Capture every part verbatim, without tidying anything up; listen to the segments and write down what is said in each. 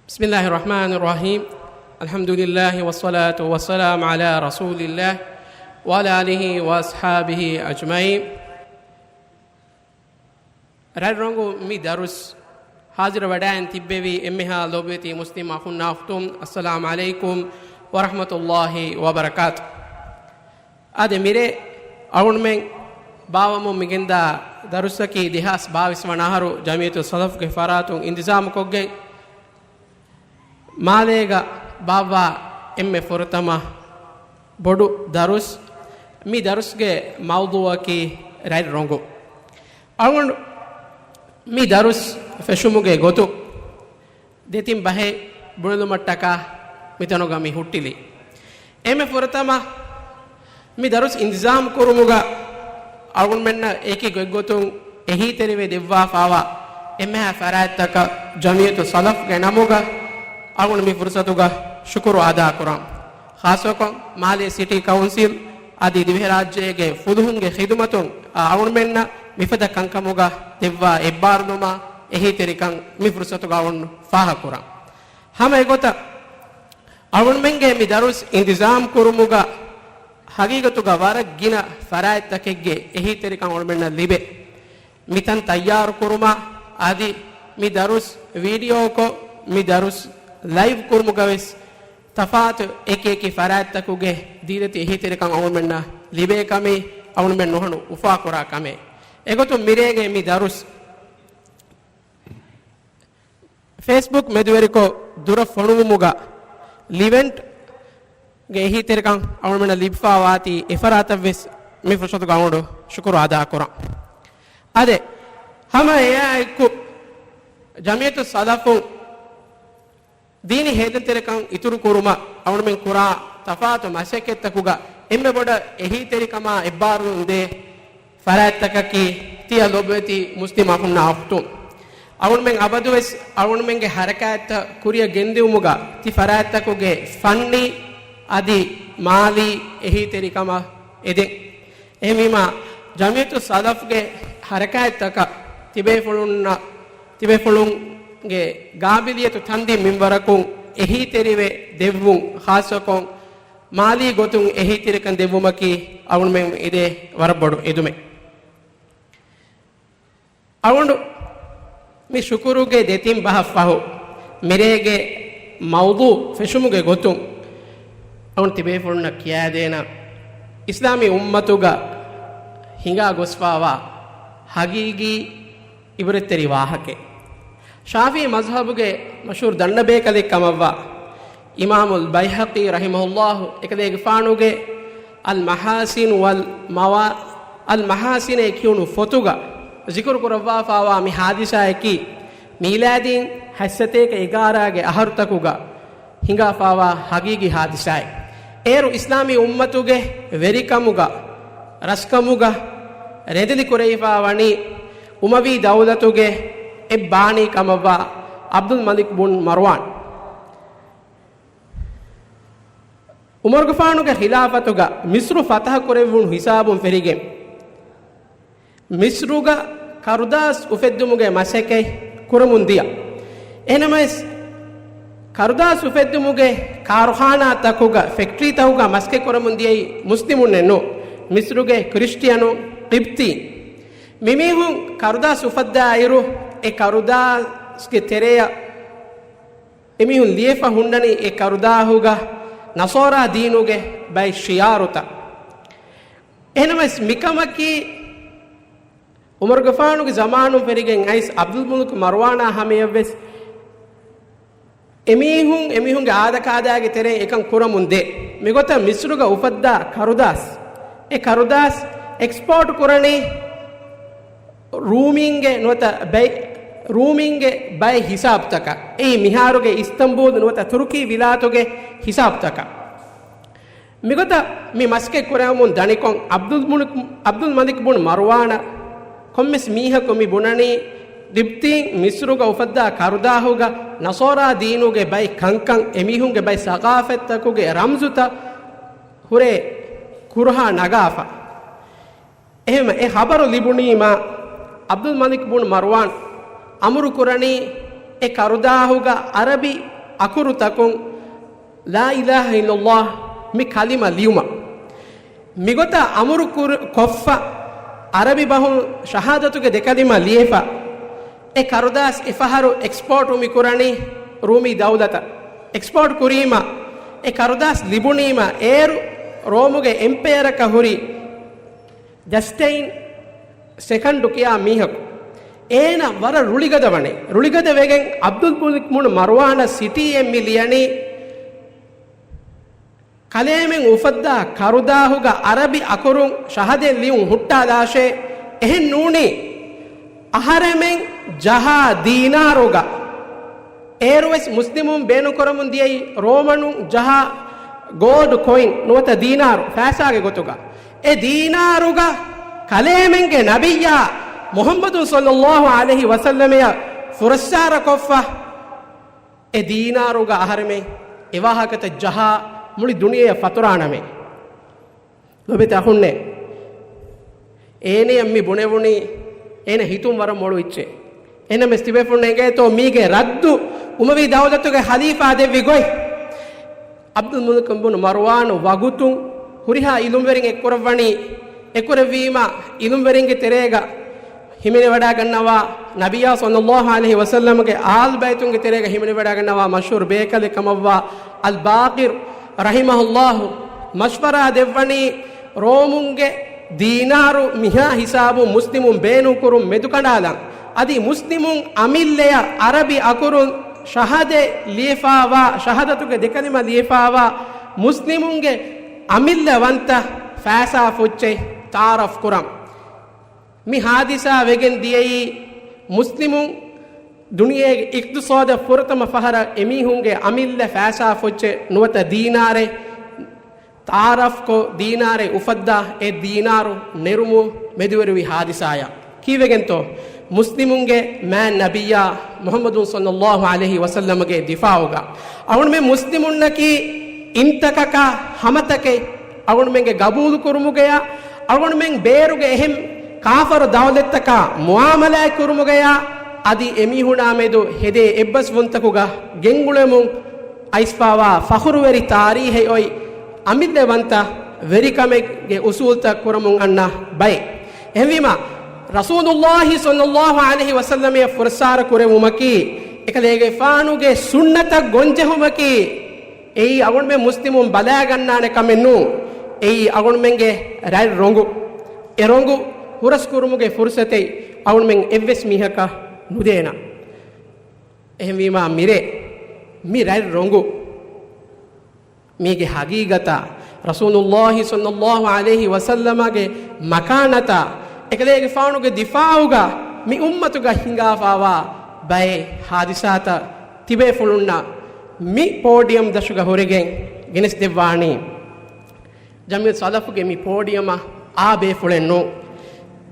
بسم الله الرحمن الرحيم. الحمد لله والصلاة والسلام على رسول الله وعلى آله وأصحابه أجمعين. ރަތް ރޮނގު މި ދަރުސް ހާޒިރު ވަޑައިން ތިއްބެވި އެންމެހާ ލޯބިވެތި މުސްލިމް އަޚުންނާ އުޚްތުން، އައްސަލާމު ޢަލައިކުމް ވަރަޙްމަތުﷲި ވަބަރަކާތު. އާދެ، މިރޭ އަޅުގަނޑުމެން ބާވަމުން މިގެންދާ ދަރުސަކީ ދެހާސް ބާވީސް ވަނަ އަހަރު ޖަމިއްޔަތުއް ސަލަފްގެ ފަރާތުން އިންތިޒާމުކޮށްގެން، މާލޭގަ ބާއްވާ އެންމެ ފުރަތަމަ ބޮޑު ދަރުސް. މި ދަރުސްގެ މައުޟޫޢަކީ ރަތް ރޮނގު. އަޅުގަނޑު މި ދަރުސް ފެށުމުގެ ގޮތުން ދެތިން ބަހެއް ބުނެލުމަށްޓަކާ މިތަނުގަ މި ހުއްޓިލީ. އެންމެ ފުރަތަމަ މި ދަރުސް އިންތިޒާމް ކުރުމުގަ އަޅުގަނޑުމެންނަށް އެކި ގޮތްގޮތުން އެހީތެރިވެ ދެއްވާފާވާ އެންމެހާ ފަރާތްތަކަށް ޖަމިއްޔަތުއް ސަލަފްގެ ނަމުގަ އަޅުގަނޑު މި ފުރުސަތުގަ ޝުކުރު އަދާކުރަން. ޚާއްޞަކޮށް މާލޭ ސިޓީ ކައުންސިލް އަދި ދިވެހިރާއްޖޭގެ ފުލުހުންގެ ޚިދުމަތުން އަޅުގަނޑުމެންނަށް މިފަދަ ކަންކަމުގަ ދެއްވާ އެއްބާރުލުމާ އެހީތެރިކަން މި ފުރުސަތުގަ އަޅުގަނޑު ފާހަގަކުރަން. ހަމަ އެގޮތަށް އަޅުގަނޑުމެންގެ މި ދަރުސް އިންތިޒާމް ކުރުމުގަ ހަގީގަތުގަ ވަރަށް ގިނަ ފަރާތްތަކެއްގެ އެހީތެރިކަން އަޅުގަނޑުމެންނަށް ލިބޭ. މިތަން ތައްޔާރު ކުރުމާ އަދި މި ދަރުސް ވީޑިއޯކޮށް، މި ދަރުސް ލައިވް ކުރުމުގަ ވެސް ތަފާތު އެކި އެކި ފަރާތްތަކުގެ ދީދަތި އެހީތެރިކަން އަޅުގަނޑުމެންނަށް ލިބޭ ކަމީ އަޅުގަނޑުމެން ނުހަނު އުފާކުރާ ކަމެއް. އެގޮތުން މިރޭގެ މި ދަރުސް ފޭސްބުކް މެދުވެރިކޮށް ދުރަށް ފޮނުވުމުގަ ލިވެންޓްގެ އެހީތެރިކަން އަޅުގަނޑުމެންނަށް ލިބިފާވާތީ އެފަރާތަށްވެސް މި ފުރުސަތުގަ އަޅުގަނޑު ޝުކުރު އަދާކުރަން. އާދެ، ހަމަ އެއާއެކު ޖަމިއްޔަތުއް ސަލަފުން ދީނީ ހޭދަތެރިކަން އިތުރުކުރުމަށް އަޅުގަނޑުމެން ކުރާ ތަފާތު މަސައްކަތްތަކުގަ އެންމެ ބޮޑަށް އެހީތެރިކަމާ އެއްބާރުލުން ދޭ ފަރާތްތަކަކީ ތިޔަ ލޮބުވެތި މުސްލިމް އަޚުންނާ އުޚްތުން. އަޅުގަނޑުމެން އަބަދުވެސް އަޅުގަނޑުމެންގެ ހަރަކާތްތައް ކުރިއަށް ގެންދިއުމުގަ ތި ފަރާތްތަކުގެ ފަންނީ އަދި މާލީ އެހީތެރިކަމަށް އެދެން. އެހެންވީމާ، ޖަމިއްޔަތުއް ސަލަފްގެ ހަރަކާތްތަކަށް ތިބޭފުޅުންނަށް، ތިބޭފުޅުންގެ ގާބިލިއްޔަތު ތަންދިން މިންވަރަކުން އެހީތެރިވެ ދެއްވުން، ޚާއްޞަކޮށް މާލީ ގޮތުން އެހީތެރިކަން ދެއްވުމަކީ އަޅުގަނޑުމެން އެދޭ ވަރަށް ބޮޑު އެދުމެއް. އަޅުގަނޑު މި ޝުކުރުގެ ދެތިން ބަހަށް ފަހު، މިރޭގެ މައުޟޫ ފެށުމުގެ ގޮތުން އަޅުގަނޑު ތިބޭފުޅުންނަށް ކިޔާދޭނަން، އިސްލާމީ އުއްމަތުގަ ހިނގާ ގޮސްފާވާ ހަގީގީ އިބްރަތްތެރި ވާހަކައެއް. ޝާފިޢީ މަޒްހަބުގެ މަޝްހޫރު ދަންނަ ބޭކަލެއް ކަމަށްވާ އިމާމުލް ބައިހަޤީ ރަޙިމަހުﷲ އެކަލޭގެފާނުގެ އަލް މަޙާސިން ވަލް މަވާ-، އަލް މަޙާސިނޭ ކިޔުނު ފޮތުގަ ޒިކުރު ކުރައްވާފާވާ މި ޙާދިސާއަކީ، މީލާދީން ހަތްސަތޭކަ އެގާރައިގެ އަހަރުތަކުގަ ހިނގާފާވާ ހަގީގީ ޙާދިސާއެއް. އޭރު އިސްލާމީ އުއްމަތުގެ ވެރިކަމުގަ، ރަސްކަމުގަ ރެނދެލި ކުރެވިފާ ވަނީ އުމަވީ ދައުލަތުގެ އެއް ބާނީ ކަމަށްވާ ޢަބްދުލް މަލިކް ބުން މަރުވާން. ޢުމަރުގެފާނުގެ ޚިލާފަތުގަ މިޞްރު ފަތަޙަ ކުރެވުނު ހިސާބުން ފެށިގެން، މިޞްރުގަ ކަރުދާސް އުފެއްދުމުގެ މަސައްކަތް ކުރަމުން ދިޔަ. އެހެނަމަވެސް، ކަރުދާސް އުފެއްދުމުގެ ކާރުޚާނާތަކުގަ، ފެކްޓްރީތަކުގަ މަސައްކަތް ކުރަމުން ދިޔައީ މުސްލިމުންނެއް ނޫން، މިޞްރުގެ ކްރިސްޓިއަނު ޤިބްޠީން. މިމީހުން ކަރުދާސް އުފައްދާއިރު، އެ ކަރުދާސްގެ ތެރެއަށް އެމީހުން ލިޔެފަ ހުންނަނީ އެ ކަރުދާހުގަ ނަޞާރާ ދީނުގެ ބައެއް ޝިޢާރުތައް. އެހެނަމަވެސް، މިކަމަކީ ޢުމަރުގެފާނުގެ ޒަމާނުން ފެށިގެން އައިސް ޢަބްދުލް މުލިކް މަރުވާނާ ހަމަޔަށްވެސް އެމީހުން، އެމީހުންގެ އާދަކާދައިގެ ތެރެއިން އެކަން ކުރަމުން ދޭ. މިގޮތަށް މިޞްރުގަ އުފައްދާ ކަރުދާސް، އެ ކަރުދާސް އެކްސްޕޯޓް ކުރަނީ ރޫމީންގެ ނުވަތަ ބައި، ރޫމީންގެ ބައެއް ހިސާބުތަކަށް. އެއީ މިހާރުގެ އިސްތަންބޫލް ނުވަތަ ތުރުކީ ވިލާތުގެ ހިސާބުތަކަށް. މިގޮތަށް މި މަސައްކަތް ކުރެވެމުން ދަނިކޮށް، ޢަބްދުލް މުލިކް، ޢަބްދުލް މަލިކް ބުން މަރުވާނަށް ކޮންމެސް މީހަކު މި ބުނަނީ، ޤިބްޠީން މިޞްރުގަ އުފައްދާ ކަރުދާހުގަ ނަޞާރާ ދީނުގެ ބައެއް ކަންކަން، އެމީހުންގެ ބައެއް ސަޤާފަތްތަކުގެ ރަމްޒުތައް ހުރޭ ކުރުހާ ނަގާފަ. އެހެންވެ، އެ ޚަބަރު ލިބުނީމާ، ޢަބްދުލް މަލިކް ބުން މަރުވާން އަމުރު ކުރަނީ، އެ ކަރުދާހުގަ ޢަރަބި އަކުރުތަކުން ލާ އިލާހަ އިއްލައްލާހް މި ކަލިމަ ލިޔުމަށް. މިގޮތަށް އަމުރު ކުރ-، ކޮށްފަ، ޢަރަބި ބަހުން ޝަހާދަތުގެ ދެކަލިމަ ލިޔެފަ، އެ ކަރުދާސް އެފަހަރު އެކްސްޕޯޓު މި ކުރަނީ ރޫމީ ދައުލަތަށް. އެކްސްޕޯޓް ކުރީމަ، އެ ކަރުދާސް ލިބުނީމަ، އޭރު ރޯމުގެ އެމްޕަޔަރަކަށް ހުރި ޖަސްޓައިން ސެކަންޑު ކިޔާ މީހަކު. އޭނަ ވަރަށް ރުޅިގަދަ ވަނީ. ރުޅިގަދަ ވެގެން ޢަބްދުލް މުލިކް ބުނު މަރުވާނަށް ސިޓީއެއް މި ލިޔަނީ، ކަލޭމެން އުފައްދާ ކަރުދާހުގަ ޢަރަބި އަކުރުން ޝަހާދަތް ލިޔުން ހުއްޓާލާށޭ. އެހެން ނޫނީ، އަހަރެމެން ޖަހާ ދީނާރުގަ، އޭރުވެސް މުސްލިމުން ބޭނުންކުރަމުން ދިޔައީ ރޯމަނުން ޖަހާ ގޯލްޑް ކޮއިން ނުވަތަ ދީނާރު، ފައިސާގެ ގޮތުގަ. އެ ދީނާރުގަ ކަލޭމެންގެ ނަބިއްޔާ މުޙައްމަދު ޞައްލައްލާހު ޢަލައިހި ވަސައްލަމަޔަށް ފުރައްސާރަ ކޮށްފަ، އެ ދީނާރުގަ އަހަރެމެން އެ ވާހަކަތައް ޖަހާ މުޅި ދުނިޔެއަށް ފަތުރާނަމޭ. ލޯބިވެތި އަޚުންނޭ، އޭނަޔަށް މި ބުނެވުނީ، އޭނަ ހިތުން ވަރަށް މޮޅު އެއްޗެއް. އެހެންނަމަވެސް ތިބޭފުޅުން އެނގޭތޯ މީގެ ރައްދު އުމަވީ ދައުލަތުގެ ޚަލީފާ ދެއްވި ގޮތް؟ ޢަބްދުލް މުލިކް ބުނު މަރުވާނު ވަގުތުން ހުރިހާ އިލްމުވެރިން އެއްކުރައްވަނީ، އެއްކުރެއްވީމަ އިލްމުވެރިންގެ ތެރޭގަ ހިމެނިވަޑައިގަންނަވާ، ނަބިއްޔާ ޞައްލައްލާހު ޢަލައިހި ވަސައްލަމްގެ އާލް ބައިތުންގެ ތެރޭގަ ހިމެނިވަޑައިގަންނަވާ މަޝްހޫރު ބޭކަލެއް ކަމަށްވާ އަލް ބާޤިރު ރަޙިމަހުﷲ މަޝްވަރާ ދެއްވަނީ، ރޯމުންގެ ދީނާރު މިހާ ހިސާބުން މުސްލިމުން ބޭނުންކުރުން މެދުކަނޑާލަން. އަދި މުސްލިމުން އަމިއްލަޔަށް ޢަރަބި އަކުރުން ޝަހާދަތް ލިޔެފާވާ، ޝަހާދަތުގެ ދެކަލިމަ ލިޔެފާވާ މުސްލިމުންގެ އަމިއްލަވަންތަ ފައިސާ ފުއްޗެއް ތަޢާރަފް ކުރަން. މި ހާދިސާ ވެގެން ދިޔައީ މުސްލިމުން ދުނިޔޭގެ އިޤްތިޞާދަށް ފުރަތަމަ ފަހަރަށް އެމީހުންގެ އަމިއްލަ ފައިސާ ފުއްޗެއް ނުވަތަ ދީނާރެއް ތަޢާރަފްކޮށް، ދީނާރެއް އުފައްދާ، އެ ދީނާރު ނެރުމު މެދުވެރިވި ހާދިސާއަށް. ކީއްވެގެންތޯ؟ މުސްލިމުންގެ މާތް ނަބިއްޔާ މުޙައްމަދު ޞައްލައްލާހު ޢަލައިހި ވަސައްލަމްގެ ދިފާޢުގަ. އަޅުގަނޑުމެން މުސްލިމުންނަކީ އިންތަކަކާ ހަމަތަކެއް، އަޅުގަނޑުމެންގެ ގަބޫލު ކުރުމުގަޔާ، އަޅުގަނޑުމެން ބޭރުގެ އެހެން ކާފަރު ދައުލަތްތަކާ މުޢާމަލާތް ކުރުމުގަޔާ، އަދި އެމީހުނާ މެދު ހެދޭ އެއްބަސްވުންތަކުގަ ގެންގުޅެމުން އައިސްފާވާ ފަޚުރުވެރި ތާރީހެއް އޮތް އަމިއްލަވަންތަ ވެރިކަމެއްގެ އުސޫލްތައް ކުރަމުން އަންނަ ބައެއް. އެހެންވީމަ، ރަސޫލުﷲ ޞައްލައްލާހު ޢަލައިހި ވަސައްލަމަޔަށް ފުރައްސާރަ ކުރެވުމަކީ، އެކަލޭގެފާނުގެ ސުންނަތަށް ގޮންޖެހުމަކީ، އެއީ އަޅުގަނޑުމެން މުސްލިމުން ބަލައިގަންނާނެ ކަމެއް ނޫން. އެއީ އަޅުގަނޑުމެންގެ ރަތް ރޮނގު. އެ ރޮނގު ހުރަސްކުރުމުގެ ފުރުސަތެއް އަޅުގަނޑުމެން އެއްވެސް މީހަކަށް ނުދޭނަ. އެހެންވީމާ މިރޭ، މި ރަތް ރޮނގު މީގެ ހަގީގަތާ، ރަސޫލުﷲ ޞައްލައްލާހު ޢަލައިހި ވަސައްލަމަގެ މަކާނަތާ، އެކަލޭގެފާނުގެ ދިފާޢުގަ މި އުއްމަތުގަ ހިނގާފާވާ ބައެއް ހާދިސާތައް ތިބޭފުޅުންނަށް މި ޕޯޑިއަމް ދަށުގަ ހުރެގެން ގެނެސްދެއްވާނީ. ޖަމްޢިއްޔަތު ސަލަފުގެ މި ޕޯޑިއަމަށް އާ ބޭފުޅެއް ނޫން.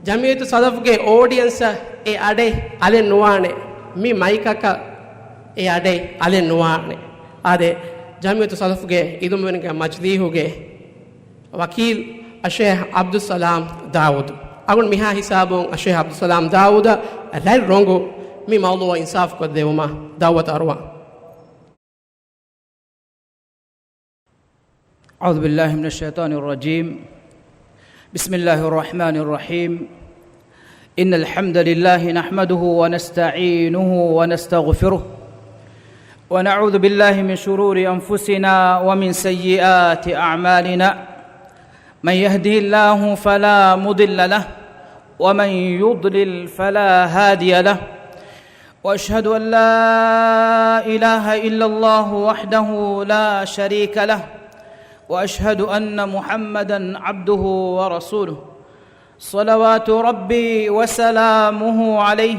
ޖަމްޢިއްޔަތު ސަލަފުގެ އޯޑިއަންސަށް އެ އަޑެއް އަލެއް ނުވާނެ. މި މައިކަކަށް އެ އަޑެއް އަލެއް ނުވާނެ. އާދެ، ޖަމްޢިއްޔަތު ސަލަފުގެ އިލްމުވެރިންގެ މަޖިލީހުގެ ވަކީލް އައްޝައިޚް ޢަބްދުއްސަލާމް ދާވޫދު. އަޅުގަނޑު މިހާ ހިސާބުން އައްޝައިޚް ޢަބްދުއްސަލާމް ދާވޫދަށް ރަތް ރޮނގު މި މައުޟޫޢަށް އިންސާފު ކޮށްދެވުމަށް ދަޢުވަތު އަރުވަން. أعوذ بالله من الشيطان الرجيم. بسم الله الرحمن الرحيم. إن الحمد لله نحمده ونستعينه ونستغفره، ونعوذ بالله من شرور أنفسنا ومن سيئات أعمالنا. من يهده الله فلا مضل له، ومن يضلل فلا هادي له. وأشهد أن لا إله إلا الله وحده لا شريك له، وأشهد أن محمدا عبده ورسوله، صلوات ربي وسلامه عليه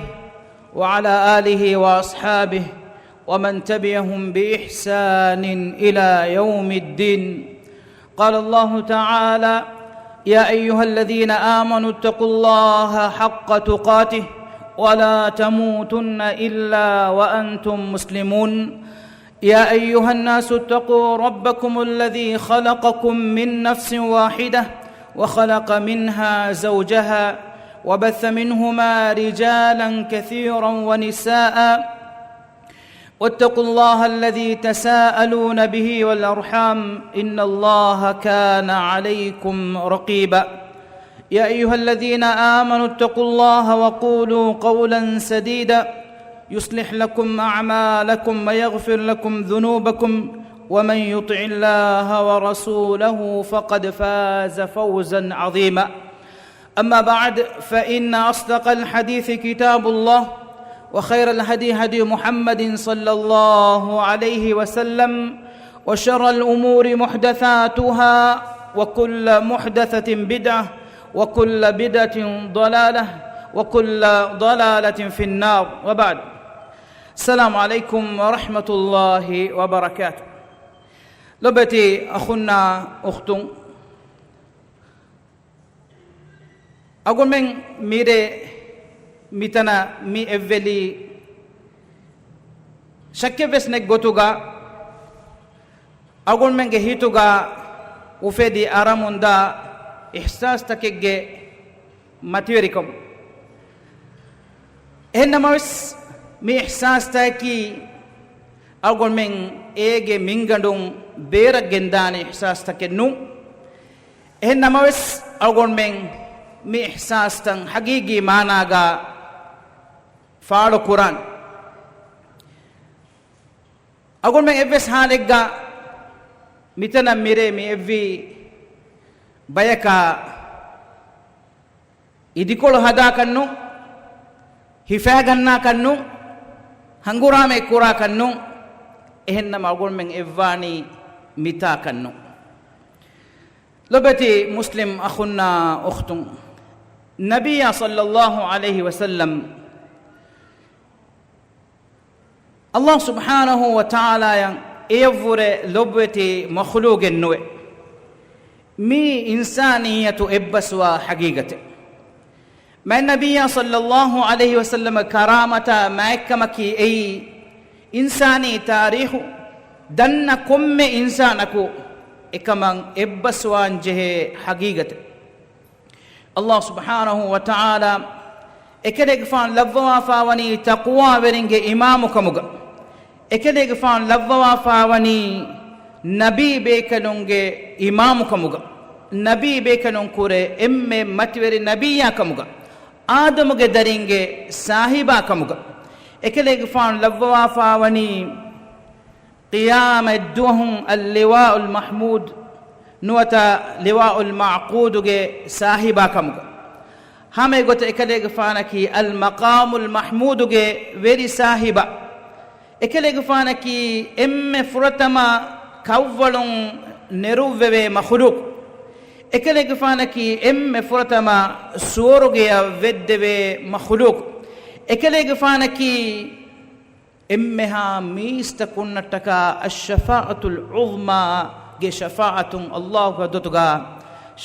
وعلى آله وأصحابه ومن تبعهم بإحسان إلى يوم الدين. قال الله تعالى: يا أيها الذين آمنوا اتقوا الله حق تقاته ولا تموتن إلا وأنتم مسلمون. يا أيها الناس اتقوا ربكم الذي خلقكم من نفس واحدة وخلق منها زوجها وبث منهما رجالا كثيرا ونساء واتقوا الله الذي تساءلون به والأرحام، إن الله كان عليكم رقيبا. يا أيها الذين آمنوا اتقوا الله وقولوا قولا سديدا، يصلح لكم أعمالكم ويغفر لكم ذنوبكم، ومن يطع الله ورسوله فقد فاز فوزا عظيما. أما بعد، فإن أصدق الحديث كتاب الله، وخير الهدي هدي محمد صلى الله عليه وسلم، وشر الأمور محدثاتها، وكل محدثة بدعة، وكل بدعة ضلالة، وكل ضلالة في النار. وبعد. السلام عليكم ورحمة الله وبركاته. ލޮބުވެތި އަޚުންނާ އުޚްތުން، އަޅުގަނޑުމެން މިރޭ މިތަނަށް މި އެއްވެލީ ޝައްކެއްވެސް ނެތް ގޮތުގަ އަޅުގަނޑުމެންގެ ހިތުގަ އުފެދި އަރަމުންދާ އިޙްސާސްތަކެއްގެ މަތިވެރިކަމުން. އެހެންނަމަވެސް، މި އިޙްސާސްތަކަކީ އަޅުގަނޑުމެން އޭގެ މިންގަނޑުން ބޭރަށް ގެންދާނެ އިޙްސާސްތަކެއް ނޫން. އެހެން ނަމަވެސް، އަޅުގަނޑުމެން މި އިޙްސާސްތައް ހަގީގީ މާނާގަ ފާޅުކުރާން. އަޅުގަނޑުމެން އެއްވެސް ހާލެއްގަ މިތަނަށް މިރޭ މި އެއްވީ ބަޔަކާ އިދިކޮޅު ހަދާކަށްނު، ހިފާގަންނާކަށްނު، ހަނގުރާމައެއް ކުރާކަށްނު، އެހެންނަމަ އަޅުގަނޑުމެން އެއްވާނީ މިތާކަށްނު. ލޮބެތި މުސްލިމް އަޚުންނާ އުޚްތުން، ނަބިއްޔާ ޞައްލައްލާހު ޢަލައިހި ވަސައްލަމް އައްލާހު ސުބްޙާނަހު ވަ ތަޢާލާއަށް އެޔަށްވުރެ ލޮބުވެތި މަޚްލޫގެއް ނުވެ. މީ އިންސާނިއްޔަތު އެއްބަސްވާ ޙަޤީޤަތެއް. މާތް ނަބިއްޔާ ޞައްލައްލާހު ޢަލައިހި ވަސައްލަމަ ކަރާމަތާ މާތްކަމަކީ އެއީ، އިންސާނީ ތާރީޚު ދަންނަ ކޮންމެ އިންސާނަކު އެކަމަށް އެއްބަސްވާން ޖެހޭ ޙަޤީޤަތެއް. އައްލާހު ސުބްޙާނަހު ވަ ތަޢާލާ އެކަލޭގެފާނު ލައްވަވާފާވަނީ ތަޤްވާވެރިންގެ އިމާމުކަމުގަ. އެކަލޭގެފާނު ލައްވަވާފާވަނީ ނަބީ ބޭކަލުންގެ އިމާމުކަމުގަ. ނަބީ ބޭކަލުން ކުރެ އެންމެ މަތިވެރި ނަބިއްޔާ ކަމުގަ. އާދަމުގެ ދަރިންގެ ސާހިބާ ކަމުގަ. އެކަލޭގެފާނު ލައްވަވާފާވަނީ ޤިޔާމަތް ދުވަހު އައްލިވާއުލް މަޙްމޫދު ނުވަތަ ލިވާއުލް މަޢުޤޫދުގެ ސާހިބާ ކަމުގަ. ހަމަ އެގޮތަށް އެކަލޭގެފާނަކީ އަލް މަޤާމުލް މަޙްމޫދުގެ ވެރި ސާހިބާ. އެކަލޭގެފާނަކީ އެންމެ ފުރަތަމަ ކަށްވަޅުން ނެރުއްވެވޭ މަޚްލޫޤު. އެކަލޭގެފާނަކީ އެންމެ ފުރަތަމަ ސުވަރުގެއަށް ވެއްދެވޭ މަޚްލޫޤު. އެކަލޭގެފާނަކީ އެންމެހާ މީސްތަކުންނަށްޓަކާ އައްޝަފާޢަތުލް ޢުޡްމާ ގެ ޝަފާޢަތުން އައްލާހު ޙަޟްރަތުގަ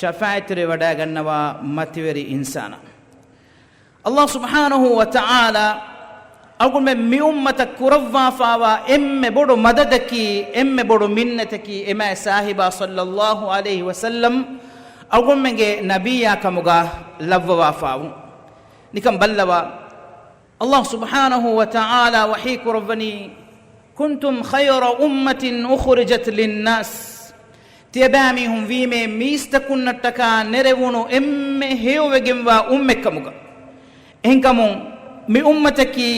ޝަފާޢަތްތެރިވެވަޑައިގަންނަވާ މަތިވެރި އިންސާނާ. އައްލާހު ސުބްޙާނަހު ވަ ތަޢާލާ އަޅުގަނޑުމެން މި އުއްމަތަށް ކުރައްވާފާވާ އެންމެ ބޮޑު މަދަދަކީ، އެންމެ ބޮޑު މިންނަތަކީ އެ މާތް ސާހިބާ ޞައްލައްލާހު ޢަލައިހި ވަސައްލަމް އަޅުގަނޑުމެންގެ ނަބިއްޔާ ކަމުގަ ލައްވަވާފާވުން. ނިކަން ބައްލަވާ. އައްލާހު ސުބްޙާނަހު ވަ ތަޢާލާ ވަޙީ ކުރައްވަނީ، كنتم خير أمة أخرجت للناس. ތިޔަބައިމީހުން ވީމޭ މީސްތަކުންނަށްޓަކާ ނެރެވުނު އެންމެ ހެޔޮވެގެންވާ އުއްމަތްކަމުގަ. އެހެންކަމުން، މި އުއްމަތަކީ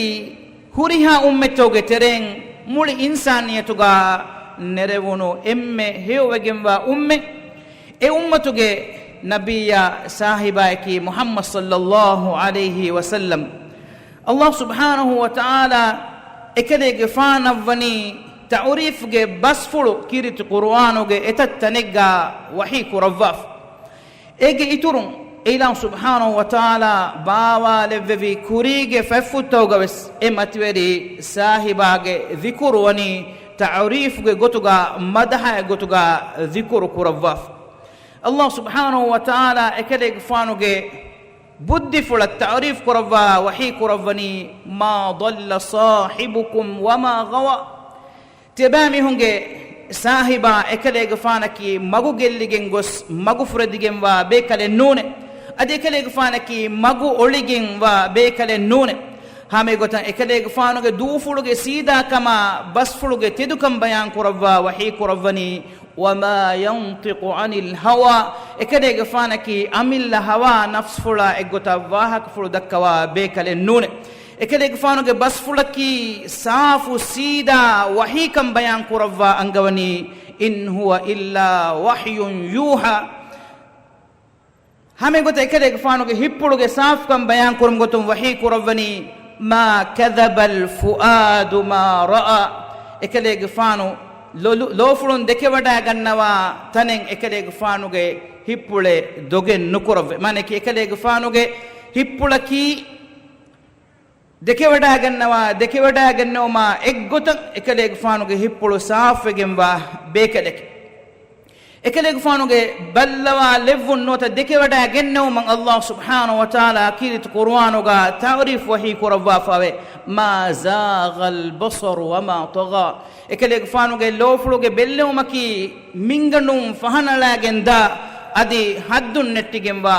ހުރިހާ އުއްމަތްތަކުގެ ތެރެއިން މުޅި އިންސާނިއްޔަތުގަ ނެރެވުނު އެންމެ ހެޔޮވެގެންވާ އުއްމަތް. އެ އުއްމަތުގެ ނަބިއްޔާ ސާހިބާއަކީ މުޙައްމަދު ޞައްލައްލާހު ޢަލައިހި ވަސައްލަމް. އައްލާހު ސުބްޙާނަހު ވަ ތަޢާލާ އެކަލޭގެފާނަށްވަނީ ތަޢުރީފްގެ ބަސްފުޅު ކީރިތި ޤުރުއާނުގެ އެތައް ތަނެއްގަ ވަޙީ ކުރައްވާފަ. އޭގެ އިތުރުން، އެއިލާހު ސުބްޙާނަހު ވަ ތަޢާލާ ބާވާލެއްވެވި ކުރީގެ ފަތްފުށްތަކުގަ ވެސް އެ މަތިވެރި ސާހިބާގެ ޛިކުރު ވަނީ ތަޢުރީފްގެ ގޮތުގަ، މަދަޙައެއް ގޮތުގަ ޛިކުރު ކުރައްވާފަ. އައްލާހު ސުބްޙާނަހު ވަ ތަޢާލާ އެކަލޭގެފާނުގެ ބުއްދިފުޅަށް ތަޢުރީފް ކުރައްވާ ވަޙީ ކުރައްވަނީ، ما ضل صاحبكم وما غوى. ތިޔަބައިމީހުންގެ ސާހިބާ އެކަލޭގެފާނަކީ މަގު ގެއްލިގެން ގޮސް މަގު ފުރެދިގެންވާ ބޭކަލެއް ނޫނޭ. އަދި އެކަލޭގެފާނަކީ މަގު އޮޅިގެންވާ ބޭކަލެއް ނޫނޭ. ހަމައެގޮތަށް އެކަލޭގެފާނުގެ ދޫފުޅުގެ ސީދާކަމާ ބަސްފުޅުގެ ތެދުކަން ބަޔާން ކުރައްވާ ވަޙީ ކުރައްވަނީ، وما ينطق عن الهوى، އެކަލޭގެފާނަކީ އަމިއްލަ ހަވާ ނަފްސްފުޅާ އެއްގޮތަށް ވާހަކަފުޅު ދައްކަވާ ބޭކަލެއް ނޫނެ. އެކަލޭގެފާނުގެ ބަސްފުޅަކީ ސާފު ސީދާ ވަޙީކަން ބަޔާން ކުރައްވާ އަންގަވަނީ، إن هو إلا وحي يوحى. ހަމައެގޮތަށް އެކަލޭގެފާނުގެ ހިތްޕުޅުގެ ސާފުކަން ބަޔާން ކުރުމުގެ ގޮތުން ވަޙީ ކުރައްވަނީ، ما كذب الفؤاد ما رأى. އެކަލޭގެފާނު ލޮލު-، ލޯފުޅުން ދެކެވަޑައިގަންނަވާ ތަނެއް އެކަލޭގެފާނުގެ ހިތްޕުޅެއް ދޮގެއް ނުކުރައްވައެއް. މާނައަކީ އެކަލޭގެފާނުގެ ހިތްޕުޅަކީ ދެކެވަޑައިގަންނަވާ، ދެކެވަޑައިގެންނެވުމާ އެއްގޮތަށް އެކަލޭގެފާނުގެ ހިތްޕުޅު ސާފުވެގެންވާ ބޭކަލެކެ. އެކަލޭގެފާނުގެ ބައްލަވާ ލެއްވުން ނުވަތަ ދެކެވަޑައިގެންނެވުމަށް އައްލާހު ސުބްޙާނަހު ވަތަޢާލާ ކީރިތި ޤުރުއާނުގަ ތަޢުރީފު ވަޙީ ކުރައްވާފައެވެ. ما زاغ البصر وما طغى. އެކަލޭގެފާނުގެ ލޯފުޅުގެ ބެއްލެވުމަކީ މިންގަނޑުން ފަހަނަޅާގެންދާ އަދި ޙައްދުން ނެއްޓިގެންވާ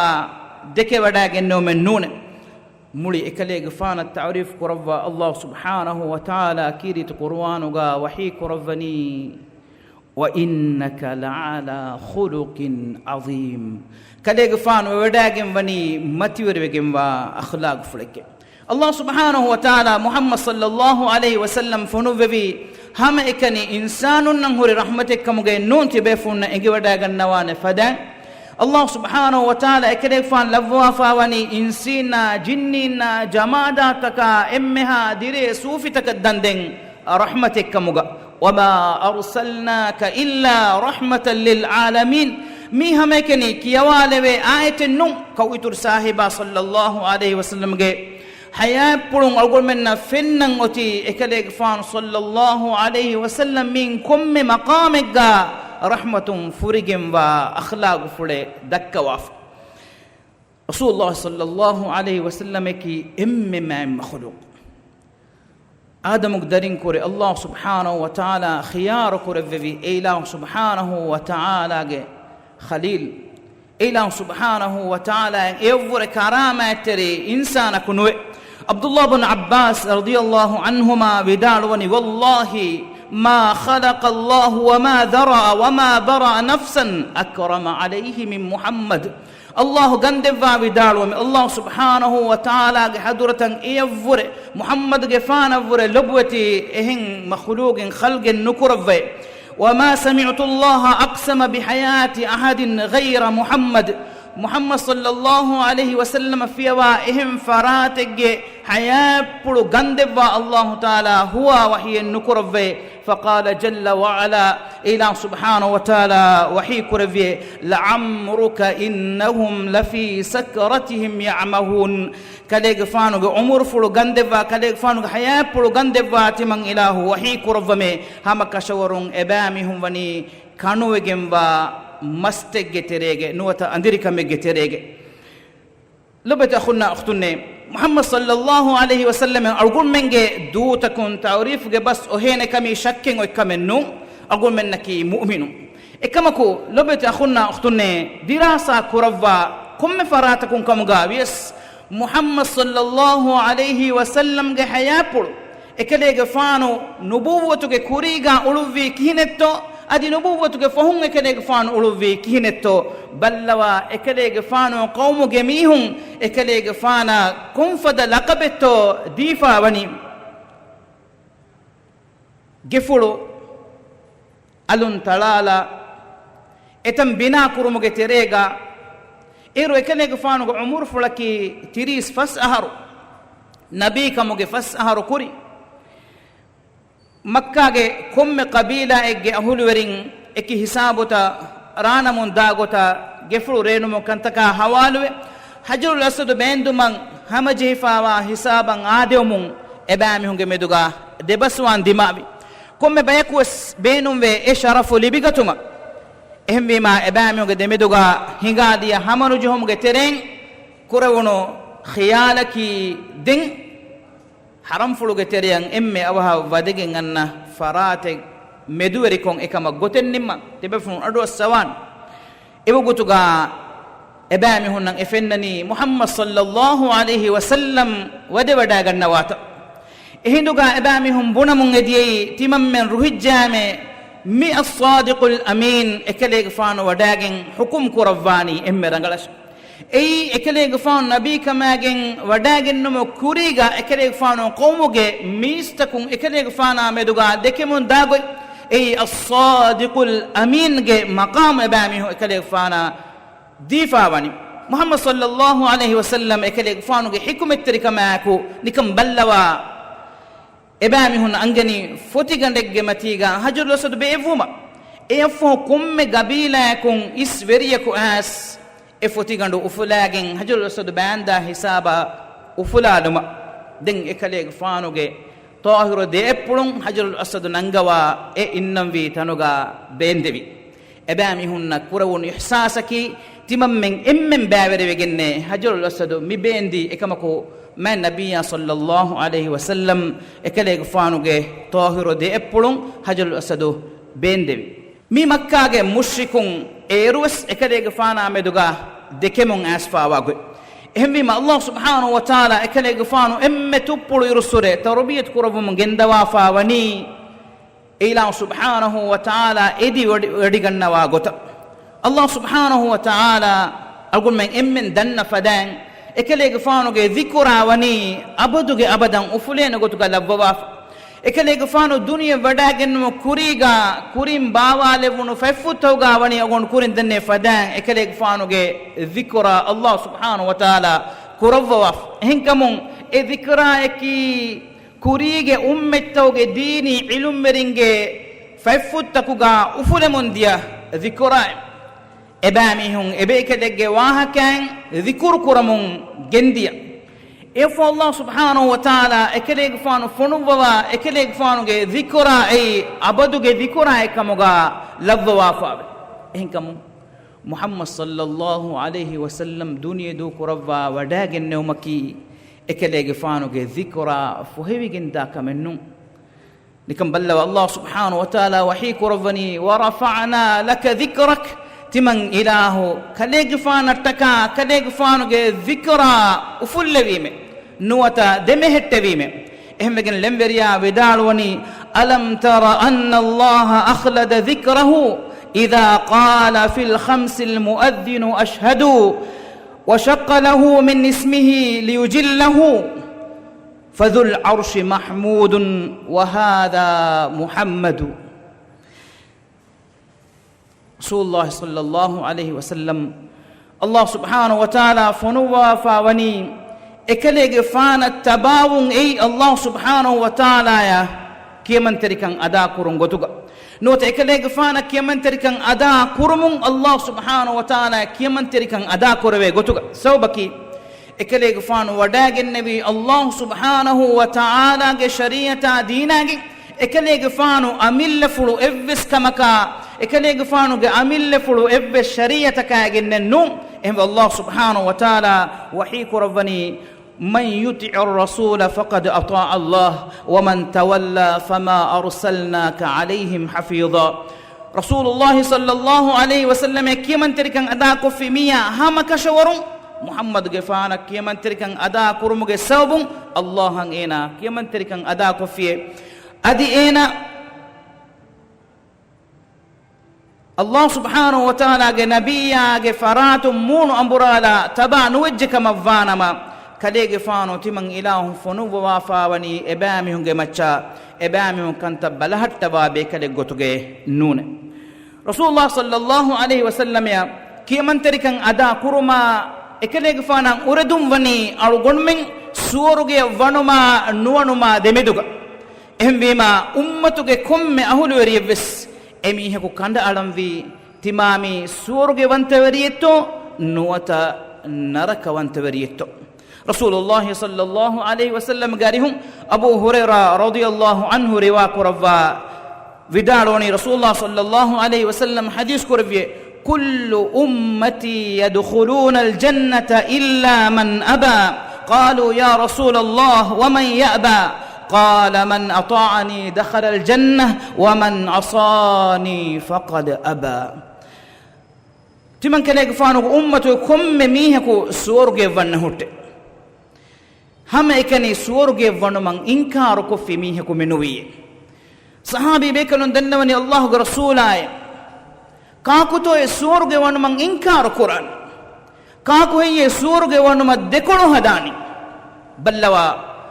ދެކެވަޑައިގެންނެވުމެއް ނޫނެ. މުޅި އެކަލޭގެފާނަށް ތަޢުރީފު ކުރައްވާ އައްލާހު ސުބްޙާނަހު ވަތަޢާލާ ކީރިތި ޤުރުއާނުގަ ވަޙީ ކުރައްވަނީ، وإنك لعلى خلق عظيم. ކަލޭގެފާނު ވެވަޑައިގެން ވަނީ މަތިވެރިވެގެންވާ އަޚްލާގުފުޅެކޭ. އައްލާހު ސުބްޙާނަހު ވަތަޢާލާ މުޙައްމަދު ޞައްލައްލާހު ޢަލައިހި ވަސައްލަމް ފޮނުއްވެވީ ހަމައެކަނި އިންސާނުންނަށް ހުރި ރަޙްމަތެއްކަމުގައި ނޫން ތިބޭފުޅުންނަށް އެނގިވަޑައިގަންނަވާނެ ފަދައިން. އައްލާހު ސުބްޙާނަހު ވަތަޢާލާ އެކަލޭގެފާނު ލައްވާފައިވަނީ އިންސީންނާ، ޖިންނީންނާ، ޖަމާދާތަކާ އެންމެހާ ދިރޭ ސޫފިތަކަށް ދަންދެން ރަޙްމަތެއްކަމުގަ. وما أرسلناك إلا رحمة للعالمين. މީ ހަމައެކަނި ކިޔަވާލެވޭ އާޔަތެއް ނޫން، ކައުއިތުރު ސާހިބާ ޞައްލައްލާހު ޢަލައިހި ވަސައްލަމްގެ ޙަޔާތްޕުޅުން އަޅުގަނޑުމެންނަށް ފެންނަން އޮތީ އެކަލޭގެފާނު ޞައްލައްލާހު ޢަލައިހި ވަސައްލަމް މިއިން ކޮންމެ މަޤާމެއްގަ ރަޙްމަތުން ފުރިގެންވާ އަޚްލާގުފުޅެއް ދައްކަވާފަ. ރަސޫލުއްލާހި ޞައްލައްލާހު ޢަލައިހި ވަސައްލަމަކީ އެންމެ މާތް މަޚުލޫޤު. އާދަމުގެ ދަރިން ކުރެ އައްލާހު ސުބްޙާނަހު ވަތަޢާލާ ޚިޔާރު ކުރެއްވެވި އެ އިލާހު ސުބްޙާނަހު ވަތަޢާލާގެ ޚަލީލް. އެ އިލާހު ސުބްޙާނަހު ވަތަޢާލާއަށް އެއަށްވުރެ ކަރާމާތްތެރި އިންސާނަކު ނުވެ. ޢަބްދުއްލާހި ބުނު ޢައްބާސް ރަޟިޔައްލާހު ޢަންހުމާ ވިދާޅުވަނީ، والله ما خلق الله وما ذرأ وما برأ نفسا أكرم عليه من محمد. އައްލާހު ގަންދެއްވާ ވިދާޅުވަމެ، އައްލާހު ސުބްޙާނަހު ވަތަޢާލާގެ ޙަޟްރަތަށް އެއަށްވުރެ މުޙައްމަދުގެފާނަށްވުރެ ލޮބުވެތި އެހެން މަޚުލޫޤެއް ޚަލްޤެއް ނުކުރައްވައެ. وما سمعت الله أقسم بحياة أحد غير محمد. މުޙައްމަދު ޞައްލައްލާހު ޢަލައިހި ވަސައްލަމަށް ފިޔަވާ އެހެން ފަރާތެއްގެ ޙަޔާތްޕުޅު ގަންދެއްވާ އައްލާހު ތަޢާލާ ހުވާ ވަޙީއެއް ނުކުރައްވައެ. فقال جل وعلا، އިލާހު ސުބްޙާނަހު ވަތަޢާލާ ވަޙީ ކުރެއްވިއޭ، لعمرك إنهم لفي سكرتهم يعمهون. ކަލޭގެފާނުގެ ޢުމުރުފުޅު ގަންދެއްވާ، ކަލޭގެފާނުގެ ޙަޔާތްޕުޅު ގަންދެއްވާ ތިމަން އިލާހު ވަޙީ ކުރައްވަމޭ، ހަމަ ކަށަވަރުން އެބައިމީހުން ވަނީ ކަނުވެގެންވާ މަސްތެއްގެ ތެރޭގެ ނުވަތަ އަނދިރިކަމެއްގެ ތެރޭގެ. ލޮބެތި އަޚުންނާ އުޚްތުންނޭ، މުޙައްމަދު ޞައްލައްލާހު ޢަލައިހި ވަސައްލަމަށް އަޅުގަނޑުމެންގެ ދޫތަކުން ތަޢުރީފުގެ ބަސް އޮހޭނެ ކަމީ ޝައްކެއް އޮތް ކަމެއް ނޫން. އަޅުގަނޑުމެންނަކީ މުއުމިނުން. އެކަމަކު، ލޮބެތި އަޚުންނާ އުޚްތުންނޭ، ދިރާސާ ކުރައްވާ ކޮންމެ ފަރާތަކުން ކަމުގަ ވިޔަސް، މުޙައްމަދު ޞައްލައްލާހު ޢަލައިހި ވަސައްލަމްގެ ޙަޔާތްޕުޅު، އެކަލޭގެފާނު ނުބުއްވަތުގެ ކުރީގާ އުޅުއްވީ ކިހިނެއްތޯ؟ އަދި ނުބުއްވަތުގެ ފަހުން އެކަލޭގެފާނު އުޅުއްވީ ކިހިނެއްތޯ؟ ބައްލަވާ، އެކަލޭގެފާނު ޤައުމުގެ މީހުން އެކަލޭގެފާނަށް ކޮންފަދަ ލަޤަބެއްތޯ ދީފާވަނީ؟ ގެފުޅު އަލުން ތަޅާލާ، އެތަން ބިނާ ކުރުމުގެ ތެރޭގަ، އޭރު އެކަލޭގެފާނުގެ ޢުމުރުފުޅަކީ ތިރީސް ފަސް އަހަރު، ނަބީކަމުގެ ފަސް އަހަރު ކުރި. މައްކާގެ ކޮންމެ ޤަބީލާއެއްގެ އަހުލުވެރިން އެކި ހިސާބުތައް ރާނަމުން ދާގޮތަށް ގެފުޅު ރޭނުމުން ކަންތަކާ ހަވާލުވެ، ޙަޖަރުލް އަސްވަދު ބޭންދުމަށް ހަމަޖެހިފާވާ ހިސާބަށް އާދެވުމުން އެބައިމީހުންގެ މެދުގަ ދެބަސްވާން ދިމާވި. ކޮންމެ ބަޔަކުވެސް ބޭނުންވޭ އެ ޝަރަފު ލިބިގަތުމަށް. އެހެންވީމާ، އެބައިމީހުންގެ ދެމެދުގަ ހިނގާދިޔަ ހަމަނުޖެހުމުގެ ތެރެއިން ކުރެވުނު ޚިޔާލަކީ ދެން ޙަރަމްފުޅުގެ ތެރެއަށް އެންމެ އަވަހަށް ވަދެގެން އަންނަ ފަރާތެއް މެދުވެރިކޮށް އެކަމަށް ގޮތެއް ނިންމަން ތިބޭފުޅުން އަޑުއައްސަވާން. އެވަގުތުގަ އެބައިމީހުންނަށް އެ ފެންނަނީ މުޙައްމަދު ޞައްލައްލާހު ޢަލައިހި ވަސައްލަމް ވަދެވަޑައިގަންނަވާތަން. އެހިނދުގަ އެބައިމީހުން ބުނަމުން އެދިޔައީ ތިމަންމެން ރުހިއްޖާމެ މި އައްޞާދިޤުލް އަމީން އެކަލޭގެފާނު ވަޑާގެން ޙުކުމް ކުރައްވާނީ އެންމެ ރަނގަޅަށް. އެއީ އެކަލޭގެފާނު ނަބީކަމާގެން ވަޑާގެންނުމު ކުރީގަ އެކަލޭގެފާނު ޤައުމުގެ މީސްތަކުން އެކަލޭގެފާނާ މެދުގަ ދެކެމުން ދާގޮތް. އެއީ އައްޞާދިޤުލް އަމީންގެ މަޤާމު އެބައިމީހުން އެކަލޭގެފާނާ ދީފާވަނީ. މުޙައްމަދު ޞައްލައްލާހު ޢަލައިހި ވަސައްލަމް އެކަލޭގެފާނުގެ ޙިކުމަތްތެރިކަމާއެކު ނިކަން ބައްލަވާ، އެބައިމީހުން އަންގަނީ ފޮތިގަނޑެއްގެ މަތީގަ ޙަޖަރުލް އަސްވަދު ބޭއްވުމަށް. އެއަށްފަހު ކޮންމެ ގަބީލާއަކުން އިސް ވެރިޔަކު އައިސް އެ ފޮތިގަނޑު އުފުލާގެން ޙަޖަރުލް އަސްވަދު ބާންދާ ހިސާބަށް އުފުލާލުމަށް. ދެން އެކަލޭގެފާނުގެ ޠާހިރު ދެއަތްޕުޅުން ޙަޖަރުލް އަސްވަދު ނަންގަވާ އެ އިންނަންވީ ތަނުގަ ބޭންދެވި. އެބައިމީހުންނަށް ކުރެވުނު އިޙްސާސަކީ، ތިމަންމެން އެންމެން ބައިވެރިވެގެންނޭ ޙަޖަރުލް އަސްވަދު މި ބޭންދީ އެކަމަކު، މާތް ނަބިއްޔާ ޞައްލައްލާހު ޢަލައިހި ވަސައްލަމް އެކަލޭގެފާނުގެ ޠާހިރު ދެއަތްޕުޅުން ޙަޖަރުލް އަސްވަދު ބޭންދެވި. މި މައްކާގެ މުޝްރިކުން އޭރުވެސް އެކަލޭގެފާނާ މެދުގަ ދެކެމުން އައިސްފާވާ ގޮތް. އެހެންވީމަ، ﷲ ސުބްޙާނަހޫ ވަތަޢާލާ އެކަލޭގެފާނު އެންމެ ތުއްޕުޅު އިރުއްސުރެ ތަރުބިޔަތު ކުރައްވަމުން ގެންދަވާފާ ވަނީ، އެ އިލާހު ސުބްޙާނަހޫ ވަތަޢާލާ އެދި ވަޑި-، ވަޑިގަންނަވާ ގޮތަށް. ﷲ ސުބްޙާނަހޫ ވަތަޢާލާ އަޅުގަނޑުމެން އެންމެން ދަންނަ ފަދައިން، އެކަލޭގެފާނުގެ ޛިކުރާ ވަނީ އަބަދުގެ އަބަދަށް އުފުލޭނެ ގޮތުގަ ލައްވަވާފަ. އެކަލޭގެފާނު ދުނިޔެ ވަޑާގެންނުމު ކުރީގަ، ކުރިން ބާވާލެވުނު ފަތްފުށްތަކުގަ ވަނީ އަޅުގަނޑު ކުރިން ދެންނެވި ފަދައިން، އެކަލޭގެފާނުގެ ޛިކުރާ ﷲ ސުބްޙާނަހޫ ވަތަޢާލާ ކުރައްވަވާފަ. އެހެންކަމުން އެ ޛިކުރާއަކީ ކުރީގެ އުއްމަތްތަކުގެ ދީނީ ޢިލްމުވެރިންގެ ފަތްފުށްތަކުގަ އުފުލެމުން ދިޔަ ޛިކުރާއެއް. އެބައިމީހުން އެބޭކަލެއްގެ ވާހަކައިން ޛިކުރު ކުރަމުން ގެންދިޔަ. އެއަށްފަހު ﷲ ސުބްޙާނަހޫ ވަތަޢާލާ އެކަލޭގެފާނު ފޮނުއްވަވާ އެކަލޭގެފާނުގެ ޛިކުރާ އެއީ އަބަދުގެ ޛިކުރާއެއް ކަމުގަ ލައްވަވާފައެވެ. އެހެންކަމުން މުޙައްމަދު ޞައްލައްލާހު ޢަލައިހި ވަސައްލަމް ދުނިޔެ ދޫކުރައްވާ ވަޑާގެންނެވުމަކީ އެކަލޭގެފާނުގެ ޛިކުރާ ފޮހެވިގެންދާ ކަމެއް ނޫން. ނިކަން ބައްލަވާ، ﷲ ސުބްޙާނަހޫ ވަތަޢާލާ ވަޙީ ކުރައްވަނީ، "وَرَفَعْنَا لَكَ ذِكْرَكَ." ތިމަން އިލާހު ކަލޭގެފާނަށްޓަކާ ކަލޭގެފާނުގެ ޛިކުރާ އުފުއްލެވީމެ، ނުވަތަ ދެމެހެއްޓެވީމެ. އެހެންވެގެން ޅެންވެރިޔާ ވިދާޅުވަނީ، "أَلَمْ تَرَ أَنَّ اللَّهَ أَخْلَدَ ذِكْرَهُ إِذَا قَالَ فِي الْخَمْسِ الْمُؤَذِّنُ أَشْهَدُ، وَشَقَّ لَهُ مِنْ اسْمِهِ لِيُجِلَّهُ، فَذُو الْعَرْشِ مَحْمُودٌ وَهَذَا مُحَمَّدُ." ރަސޫލުﷲ ޞައްލައްލާހު ޢަލައިހި ވަސައްލަމް، ﷲ ސުބްޙާނަހޫ ވަތަޢާލާ ފޮނުއްވާފާ ވަނީ، އެކަލޭގެފާނަށް ތަބާވުން އެއީ ﷲ ސުބްޙާނަހޫ ވަތަޢާލާއަށް ކިޔަމަންތެރިކަން އަދާކުރުން ގޮތުގަ. ނުވަތަ އެކަލޭގެފާނަށް ކިޔަމަންތެރިކަން އަދާ ކުރުމުން ﷲ ސުބްޙާނަހޫ ވަތަޢާލާއަށް ކިޔަމަންތެރިކަން އަދާ ކުރެވޭ ގޮތުގަ. ސަބަބަކީ، އެކަލޭގެފާނު ވަޑާގެންނެވީ ﷲ ސުބްޙާނަހޫ ވަތަޢާލާގެ ޝަރީޢަތާ ދީނާގެ، އެކަލޭގެފާނު އަމިއްލަފުޅު އެއްވެސް ކަމަކާ، އެކަލޭގެފާނުގެ އަމިއްލަފުޅު އެއްވެސް ޝަރީޢަތަކާގެންނެއް ނޫން. އެހެންވެ، ﷲ ސުބްޙާނަހޫ ވަތަޢާލާ ވަޙީ ކުރައްވަނީ، "من يطع الرسول فقد أطاع الله ومن تولى فما أرسلناك عليهم حفيظا." ރަސޫލުﷲ ޞައްލައްލާހު ޢަލައިހި ވަސައްލަމަށް ކިޔަމަންތެރިކަން އަދާކޮށްފި މީހާ ހަމަ ކަށަވަރުން މުޙައްމަދުގެފާނަށް ކިޔަމަންތެރިކަން އަދާ ކުރުމުގެ ސަބަބުން ﷲ އަށް އޭނާ ކިޔަމަންތެރިކަން އަދާކޮށްފިއޭ. އަދި އޭނާ ﷲ ސުބްޙާނަހޫ ވަތަޢާލާގެ ނަބިއްޔާގެ ފަރާތުން މޫނު އަނބުރާލާ ތަބާ ނުވެއްޖެ ކަމަށްވާނަމަ، ކަލޭގެފާނު ތިމަން އިލާހު ފޮނުއްވަވާފާވަނީ އެބައިމީހުންގެ މައްޗަށް އެބައިމީހުން ކަންތައް ބަލަހައްޓަވާ ބޭކަލެއް ގޮތުގައެއް ނޫނޭ. ރަސޫލުﷲ ޞައްލައްލާހު ޢަލައިހި ވަސައްލަމައަށް ކިޔަމަންތެރިކަން އަދާ ކުރުމާ، އެކަލޭގެފާނަށް އުރެދުން ވަނީ އަޅުގަނޑުމެން ސުވަރުގެއަށް ވަނުމާ ނުވަނުމާ ދެމެދުގަ. އެހެންވީމާ، އުއްމަތުގެ ކޮންމެ އަހުލުވެރިއެއްވެސް އެމީހަކު ކަނޑައަޅަންވީ، ތިމާމީ ސުވަރުގެވަންތަވެރިއެއްތޯ ނުވަތަ ނަރަކަވަންތަވެރިއެއްތޯ؟ ރަސޫލުﷲ ޞައްލައްލާހު ޢަލައިހި ވަސައްލަމްގެ އަރިހުން އަބޫ ހުރައިރާ ރަޟިޔައްލާހު ޢަންހު ރިވާ ކުރައްވާ ވިދާޅުވަނީ، ރަސޫލުﷲ ޞައްލައްލާހު ޢަލައިހި ވަސައްލަމް ޙަދީޘް ކުރެއްވިއޭ، "كل أمتي يدخلون الجنة إلا من أبى." قالوا: "يا رسول الله، ومن يأبى؟" قال: "من أطاعني دخل الجنة، ومن عصاني فقد أبى." ތިމަން ކަލޭގެފާނުގެ އުއްމަތުގެ ކޮންމެ މީހަކު ސުވަރުގެއަށް ވަންނަ ހުއްޓޭ. ހަމައެކަނި ސުވަރުގެ ވަނުމަށް އިންކާރުކޮށްފި މީހަކު މިނުވީ. ޞަޙާބީ ބޭކަލުން ދަންނަވަނީ، އައްލާހުގެ ރަސޫލާއޭ، ކާކުތޯއޭ ސުވަރުގެ ވަނުމަށް އިންކާރު ކުރާނީ؟ ކާކު ހެއްޔޭ ސުވަރުގެ ވަނުމަށް ދެކޮޅު ހަދާނީ؟ ބައްލަވާ،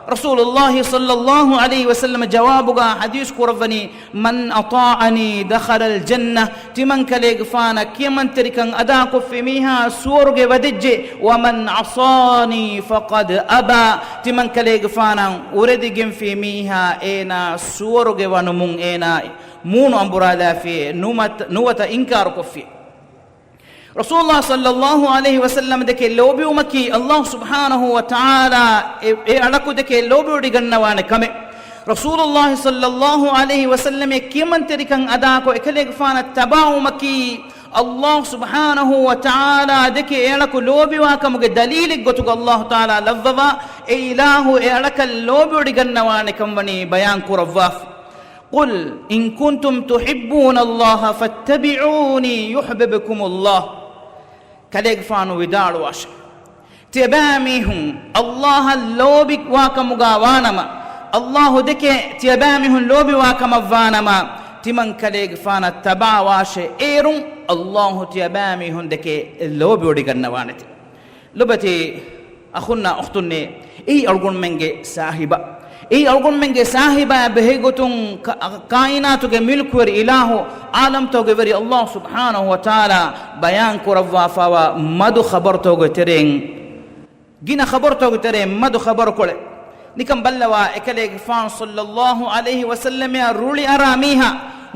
ރަސޫލުއްލާހި ޞައްލައްލާހު ޢަލައިހި ވަސައްލަމަ ޖަވާބުގަ ޙަދީޘް ކުރައްވަނީ، "من أطاعني دخل الجنة." ތިމަންކަލޭގެފާނަށް ކިޔަމަންތެރިކަން އަދާކޮށްފި މީހާ ސުވަރުގެ ވަދެއްޖެ، "ومن عصاني فقد أبى." ތިމަންކަލޭގެފާނަށް އުރެދިގެންފި މީހާ އޭނާ ސުވަރުގެ ވަނުމުން އޭނާ މޫނު އަނބުރާލާފި، ނުވަތަ، ނުވަތަ އިންކާރުކޮށްފި. ރަސޫލުއްލާހި ޞައްލައްލާހު ޢަލައިހި ވަސައްލަމަ ދެކެ ލޯބިވުމަކީ އައްލާހު ސުބްޙާނަހު ވަ ތަޢާލާ އެ، އެ އަޅަކު ދެކެ ލޯބިވޮޑިގަންނަވާނެ ކަމެއް. ރަސޫލުއްލާހި ޞައްލައްލާހު ޢަލައިހި ވަސައްލަމެ ކިޔަމަންތެރިކަން އަދާކޮށް އެކަލޭގެފާނަށް ތަބާވުމަކީ އައްލާހު ސުބްޙާނަހު ވަ ތަޢާލާ ދެކެ އެ އަޅަކު ލޯބިވާ ކަމުގެ ދަލީލެއް ގޮތުގަ އައްލާހު ތަޢާލާ ލައްވަވާ އެ އިލާހު އެ އަޅަކަށް ލޯބިވޮޑިގަންނަވާނެ ކަންވަނީ ބަޔާން ކުރައްވާފަ. "قل إن كنتم تحبون الله فاتبعوني يحببكم الله." ކަލޭގެފާނު ވިދާޅުވާށެ، ތިޔަބައިމީހުން އައްލާހަށް ލޯބިވާކަމުގަ ވާނަމަ، އައްލާހު ދެކެ ތިޔަބައިމީހުން ލޯބިވާކަމަށް ވާނަމަ، ތިމަން ކަލޭގެފާނަށް ތަބާވާށެ، އޭރުން އައްލާހު ތިޔަބައިމީހުން ދެކެ ލޯބިވޮޑިގަންނަވާނެތެ. ލޮބުވެތި އަޚުންނާ އުޚްތުންނޭ، އެއީ އަޅުގަނޑުމެންގެ ސާހިބާ. އެއީ އަޅުގަނޑުމެންގެ ސާހިބާ ބެހޭގޮތުން ކަ-، ކާއިނާތުގެ މިލްކުވެރި އިލާހު، ޢާލަމްތަކުގެ ވެރި އައްލާހު ސުބްޙާނަހު ވަ ތަޢާލާ ބަޔާން ކުރައްވާފައިވާ މަދު ޚަބަރުތަކުގެ ތެރެއިން، ގިނަ ޚަބަރުތަކުގެ ތެރެއިން މަދު ޚަބަރުކޮޅެއް. ނިކަން ބައްލަވާ، އެކަލޭގެފާނު ޞައްލައްލާހު ޢަލައިހި ވަސައްލަމައާ ރުޅިއަރާ މީހާ،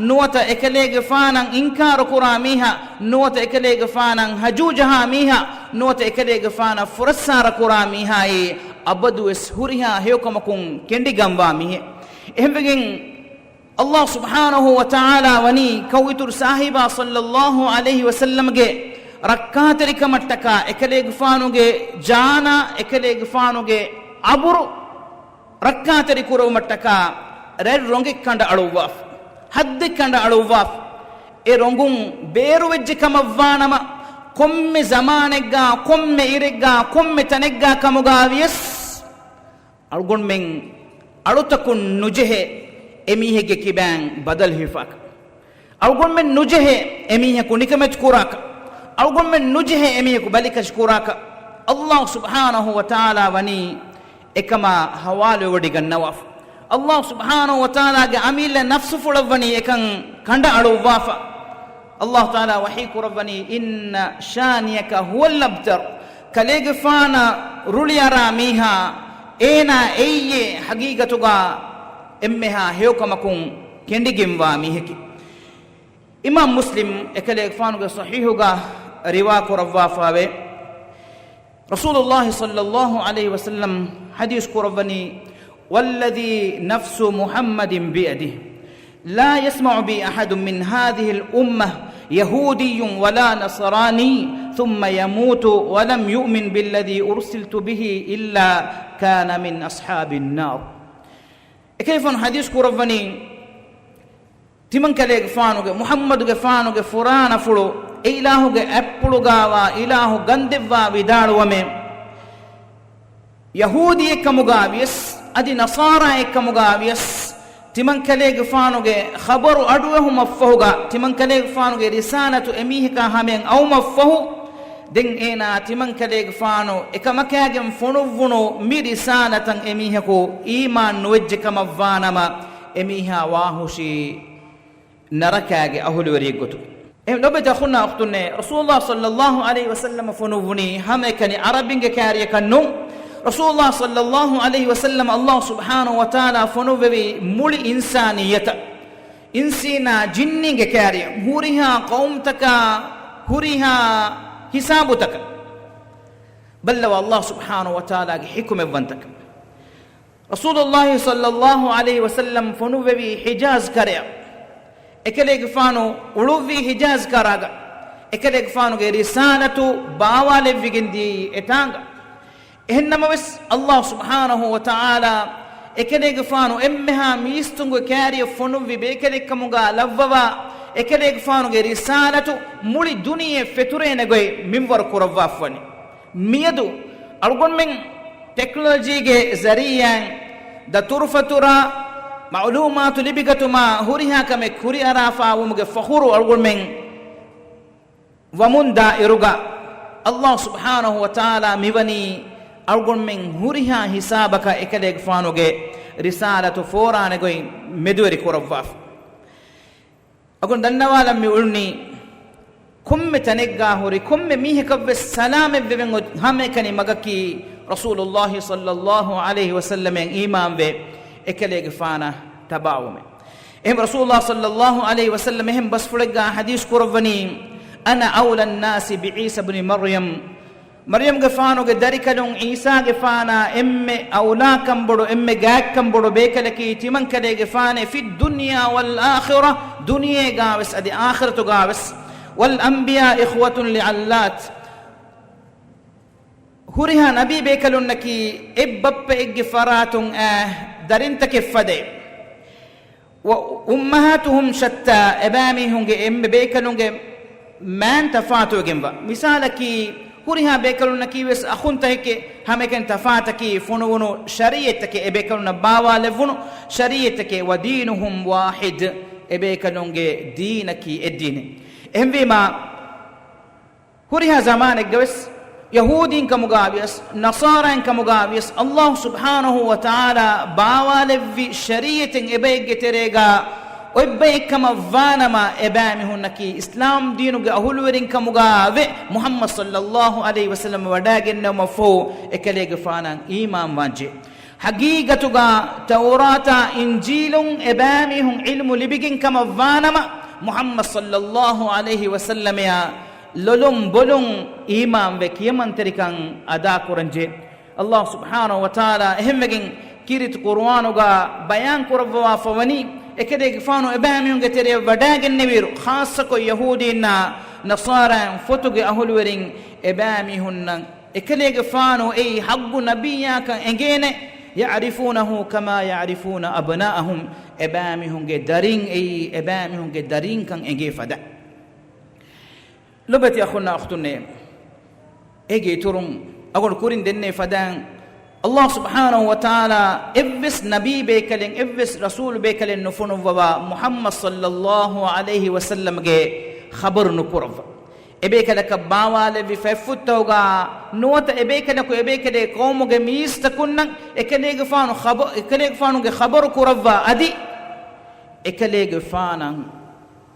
ނުވަތަ އެކަލޭގެފާނަށް އިންކާރު ކުރާ މީހާ، ނުވަތަ އެކަލޭގެފާނަށް ހަޖޫ ޖަހާ މީހާ، ނުވަތަ އެކަލޭގެފާނަށް ފުރައްސާރަ ކުރާ މީހާއީ، އަބަދުވެސް ހުރިހާ ހެޔޮކަމަކުން ކެނޑިގަންވާ މީހެއް. އެހެންވެގެން، އައްލާހު ސުބްޙާނަހު ވަ ތަޢާލާ ވަނީ ކައުއިތުރު ސާހިބާ ޞައްލައްލާހު ޢަލައިހި ވަސައްލަމްގެ ރައްކާތެރިކަމަށްޓަކާ، އެކަލޭގެފާނުގެ ޖާނާ، އެކަލޭގެފާނުގެ އަބުރު ރައްކާތެރި ކުރުމަށްޓަކާ ރަތް ރޮނގެއް ކަނޑަ އަޅުއްވާފަ، ހައްދެއް ކަނޑަ އަޅުއްވާފަ. އެ ރޮނގުން ބޭރުވެއްޖެ ކަމަށްވާނަމަ، ކޮންމެ ޒަމާނެއްގާ، ކޮންމެ އިރެއްގާ، ކޮންމެ ތަނެއްގާ ކަމުގާ ވިޔަސް، އަޅުގަނޑުމެން އަޅުތަކުން ނުޖެހޭ އެމީހެއްގެ ކިބައިން ބަދަލު ހިފާކަށް. އަޅުގަނޑުމެން ނުޖެހޭ އެމީހަކު ނިކަމެތި ކުރާކަށް. އަޅުގަނޑުމެން ނުޖެހޭ އެމީހަކު ބަލިކަށި ކުރާކަށް. އައްލާހު ސުބްޙާނަހު ވަ ތަޢާލާ ވަނީ އެކަމާ ހަވާލުވެވޮޑިގަންނަވާފަ. އައްލާހު ސުބްޙާނަހު ވަ ތަޢާލާގެ އަމިއްލަ ނަފްސުފުޅަށްވަނީ އެކަން ކަނޑައަޅުއްވާފަ. އައްލާހު ތަޢާލާ ވަޙީ ކުރައްވަނީ، "إن شانئك هو الأبتر." ކަލޭގެފާނަށް ރުޅިއަރާ މީހާ، އޭނާ އެއީ ޙަޤީޤަތުގަ އެންމެހާ ހެޔޮކަމަކުން ކެނޑިގެންވާ މީހަކީ. އިމާމް މުސްލިމް އެކަލޭގެފާނުގެ ޞަޙީޙުގަ ރިވާ ކުރައްވާފައިވޭ. ރަސޫލުއްލާހި ޞައްލައްލާހު ޢަލައިހި ވަސައްލަމް ޙަދީޘް ކުރައްވަނީ، "والذي نفس محمد بيده، لا يسمع بي أحد من هذه الأمة يهودي ولا نصراني ثم يموت ولم يؤمن بالذي أرسلت به إلا كان من أصحاب النار." އެކަލޭގެފާނު ޙަދީޘް ކުރައްވަނީ، ތިމަންކަލޭގެފާނުގެ، މުޙައްމަދުގެފާނުގެ ފުރާނަފުޅު އެ އިލާހުގެ އަތްޕުޅުގާވާ އިލާހު ގަންދެއްވާ ވިދާޅުވަމޭ، ޔަހޫދީއެއްކަމުގާ ވިޔަސް، އަދި ނަޞާރާއެއްކަމުގާ ވިޔަސް، ތިމަންކަލޭގެފާނުގެ ޚަބަރު އަޑުއެހުމަށްފަހުގަ، ތިމަންކަލޭގެފާނުގެ ރިސާލަތު އެމީހަކާ ހަމަޔަށް އައުމަށްފަހު، ދެން އޭނާ ތިމަންކަލޭގެފާނު އެކަމަކާގެން ފޮނުއްވުނު މި ރިސާލަތަށް އެމީހަކު އީމާން ނުވެއްޖެ ކަމަށްވާނަމަ، އެމީހާ ވާހުށީ ނަރަކާގެ އަހުލުވެރިއެއްގޮތުގަ. އެހެން ލޮބުވެތި އަޚުންނާ އުޚްތުންނޭ، ރަސޫލުއްލާހި ޞައްލައްލާހު ޢަލައިހި ވަސައްލަމަ ފޮނުއްވުނީ ހަމައެކަނި ޢަރަބިންގެ ކާރިޔަކަށް ނޫން. ރަސޫލުއްލާހި ޞައްލައްލާހު ޢަލައިހި ވަސައްލަމަ އައްލާހު ސުބްޙާނަހު ވަ ތަޢާލާ ފޮނުއްވެވީ މުޅި އިންސާނިއްޔަތަށް. އިންސީންނާ ޖިންނީންގެ ކާރިޔަށް ހުރިހާ ޤައުމުތަކާ، ހުރިހާ ހިސާބުތަކަށް. ބައްލަވާ އައްލާހު ސުބްޙާނަހު ވަ ތަޢާލާގެ ޙިކުމަތްވަންތަކަން. ރަސޫލުއްލާހި ޞައްލައްލާހު ޢަލައިހި ވަސައްލަމް ފޮނުއްވެވީ ޙިޖާޒް ކަރަޔަށް. އެކަލޭގެފާނު އުޅުއްވީ ޙިޖާޒް ކަރާގަ. އެކަލޭގެފާނުގެ ރިސާލަތު ބާވާލެއްވިގެން ދިޔައީ އެތާނގަ. އެހެންނަމަވެސް، އައްލާހު ސުބްޙާނަހު ވަ ތަޢާލާ އެކަލޭގެފާނު އެންމެހާ މީސްތުންގެ ކާރިޔަށް ފޮނުއްވި ބޭކަލެއްކަމުގަ ލައްވަވާ، އެކަލޭގެފާނުގެ ރިސާލަތު މުޅި ދުނިޔެ ފެތުރޭނެ ގޮތް މިންވަރު ކުރައްވާފަވަނީ. މިއަދު އަޅުގަނޑުމެން ޓެކްނޮލޮޖީގެ ޒަރީއާއިން ދަތުރުފަތުރާ މަޢުލޫމާތު ލިބިގަތުމާ ހުރިހާ ކަމެއް ކުރިއަރާފާވުމުގެ ފަޚުރު އަޅުގަނޑުމެން ވަމުންދާ އިރުގަ، ﷲ ސުބްޙާނަހޫ ވަތަޢާލާ މިވަނީ އަޅުގަނޑުމެން ހުރިހާ ހިސާބަކަށް އެކަލޭގެފާނުގެ ރިސާލަތު ފޯރާނެ ގޮތް މެދުވެރި ކުރައްވާފަ. އަޅުގަނޑު ދަންނަވާލަން މި އުޅުނީ، ކޮންމެ ތަނެއްގާ ހުރި ކޮންމެ މީހަކަށްވެސް ސަލާމަތްވެވެން އޮތް ހަމައެކަނި މަގަކީ ރަސޫލުﷲ ޞައްލަﷲ ޢަލައިހި ވަސައްލަމައަށް އީމާންވެ، އެކަލޭގެފާނަށް ތަބާވުމެއް. އެހެން ރަސޫލުﷲ ޞައްލަﷲ ޢަލައިހި ވަސައްލަމަ އެހެން ބަސްފުޅެއްގާ ޙަދީޘް ކުރައްވަނީ، "أنا أولى الناس بعيسى ابن مريم." މަރްޔަމްގެފާނުގެ ދަރިކަލުން ޢީސާގެފާނާ އެންމެ އައުލާކަންބޮޑު، އެންމެ ގާތްކަންބޮޑު ބޭކަލަކީ ތިމަންކަލޭގެފާނޭ، "في الدنيا والآخرة"، ދުނިޔޭގާވެސް އަދި އާޚިރަތުގާވެސް، "والأنبياء إخوة لعلات"، ހުރިހާ ނަބީ ބޭކަލުންނަކީ އެއްބައްޕައެއްގެ ފަރާތުން އާ ދަރިންތަކެއް ފަދައިން. "وأمهاتهم شتى"، އެބައިމީހުންގެ އެންމެ ބޭކަލުންގެ މާން ތަފާތުވެގެންވާ. މިސާލަކީ، ހުރިހާ ބޭކަލުންނަކީ ވެސް އަޚުންތަކެކޭ، ހަމައެކަނި ތަފާތަކީ ފޮނުވުނު ޝަރީޢަތްތަކެއް، އެބޭކަލުންނަށް ބާވާލެއްވުނު ޝަރީޢަތްތަކެއް. "ودينهم واحد"، އެބޭކަލުންގެ ދީނަކީ އެއްދީނެއް. އެހެންވީމާ، ހުރިހާ ޒަމާނެއްގަވެސް ޔަހޫދީން ކަމުގާވިޔަސް، ނަޞާރާއިން ކަމުގާވިޔަސް، ﷲ ސުބްޙާނަހޫ ވަތަޢާލާ ބާވާލެއްވި ޝަރީޢަތެއް އެބައެއްގެ ތެރޭގާ އޮތްބައެއްކަމަށްވާނަމަ، އެބައިމީހުންނަކީ އިސްލާމް ދީނުގެ އަހުލުވެރިން ކަމުގާވެ، މުޙައްމަދު ޞައްލަﷲ ޢަލައިހި ވަސައްލަމަ ވަޑައިގެންނެވުމަށްފަހު، އެކަލޭގެފާނަށް އީމާންވާންޖެހޭ. ޙަޤީޤަތުގާ ތައުރާތާ އިންޖީލުން އެބައިމީހުން ޢިލްމު ލިބިގެން ކަމަށްވާނަމަ، މުޙައްމަދު ޞައްލަﷲ ޢަލައިހި ވަސައްލަމަޔާ ލޮލުން ބޮލުން އީމާންވެ ކިޔަމަންތެރިކަން އަދާކުރަންޖެހޭ. ﷲ ސުބްޙާނަހޫ ވަތަޢާލާ އެހެންވެގެން ކީރިތި ޤުރުއާނުގާ ބަޔާން ކުރައްވަވާފަވަނީ، އެކަލޭގެފާނު އެބައިމީހުންގެ ތެރެޔަށް ވަޑައިގެންނެވިއިރު، ޚާއްޞަކޮށް ޔަހޫދީންނާ ނަޞާރާއިން ފޮތުގެ އަހުލުވެރިން އެބައިމީހުންނަށް އެކަލޭގެފާނު އެއީ ޙައްޤު ނަބިއްޔާކަން އެނގޭނެ، "يعرفونه كما يعرفون أبناءهم"، އެބައިމީހުންގެ ދަރިން އެއީ އެބައިމީހުންގެ ދަރީންކަން އެނގޭ ފަދަ. ލޮބުވެތި އަޚުންނާ އުޚްތުންނޭ، އޭގެ އިތުރުން އަޅުގަނޑު ކުރިން ދެންނެވި ފަދައިން، ﷲ ސުބްޙާނަހޫ ވަތަޢާލާ އެއްވެސް ނަބީ ބޭކަލެއް، އެއްވެސް ރަސޫލު ބޭކަލެއް ނުފޮނުއްވަވާ، މުޙައްމަދު ޞައްލަﷲ ޢަލައިހި ވަސައްލަމްގެ ޚަބަރު ނުކުރައްވާ. އެބޭކަލަކަށް ބާވާލެއްވި ފަތްފުށްތަކުގާ ނުވަތަ އެބޭކަލަކު އެބޭކަލެއް ޤައުމުގެ މީސްތަކުންނަށް އެކަލޭގެފާނު ޚަބަ-، އެކަލޭގެފާނުގެ ޚަބަރު ކުރައްވާ އަދި އެކަލޭގެފާނަށް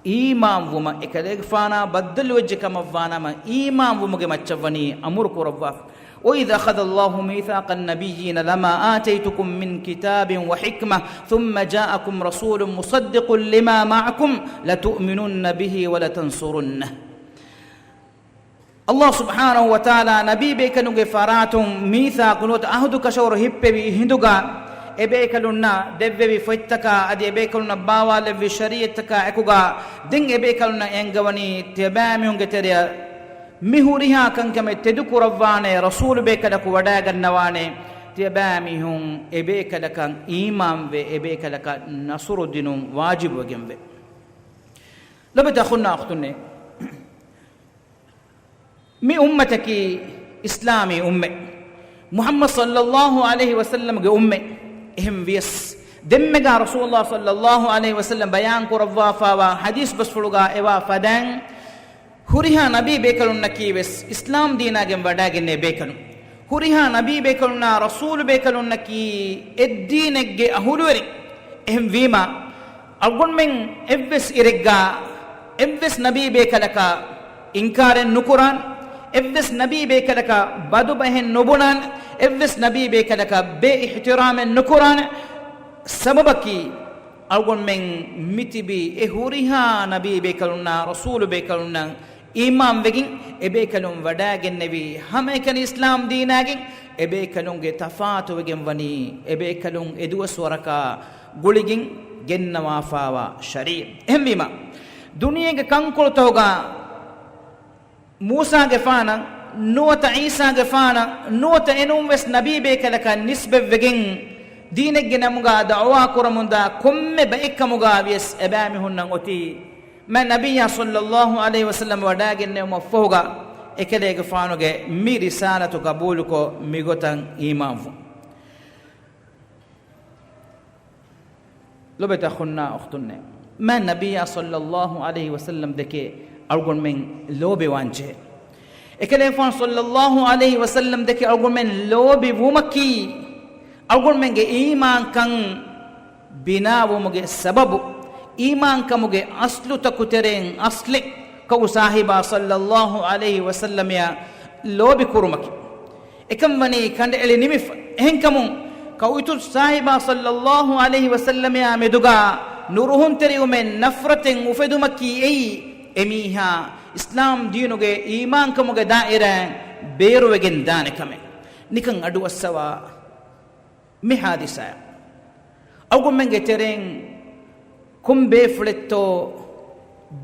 އީމާންވުމަށް، އެކަލޭގެފާނާ ބައްދަލުވެއްޖެ ކަމަށްވާނަމަ، އީމާންވުމުގެ މައްޗަށްވަނީ އަމުރު ކުރައްވާފަ. "وإذ أخذ الله ميثاق النبيين لما آتيتكم من كتاب وحكمة ثم جاءكم رسول مصدق لما معكم لتؤمنن به ولتنصرنه." ﷲ ސުބްޙާނަހޫ ވަތަޢާލާ ނަބީ ބޭކަލުންގެ ފަރާތުން މީސާޤު ނުވަތަ ޢަހުދު ކަށަވަރު ހިއްޕެވި ހިނދުގަ، އެބޭކަލުންނަށް ދެއްވެވި ފޮތްތަކާ އަދި އެބޭކަލުންނަށް ބާވާލެއްވި ޝަރީޢަތްތަކާ އެކުގަ، ދެން އެބޭކަލުންނަށް އެންގަވަނީ ތިޔަބައިމީހުންގެ ތެރެއަށް މި ހުރިހާ ކަންކަމެއް ތެދުކުރައްވާނެ، ރަސޫލު ބޭކަލަކު ވަޑައިގަންނަވާނެ، ތިޔަބައިމީހުން އެބޭކަލަކަށް އީމާންވެ، އެބޭކަލަކަށް ނަޞްރު ދިނުން ވާޖިބުވެގެންވެ. ލޮބުވެތި އަޚުންނާ އުޚްތުންނޭ، މި އުއްމަތަކީ އިސްލާމީ އުއްމަތް، މުޙައްމަދު ޞައްލަﷲ ޢަލައިހި ވަސައްލަމްގެ އުއްމަތް. އެހެން ވިޔަސް، ދެންމެގާ ރަސޫލުﷲ ޞައްލަﷲ ޢަލައިހި ވަސައްލަމް ބަޔާން ކުރައްވާފާވާ ޙަދީޘް ބަސްފުޅުގާ އެވާ ފަދައިން، ހުރިހާ ނަބީ ބޭކަލުންނަކީ ވެސް އިސްލާމް ދީނާގެން ވަޑައިގެންނެވި ބޭކަލުން. ހުރިހާ ނަބީ ބޭކަލުންނާ ރަސޫލު ބޭކަލުންނަކީ އެއްދީނެއްގެ އަހުލުވެރިން. އެހެންވީމާ، އަޅުގަނޑުމެން އެއްވެސް އިރެއްގާ އެއްވެސް ނަބީ ބޭކަލަކަށް އިންކާރެއް ނުކުރާނެ، އެއްވެސް ނަބީ ބޭކަލަކަށް ބަދުބަހެއް ނުބުނާނެ، އެއްވެސް ނަބީ ބޭކަލަކަށް ބޭއިޙްތިރާމެއް ނުކުރާނެ. ސަބަބަކީ، އަޅުގަނޑުމެން މިތިބީ އެ ހުރިހާ ނަބީ ބޭކަލުންނާ ރަސޫލު ބޭކަލުންނަށް އީމާންވެގެން، އެބޭކަލުން ވަޑައިގެންނެވީ ހަމައެކަނި އިސްލާމް ދީނާގެން، އެބޭކަލުންގެ ތަފާތުވެގެން ވަނީ، އެބޭކަލުން އެދުވަސްވަރަކާ ގުޅިގެން ގެންނަވާފާވާ ޝަރީޢަތް. އެހެންވީމާ، ދުނިޔޭގެ ކަންކޮޅުތަކުގާ މޫސާގެފާނަށް ނުވަތަ ޢީސާގެފާނަށް ނުވަތަ އެނޫންވެސް ނަބީ ބޭކަލަކަށް ނިސްބަތްވެގެން، ދީނެއްގެ ނަމުގާ ދަޢުވާ ކުރަމުންދާ ކޮންމެ ބައެއްކަމުގާ ވިޔަސް އެބައިމީހުންނަށް އޮތީ، މާތް ނަބިއްޔާ ޞައްލަﷲ ޢަލައިހި ވަސައްލަމަ ވަޑައިގެންނެވުމަށްފަހުގަ އެކަލޭގެފާނުގެ މި ރިސާލަތު ގަބޫލުކޮށް މިގޮތަށް އީމާންވުން. ލޮބެތި އަޚުންނާ އުޚްތުންނޭ، މާތް ނަބިއްޔާ ޞައްލައްލާހު ޢަލައިހި ވަސައްލަމް ދެކެ އަޅުގަނޑުމެން ލޯބިވާންޖެހޭ. އެކަލޭގެފާނު ޞައްލައްލާހު ޢަލައިހި ވަސައްލަމް ދެކެ އަޅުގަނޑުމެން ލޯބިވުމަކީ، އަޅުގަނޑުމެންގެ އީމާންކަން ބިނާވުމުގެ ސަބަބު، އީމާންކަމުގެ އަސްލުތަކު ތެރެއިން އަސްލެއް ކައު ސާހިބާ ޞައްލައްލާހު ޢަލައިހި ވަސައްލަމަޔާ ލޯބި ކުރުމަކީ. އެކަން ވަނީ ކަނޑައެޅި ނިމިފަ. އެހެންކަމުން، ކައުތު ސާހިބާ ޞައްލައްލާހު ޢަލައިހި ވަސައްލަމަޔާ މެދުގާ ނުރުހުންތެރިވުމެއް، ނަފްރަތެއް އުފެދުމަކީ އެއީ، އެމީހާ އިސްލާމް ދީނުގެ އީމާންކަމުގެ ދާއިރާއިން ބޭރުވެގެން ދާނެ ކަމެއް. ނިކަން އަޑުއައްސަވާ މި ހާދިސާ. އަޅުގަނޑުމެންގެ ތެރެއިން ކޮން ބޭފުޅެއްތޯ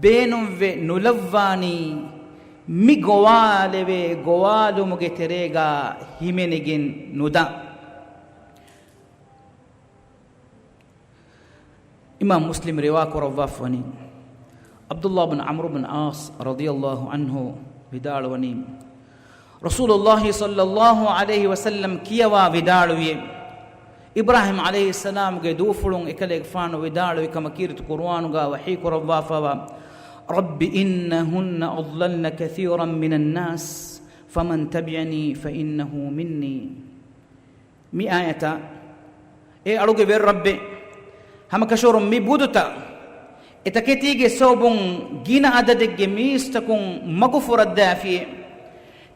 ބޭނުންވެ ނުލައްވާނީ، މި ގޮވާލެވޭ ގޮވާލުމުގެ ތެރޭގާ ހިމެނިގެން ނުދާ. އިމާމް މުސްލިމް ރިވާ ކުރައްވާފަވަނީ، ޢަބްދުﷲ ބިން ޢަމްރު ބިން ޢާޞް ރަޟިޔަﷲ ޢަންހު ވިދާޅުވަނީ، ރަސޫލުﷲ ޞައްލައްލާހު ޢަލައިހި ވަސައްލަމް ކިޔަވާ ވިދާޅުވި، އިބްރާހީމް ޢަލައިހިއްސަލާމްގެ ދޫފުޅުން އެކަލޭގެފާނު ވިދާޅުވި ކަމަށް ކީރިތި ޤުރުއާނުގާ ވަޙީ ކުރައްވާފައިވާ، رب إنهن أضللن كثيرا من الناس فمن تبعني فإنه مني. މި އާޔަތާ، އޭ އަޅުގެ ވެރި ރައްބޭ، ހަމަކަށަވަރުން މި ބުދުތައް އެތަކެތީގެ ސަބަބުން ގިނަ އަދަދެއްގެ މީސްތަކުން މަގުފުރައްދާފިއޭ.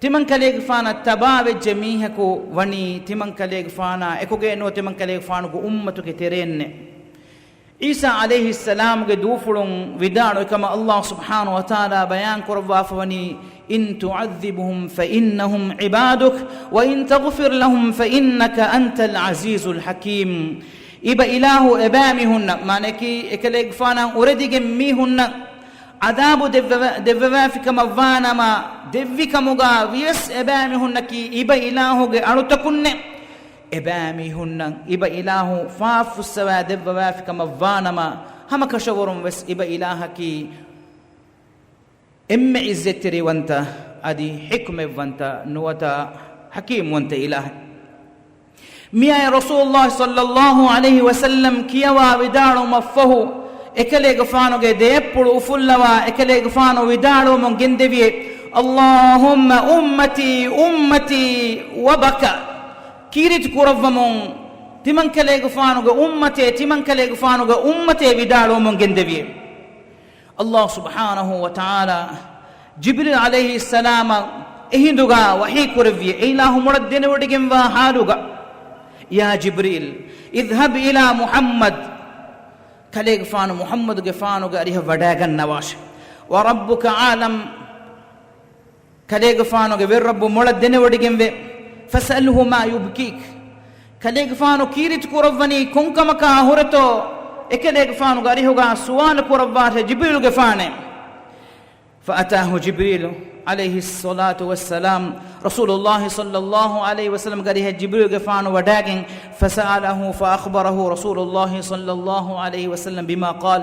ތިމަންކަލޭގެފާނަށް ތަބާވެއްޖެ މީހަކު ވަނީ ތިމަންކަލޭގެފާނާ އެކުގައެއް ނުވަ، ތިމަންކަލޭގެފާނުގެ އުއްމަތުގެ ތެރެއިންނޭ. ޢީސާ ޢަލައިހިއްސަލާމްގެ ދޫފުޅުން ވިދާޅުވި ކަމަށް ﷲ ސުބްޙާނަހޫ ވަތަޢާލާ ބަޔާން ކުރައްވާފަވަނީ، إن تعذبهم فإنهم عبادك وإن تغفر لهم فإنك أنت العزيز الحكيم. އިބަ އިލާހު އެބައިމީހުންނަށް، މާނައަކީ އެކަލޭގެފާނާ އުރެދިގެން މީހުންނަށް ޢަޛާބު ދެއްވެވ-، ދެއްވެވާފި ކަމަށްވާނަމަ، ދެއްވި ކަމުގާ ވިޔަސް އެބައިމީހުންނަކީ އިބަ އިލާހުގެ އަޅުތަކުންނޭ. އެބައިމީހުންނަށް އިބަ އިލާހު ފާފަ ފުއްސަވާ ދެއްވަވާފި ކަމަށްވާނަމަ، ހަމަކަށަވަރުން ވެސް އިބަ އިލާހަކީ އެންމެ ޢިއްޒަތްތެރިވަންތަ، އަދި ޙިކްމަތްވަންތަ ނުވަތަ ޙަކީމްވަންތަ އިލާހެއް. މިއާއެއް ރަސޫލުﷲ ޞައްލައްލާހު ޢަލައިހި ވަސައްލަމް ކިޔަވާ ވިދާޅުވުމަށްފަހު، އެކަލޭގެފާނުގެ ދެއަތްޕުޅު އުފުއްލަވާ، އެކަލޭގެފާނު ވިދާޅުވަމުން ގެންދެވިއޭ، اللهم أمتي أمتي وبكى. ކީރިތި ކުރައްވަމުން، ތިމަންކަލޭގެފާނުގެ އުއްމަތޭ، ތިމަންކަލޭގެފާނުގެ އުއްމަތޭ ވިދާޅުވަމުން ގެންދެވިއޭ. ﷲ ސުބްޙާނަހޫ ވަތަޢާލާ ޖިބްރީލް ޢަލައިހިއްސަލާމަށް އެހިނދުގާ ވަޙީ ކުރެއްވި، އެ އިލާހު މޮޅަށް ދެނެވޮޑިގެންވާ ޙާލުގަ، يا جبريل اذهب إلى محمد، ކަލޭގެފާނު މުޙައްމަދުގެފާނުގެ އަރިހަށް ވަޑާގަންނަވާށެ. وربك أعلم، ކަލޭގެފާނުގެ ވެރިރައްބު މޮޅަށް ދެނެވޮޑިގެންވޭ. فاسأله ما يبكيك، ކަލޭގެފާނު ކީރިތި ކުރައްވަނީ ކޮންކަމަކާ ހުރެތޯ، އެކަލޭގެފާނުގެ އަރިހުގާ ސުވާލު ކުރައްވާށޭ ޖިބްރީލުގެފާނޭ. فأتاه جبريل عليه الصلاة والسلام، ރަސޫލުﷲ ޞައްލައްލާހު ޢަލައިހި ވަސައްލަމްގެ އަރިހަށް ޖިބްރީލުގެފާނު ވަޑާގެން، فسأله فأخبره رسول الله صلى الله عليه وسلم بما قال،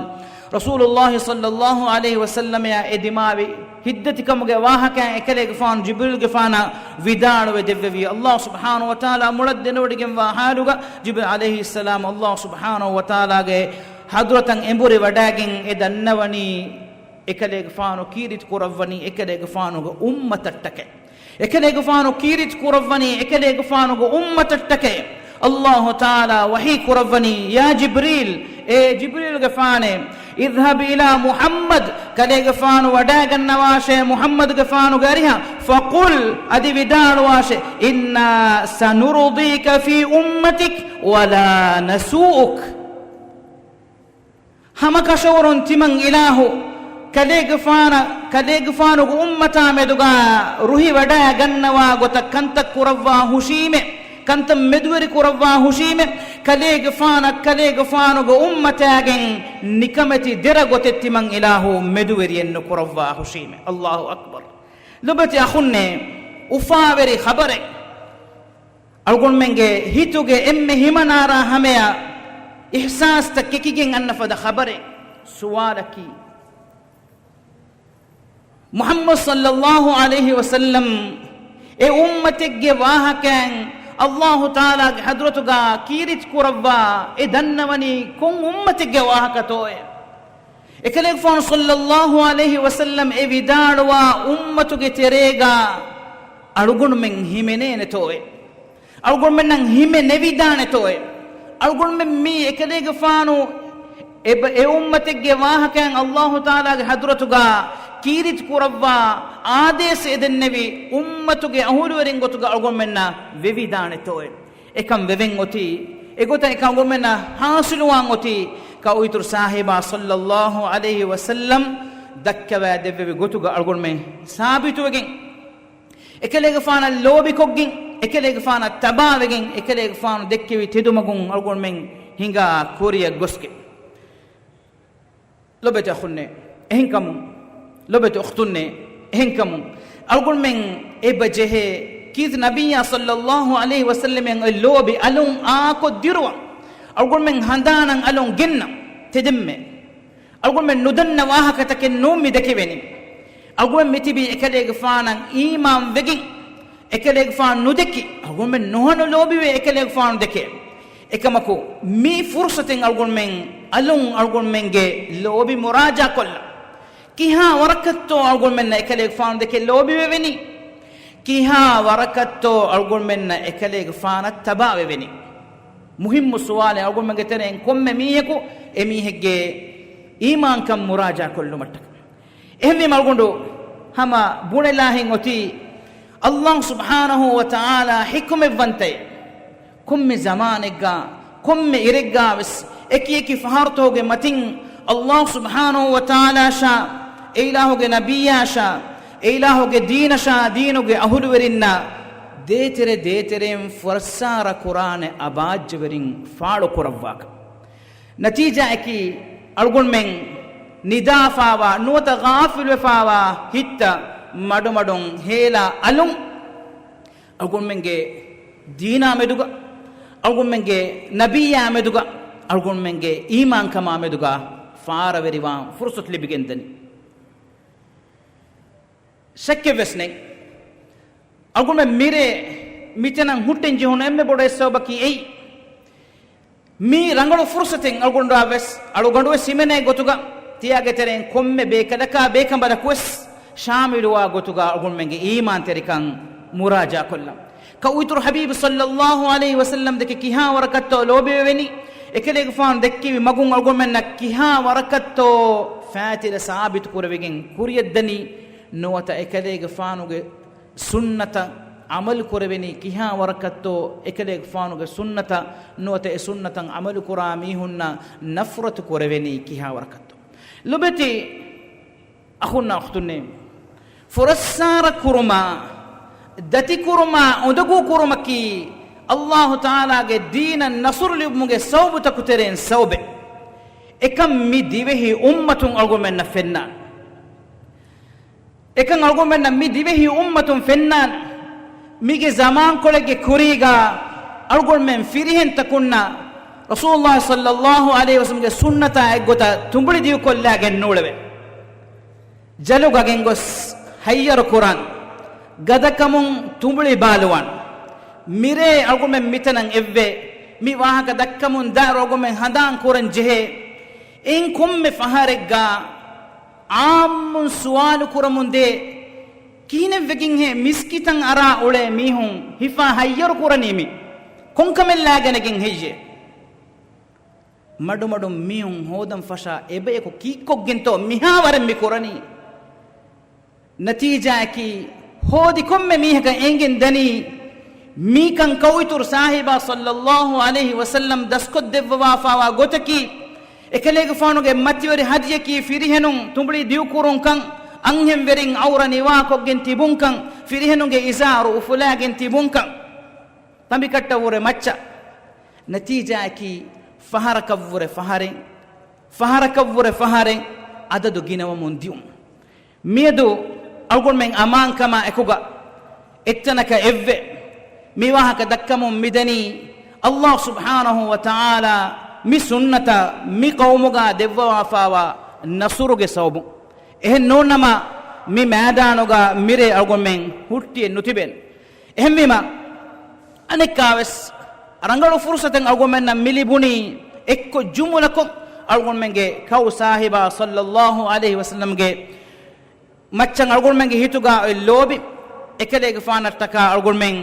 ރަސޫލުﷲ ޞައްލައްލާހު ޢަލައިހި ވަސައްލަމަޔާ އެ ދިމާވި ހިތްދަތިކަމުގެ ވާހަކައިން އެކަލޭގެފާނު ޖިބްރީލުގެފާނަށް ވިދާޅުވެ ދެއްވެވި، ﷲ ސުބްޙާނަހޫ ވަތަޢާލާ މޮޅަށް ދެނެވޮޑިގެންވާ ޙާލުގަ، ޖިބްރީލް ޢަލައިހިއްސަލާމް ﷲ ސުބްޙާނަހޫ ވަތަޢާލާގެ ޙަޟްރަތަށް އެނބުރި ވަޑާގެން އެ ދަންނަވަނީ، އެކަލޭގެފާނު ކީރިތި ކުރައްވަނީ އެކަލޭގެފާނުގެ އުއްމަތަށްޓަކައި. އެކަލޭގެފާނު ކީރިތި ކުރައްވަނީ އެކަލޭގެފާނުގެ އުއްމަތަށްޓަކައި. ﷲ ތަޢާލާ ވަޙީ ކުރައްވަނީ، يا جبريل، އޭ ޖިބްރީލްގެފާނޭ، اذهب إلى محمد، ކަލޭގެފާނު ވަޑާގަންނަވާށޭ މުޙައްމަދުގެފާނުގެ އަރިހަށް، فقل، އަދި ވިދާޅުވާށޭ، إنا سنرضيك في أمتك ولا نسوءك. ހަމަކަށަވަރުން ތިމަން އިލާހު ކަލޭގެފާނަށް، ކަލޭގެފާނުގެ އުއްމަތާ މެދުގާ ރުހިވަޑައިގަންނަވާ ގޮތަށް ކަންތައް ކުރައްވާ ހުށީމޭ، ކަންތައް މެދުވެރި ކުރައްވާ ހުށީމޭ، ކަލޭގެފާނަށް ކަލޭގެފާނުގެ އުއްމަތާގެން ނިކަމެތި ދެރަ ގޮތެއް ތިމަން އިލާހު މެދުވެރިއެއް ނުކުރައްވާ ހުށީމޭ. ﷲ އަކްބަރު. ލޮބެތި އަޚުންނޭ، އުފާވެރި ޚަބަރެއް. އަޅުގަނޑުމެންގެ ހިތުގެ އެންމެ ހިމަނާރާ ހަމަޔަށް އިޙްސާސްތައް ކެކިގެން އަންނަ ފަދަ ޚަބަރެއް. ސުވާލަކީ، މުޙައްމަދު ޞައްލައްލާހު ޢަލައިހި ވަސައްލަމް އެ އުއްމަތެއްގެ ވާހަކައިން އައްލާހު ތަޢާލާގެ ޙަޟްރަތުގަ ކީރިތި ކުރައްވާ އެ ދަންނަވަނީ ކޮން އުއްމަތެއްގެ ވާހަކަތޯއޭ؟ އެކަލޭގެފާނު ޞައްލައްލާހު ޢަލައިހި ވަސައްލަމް އެ ވިދާޅުވާ އުއްމަތުގެ ތެރޭގަ އަޅުގަނޑުމެން ހިމެނޭނެތޯއޭ؟ އަޅުގަނޑުމެންނަށް ހިމެނެވިދާނެތޯއޭ؟ އަޅުގަނޑުމެން މީ އެކަލޭގެފާނު އެބަ-، އެ އުއްމަތެއްގެ ވާހަކައިން އައްލާހު ތަޢާލާގެ ޙަޟްރަތުގަ ކީރިތި ކުރައްވާ އާދޭސް އެދެންނެވި އުއްމަތުގެ އަހުލުވެރިން ގޮތުގަ އަޅުގަނޑުމެންނަށް ވެވިދާނެތޯއޭ؟ އެކަން ވެވެން އޮތީ، އެގޮތަށް އެކަން އަޅުގަނޑުމެންނަށް ޙާޞިލުވާން އޮތީ، ކައުއިތުރު ސާހިބާ ޞައްލައްލާހު ޢަލައިހި ވަސައްލަމް ދައްކަވާ ދެއްވެވި ގޮތުގަ އަޅުގަނޑުމެން ސާބިތުވެގެން، އެކަލޭގެފާނަށް ލޯބިކޮށްގެން، އެކަލޭގެފާނަށް ތަބާވެގެން، އެކަލޭގެފާނު ދެއްކެވި ތެދުމަގުން އަޅުގަނޑުމެން ހިނގާ ކުރިޔަށް ގޮސްގެން. ލޮބެތި އަޚުންނޭ، އެހެންކަމުން، ލޮބެތި އުޚްތުންނޭ، އެހެންކަމުން، އަޅުގަނޑުމެން އެބަ ޖެހޭ ކީރިތި ނަބިއްޔާ ޞައްލައްލާހު ޢަލައިހި ވަސައްލަމަށް އޮތް ލޯބި އަލުން އާކޮށް ދިރުވަން. އަޅުގަނޑުމެން ހަނދާނަށް އަލުން ގެންނަން ތެދެއްމެ. އަޅުގަނޑުމެން ނުދަންނަ ވާހަކަތަކެއް ނޫން މި ދެކެވެނީ. އަޅުގަނޑުމެން މިތިބީ އެކަލޭގެފާނަށް އީމާން ވެގެން، އެކަލޭގެފާނު ނުދެކި، އަޅުގަނޑުމެން ނުހަނު ލޯބިވެ އެކަލޭގެފާނު ދެކެ. އެކަމަކު، މި ފުރުޞަތެއް އަޅުގަނޑުމެން އަލުން އަޅުގަނޑުމެންގެ ލޯބި މުރާޖާ ކޮށްލަން. ކިހާ ވަރަކަށްތޯ އަޅުގަނޑުމެންނަށް އެކަލޭގެފާނު ދެކެ ލޯބިވެވެނީ؟ ކިހާ ވަރަކަށްތޯ އަޅުގަނޑުމެންނަށް އެކަލޭގެފާނަށް ތަބާވެވެނީ؟ މުހިއްމު ސުވާލެއް އަޅުގަނޑުމެންގެ ތެރެއިން ކޮންމެ މީހަކު އެމީހެއްގެ އީމާންކަން މުރާޖާކޮށްލުމަށްޓަކަ. އެހެންވީމަ އަޅުގަނޑު ހަމަ ބުނެލާހެން އޮތީ، އައްލާހު ސުބްޙާނަހޫ ވަތަޢާލާ ޙިކުމަތްވަންތައެއް. ކޮންމެ ޒަމާނެއްގަ، ކޮންމެ އިރެއްގަވެސް އެކި އެކި ފަހަރުތަކުގެ މަތިން އައްލާހު ސުބްޙާނަހޫ ވަތަޢާލާއަށާ، އެއިލާހުގެ ނަބިއްޔާއަށާ، އެއިލާހުގެ ދީނަށާ، ދީނުގެ އަހުލުވެރިންނަށް ދޭތެރެ ދޭތެރެއިން ފުރައްސާރަ ކުރާނެ އަބާއްޖަވެރިން ފާޅުކުރައްވާކަށް. ނަތީޖާއަކީ، އަޅުގަނޑުމެން ނިދާފާވާ، ނުވަތަ ޣާފިލުވެފާވާ ހިތްތައް މަޑުމަޑުން ހޭލާ އަލުން، އަޅުގަނޑުމެންގެ ދީނާ މެދުގަ، އަޅުގަނޑުމެންގެ ނަބިއްޔާ މެދުގަ، އަޅުގަނޑުމެންގެ އީމާންކަމާ މެދުގަ ފާރަވެރިވާން ފުރުޞަތު ލިބިގެންދަނީ. ޝައްކެއްވެސް ނެތް. އަޅުގަނޑުމެން މިރޭ މިތަނަށް ހުއްޓެން ޖެހުނު އެންމެ ބޮޑު އެއް ސަބަބަކީ އެއީ. މީ ރަނގަޅު ފުރުޞަތެއް އަޅުގަނޑުއާވެސް، އަޅުގަނޑުވެސް ހިމެނޭ ގޮތުގަ ތިޔާގެ ތެރެއިން ކޮންމެ ބޭކަލަކާ ބޭކަނބަލަކުވެސް ޝާމިލުވާ ގޮތުގަ އަޅުގަނޑުމެންގެ އީމާންތެރިކަން މުރާޖާކޮށްލަން. ކައުއިތުރު ޙަބީބު ޞައްލައްލާހު ޢަލައިހި ވަސައްލަމް ދެކެ ކިހާ ވަރަކަށްތޯ ލޯބިވެވެނީ؟ އެކަލޭގެފާނު ދެއްކެވި މަގުން އަޅުގަނޑުމެންނަށް ކިހާ ވަރަކަށްތޯ ފާތިލަ ސާބިތު ކުރެވިގެން ކުރިޔަށްދަނީ؟ ނުވަތަ އެކަލޭގެފާނުގެ ސުންނަތަށް ޢަމަލު ކުރެވެނީ ކިހާ ވަރަކަށްތޯ؟ އެކަލޭގެފާނުގެ ސުންނަތަށް ނުވަތަ އެ ސުންނަތަށް ޢަމަލު ކުރާ މީހުންނަށް ނަފްރަތު ކުރެވެނީ ކިހާ ވަރަކަށްތޯ؟ ލޮބެތި އަޚުންނާ އުޚްތުންނޭ، ފުރައްސާރަ ކުރުމާ، ދަތިކުރުމާ، އުނދަގޫ ކުރުމަކީ އައްލާހު ތަޢާލާގެ ދީނަށް ނަޞްރު ލިބުމުގެ ސަބަބުތަކު ތެރެއިން ސަބަބެއް. އެކަން މި ދިވެހި އުއްމަތުން އަޅުގަނޑުމެންނަށް ފެންނާނެ. އެކަން އަޅުގަނޑުމެންނަށް މި ދިވެހި އުއްމަތުން ފެންނާނެ. މީގެ ޒަމާންކޮޅެއްގެ ކުރީގަ އަޅުގަނޑުމެން ފިރިހެންތަކުންނަށް ރަސޫލުﷲ ޞައްލައްލާހު ޢަލައިހި ވަސައްލަމްގެ ސުންނަތާ އެއްގޮތަށް ތުނބުޅި ދިގުކޮށްލާގެން ނޫޅެވެ. ޖަލުގަ ގެންގޮސް ހައްޔަރު ކުރަން، ގަދަކަމުން ތުނބުޅި ބާލުވަން. މިރޭ އަޅުގަނޑުމެން މިތަނަށް އެއްވެ، މި ވާހަކަ ދައްކަމުން ދާއިރު އަޅުގަނޑުމެން ހަނދާން ކުރަން ޖެހޭ. އެއިން ކޮންމެ ފަހަރެއްގަ އާއްމުން ސުވާލު ކުރަމުން ދޭ، ކިހިނެއްވެގެންހޭ މިސްކިތަށް އަރާ އުޅޭ މީހުން ހިފާ ހައްޔަރު ކުރަނީ މި؟ ކޮންކަމެއް ލާގެނެގެން ހެއްޔޭ؟ މަޑުމަޑުން މީހުން ހޯދަން ފަށާ އެބަޔަކު ކީއްކޮށްގެންތޯ މިހާވަރެއް މި ކުރަނީ؟ ނަތީޖާއަކީ، ހޯދި ކޮންމެ މީހަކަށް އެނގެން ދަނީ، މީކަން ކައުއިތުރު ސާހިބާ ޞައްލައްލާހު ޢަލައިހި ވަސައްލަމް ދަސްކޮށްދެއްވަވާފާވާ ގޮތަކީ، އެކަލޭގެފާނުގެ މަތިވެރި ހަދިޔަކީ ފިރިހެނުން ތުނބުޅި ދިގުކުރުންކަން، އަންހެންވެރިން ޢައުރަ ނިވާކޮށްގެން ތިބުންކަން، ފިރިހެނުންގެ އިޒާރު އުފުލާގެން ތިބުންކަން، ތަނބިކައްޓަށްވުރެ މައްޗަށް. ނަތީޖާއަކީ، ފަހަރަކަށްވުރެ ފަހަރެއް، ފަހަރަކަށްވުރެ ފަހަރެއް އަދަދު ގިނަވަމުން ދިއުން. މިއަދު އަޅުގަނޑުމެން އަމާންކަމާ އެކުގަ އެއްތަނަކަށް އެއްވެ، މިވާހަކަ ދައްކަމުން މިދަނީ، އައްލާހު ސުބްޙާނަހު ވަތަޢާލާ މި ސުންނަތަށް މި ޤައުމުގަ ދެއްވަވާފާވާ ނަޞްރުގެ ސަބަބުން. އެހެން ނޫންނަމަ، މި މައިދާނުގަ މިރޭ އަޅުގަނޑުމެން ހުއްޓިއެއް ނުތިބެން. އެހެންވީމަ، އަނެއްކާވެސް ރަނގަޅު ފުރުސަތެއް އަޅުގަނޑުމެންނަށް މި ލިބުނީ، އެއްކޮށް ޖުމުލަކޮށް އަޅުގަނޑުމެންގެ ކައު ސާހިބާ ޞައްލައްލާހު ޢަލައިހި ވަސައްލަމްގެ މައްޗަށް އަޅުގަނޑުމެންގެ ހިތުގަ އޮތް ލޯބި، އެކަލޭގެފާނަށްޓަކާ އަޅުގަނޑުމެން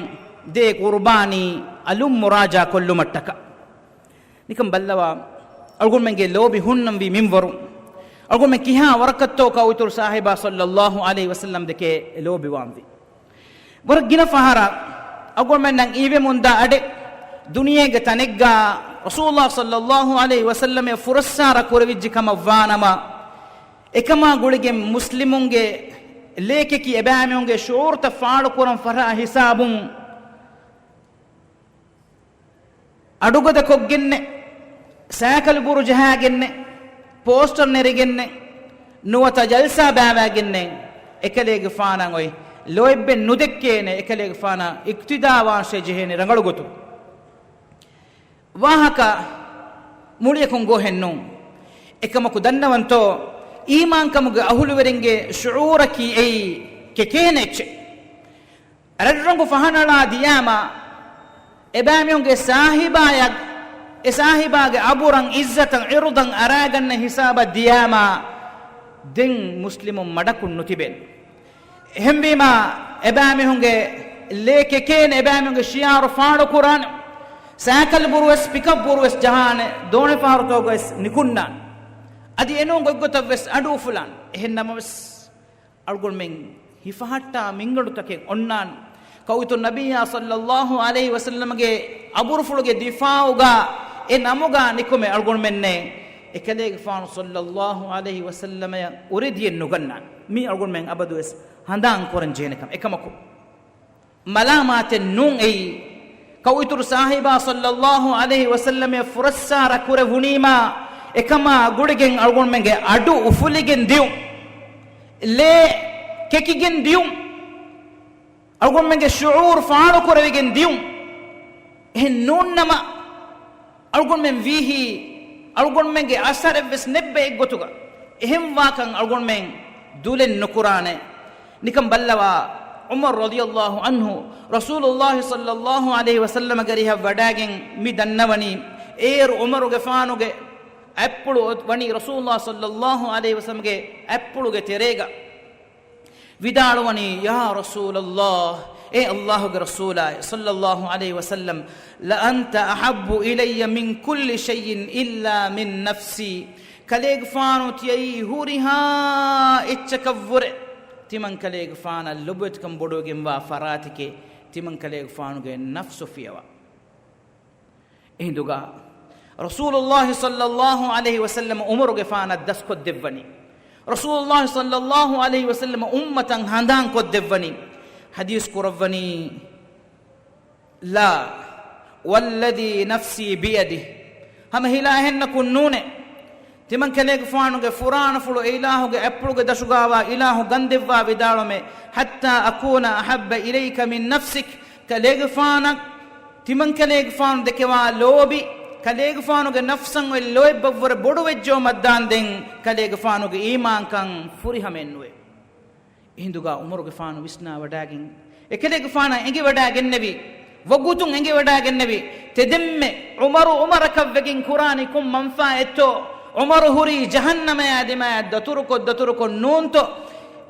ދޭ ޤުރުބާނީ އަލުން މުރާޖާ ކޮށްލުމަށްޓަކާ. ނިކަން ބައްލަވާ، އަޅުގަނޑުމެންގެ ލޯބި ހުންނަންވީ މިންވަރު. އަޅުގަނޑުމެން ކިހާ ވަރަކަށްތޯ ކައު އިތުރު ސާހިބާ ޞައްލައްލާހު ޢަލައިހި ވަސައްލަމް ދެކެ ލޯބިވާންވީ. ވަރަށް ގިނަ ފަހަރަށް އަޅުގަނޑުމެންނަށް އިވެމުންދާ އަޑެއް، ދުނިޔޭގެ ތަނެއްގަ ރަސޫލާ ޞައްލައްލާހު ޢަލައިހި ވަސައްލަމެއް ފުރައްސާރަ ކުރެވިއްޖެ ކަމަށް ވާނަމަ، އެކަމާ ގުޅިގެން މުސްލިމުންގެ ލޭކެކި އެބައިމީހުންގެ ޝުޢޫރުތައް ފާޅުކުރަން ފަށާ ހިސާބުން، އަޑުގަދަކޮށްގެންނެ، ސައިކަލްބުރު ޖަހާގެންނެ، ޕޯސްޓަރު ނެރިގެންނެ، ނުވަތަ ޖަލްސާ ބާވާގެންނެ، އެކަލޭގެފާނަށް އޮތް ލޯތްބެއް ނުދެއްކޭނެ، އެކަލޭގެފާނާ އިޤްތިދާވާންށޭ ޖެހޭނެ ރަނގަޅު ގޮތުން. ވާހަކަ މުޅިއަކުން ގޯހެއްނޫން. އެކަމަކު ދަންނަވަންތޯ، އީމާންކަމުގެ އަހުލުވެރިންގެ ޝުޢޫރަކީ އެއީ ކެކޭނެ އެއްޗެއް. ރަތްރަނގު ފަހަނަޅާ ދިޔާމާ، އެބައިމީހުންގެ ސާހިބާޔަށް، އެ ސާހިބާގެ އަބުރަށް، އިއްޒަތަށް، އިރުދަށް އަރާގަންނަ ހިސާބަށް ދިޔާމާ، ދެން މުސްލިމުން މަޑަކުން ނުތިބޭނެ. އެހެންވީމާ، އެބައިމީހުންގެ ލޭ ކެކޭނެ، އެބައިމީހުންގެ ޝިޢާރު ފާޅުކުރާނެ. ސައިކަލް ބުރުވެސް، ޕިކަޕް ބުރުވެސް ޖަހާނެ، ދޯނިފަހަރުތަކުގަވެސް ނިކުންނާނެ. އަދި އެނޫން ގޮތްގޮތަށްވެސް އަޑު އުފުލާނެ. އެހެން ނަމަވެސް، އަޅުގަނޑުމެން ހިފަހައްޓާ މިންގަނޑުތަކެއް އޮންނާނެ. ކައުއިތު ނަބިއްޔާ ޞައްލައްލާހު ޢަލައިހި ވަސައްލަމްގެ އަބުރުފުޅުގެ ދިފާޢުގަ އެ ނަމުގަ ނިކުމެ އަޅުގަނޑުމެންނޭ އެކަލޭގެފާނު ޞައްލައްލާހު ޢަލައިހި ވަސައްލަމަޔަށް އުރެދިއެއް ނުގަންނާނެ. މީ އަޅުގަނޑުމެން އަބަދުވެސް ހަނދާން ކުރަން ޖެހޭނެ ކަމެއް. އެކަމަކު، މަލާމާތެއް ނޫން އެއީ. ކައުއިތުރު ސާހިބާ ޞައްލައްލާހު ޢަލައިހި ވަސައްލަމައަށް ފުރައްސާރަ ކުރެވުނީމާ، އެކަމާ ގުޅިގެން އަޅުގަނޑުމެންގެ އަޑު އުފުލިގެން ދިޔުން، ލޭ ކެކިގެން ދިޔުން، އަޅުގަނޑުމެންގެ ޝުޢޫރު ފާޅުކުރެވިގެން ދިޔުން. އެހެން ނޫންނަމަ، އަޅުގަނޑުމެން ވީހީ، އަޅުގަނޑުމެންގެ އަސަރެއްވެސް ނެއްބަ އެއްގޮތުގަ. އެހެންވާކަން އަޅުގަނޑުމެން ދުލެއް ނުކުރާނެ. ނިކަން ބައްލަވާ، ޢުމަރު ރަޟިޔައްލާހު ޢަންހު، ރަސޫލުއްލާހި ޞައްލައްލާހު ޢަލައިހި ވަސައްލަމަގެ އަރިހަށް ވަޑާގެން މި ދަންނަވަނީ، އޭރު ޢުމަރުގެފާނުގެ އަތްޕުޅު ވަނީ ރަސޫލުއްލާހި ޞައްލައްލާހު ޢަލައިހި ވަސައްލަމަގެ އަތްޕުޅުގެ ތެރޭގަ. ވިދާޅުވަނީ، ޔާ ރަސޫލައްލާހް، އޭ އައްލާހުގެ ރަސޫލާއޭ، ޞައްލައްލާހު ޢަލައިހި ވަސައްލަމް، ލައަންތަ އަޙައްބު އިލައްޔަ މިން ކުއްލި ޝައްޔިން އިއްލާ މިން ނަފްސީ. ކަލޭގެފާނު ތިޔައީ ހުރިހާ އެއްޗަކަށްވުރެ، ތިމަން ކަލޭގެފާނަށް ލޮބުވެތިކަން ބޮޑުވެގެންވާ ފަރާތެކޭ، ތިމަން ކަލޭގެފާނުގެ ނަފްސު ފިޔަވާ. އެހިނދުގަ ރަސޫލުއްލާހި ޞައްލައްލާހު ޢަލައިހި ވަސައްލަމަ ޢުމަރުގެފާނަށް ދަސްކޮށްދެއްވަނީ. ރަސޫލުއްލާހި ޞައްލައްލާހު ޢަލައިހި ވަސައްލަމަ އުއްމަތަށް ހަނދާން ކޮށްދެއްވަނީ. ޙަދީޘް ކުރައްވަނީ، ލާ، ވައްލަޛީ ނަފްސީ ބިޔަދިހި. ހަމަ ހިލާ އެހެންނަކުން ނޫނޭ. ތިމަން ކަލޭގެފާނުގެ ފުރާނަފުޅު އެ އިލާހުގެ އަތްޕުޅުގެ ދަށުގާވާ އިލާހު ގަންދެއްވާ ވިދާޅުމޭ، ޙައްތާ އަކޫނަ އަޙައްބަ އިލައިކަ މިން ނަފްސިކް. ކަލޭގެފާނަށް ތިމަން ކަލޭގެފާނު ދެކެވާ ލޯބި، ކަލޭގެފާނުގެ ނަފްސަށް އޮތް ލޯތްބަށްވުރެ ބޮޑުވެއްޖެއްޔާ މައްދާންދެން ކަލޭގެފާނުގެ އީމާންކަން ފުރިހަމައެއްނުވޭ. އެހިނދުގަ ޢުމަރުގެފާނު ވިސްނާވަޑާގެން، އެކަލޭގެފާނަށް އެނގިވަޑާގެންނެވި، ވަގުތުން އެނގިވަޑާގެންނެވި، ތެދެންމެ ޢުމަރު ޢުމަރަކަށްވެގެން ކުރާނީ ކޮން މަންފާއެއްތޯ؟ ޢުމަރު ހުރީ ޖަހަންނަމަޔާ ދިމާޔަށް ދަތުރުކޮށް ދަތުރުކޮށް ނޫންތޯ؟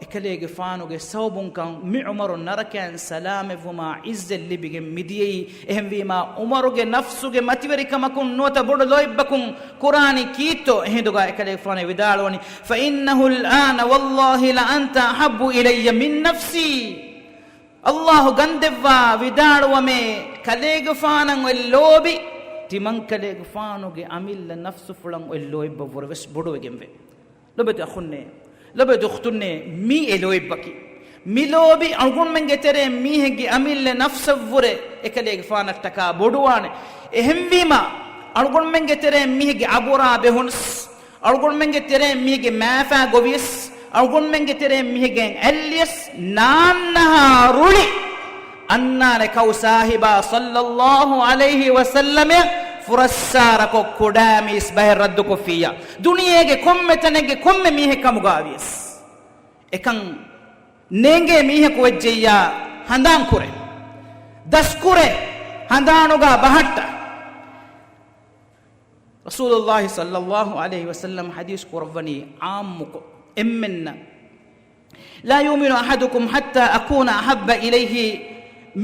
އެކަލޭގެފާނުގެ ސަބަބުންކަން މި ޢުމަރު ނަރަކައިން ސަލާމަތްވުމާ ޢިއްޒަތް ލިބިގެން މިދިޔައީ. އެހެންވީމާ، ޢުމަރުގެ ނަފްސުގެ މަތިވެރިކަމަކުން ނުވަތަ ބޮޑު ލޯތްބަކުން ކުރާނީ ކީއްތޯ؟ އެހިނދުގަ އެކަލޭގެފާނު ވިދާޅުވަނީ، ފައިންނަހު އަލްއާނަ ވައްލާހި ލައަންތަ އަޙައްބު އިލައްޔަ މިން ނަފްސީ. އައްލާހު ގަންދެއްވާ ވިދާޅުވަމޭ، ކަލޭގެފާނަށް އޮތް ލޯބި، ތިމަން ކަލޭގެފާނުގެ އަމިއްލަ ނަފްސުފުޅަށް އޮތް ލޯތްބަށްވުރެ ވެސް ބޮޑުވެގެންވޭ. ލޮބެތި އަޚުންނޭ، ލޮބެތި އުޚްތުންނޭ، މީ އެ ލޯތްބަކީ. މި ލޯބި އަޅުގަނޑުމެންގެ ތެރޭ މީހެއްގެ އަމިއްލަ ނަފްސަށްވުރެ އެކަލޭގެފާނަށްޓަކާ ބޮޑުވާނެ. އެހެންވީމާ، އަޅުގަނޑުމެންގެ ތެރޭ މީހެއްގެ އަބުރާ ބެހުނުސް، އަޅުގަނޑުމެންގެ ތެރޭ މީހެއްގެ މާފާ ގޮވިޔަސް، އަޅުގަނޑުމެންގެ ތެރޭ މީހެއްގެ އެއްލިޔަސް ނާންނަހާ ރުޅި އަންނާނެ ކައު ސާހިބާ ޞައްލައްލާހު ޢަލައިހި ވަސައްލަމައަށް ފުރައްސާރަކޮށް ކުޑައިމީސް ބަހެއް ރައްދުކޮށްފިއްޔާ. ދުނިޔޭގެ ކޮންމެ ތަނެއްގެ ކޮންމެ މީހެއް ކަމުގައިވިޔަސް. އެކަން ނޭނގޭ މީހަކު ވެއްޖެއްޔާ ހަނދާންކުރޭ. ދަސްކުރޭ. އަނދާނުގަ ބަހައްޓާ. ރަސޫލުﷲ ޞައްލަﷲ ޢަލައިހި ވަސައްލަމަ ޙަދީޘް ކުރައްވަނީ ޢާއްމުކޮށް، އެންމެންނަށް. لا يؤمن أحدكم حتى أكون أحب إليه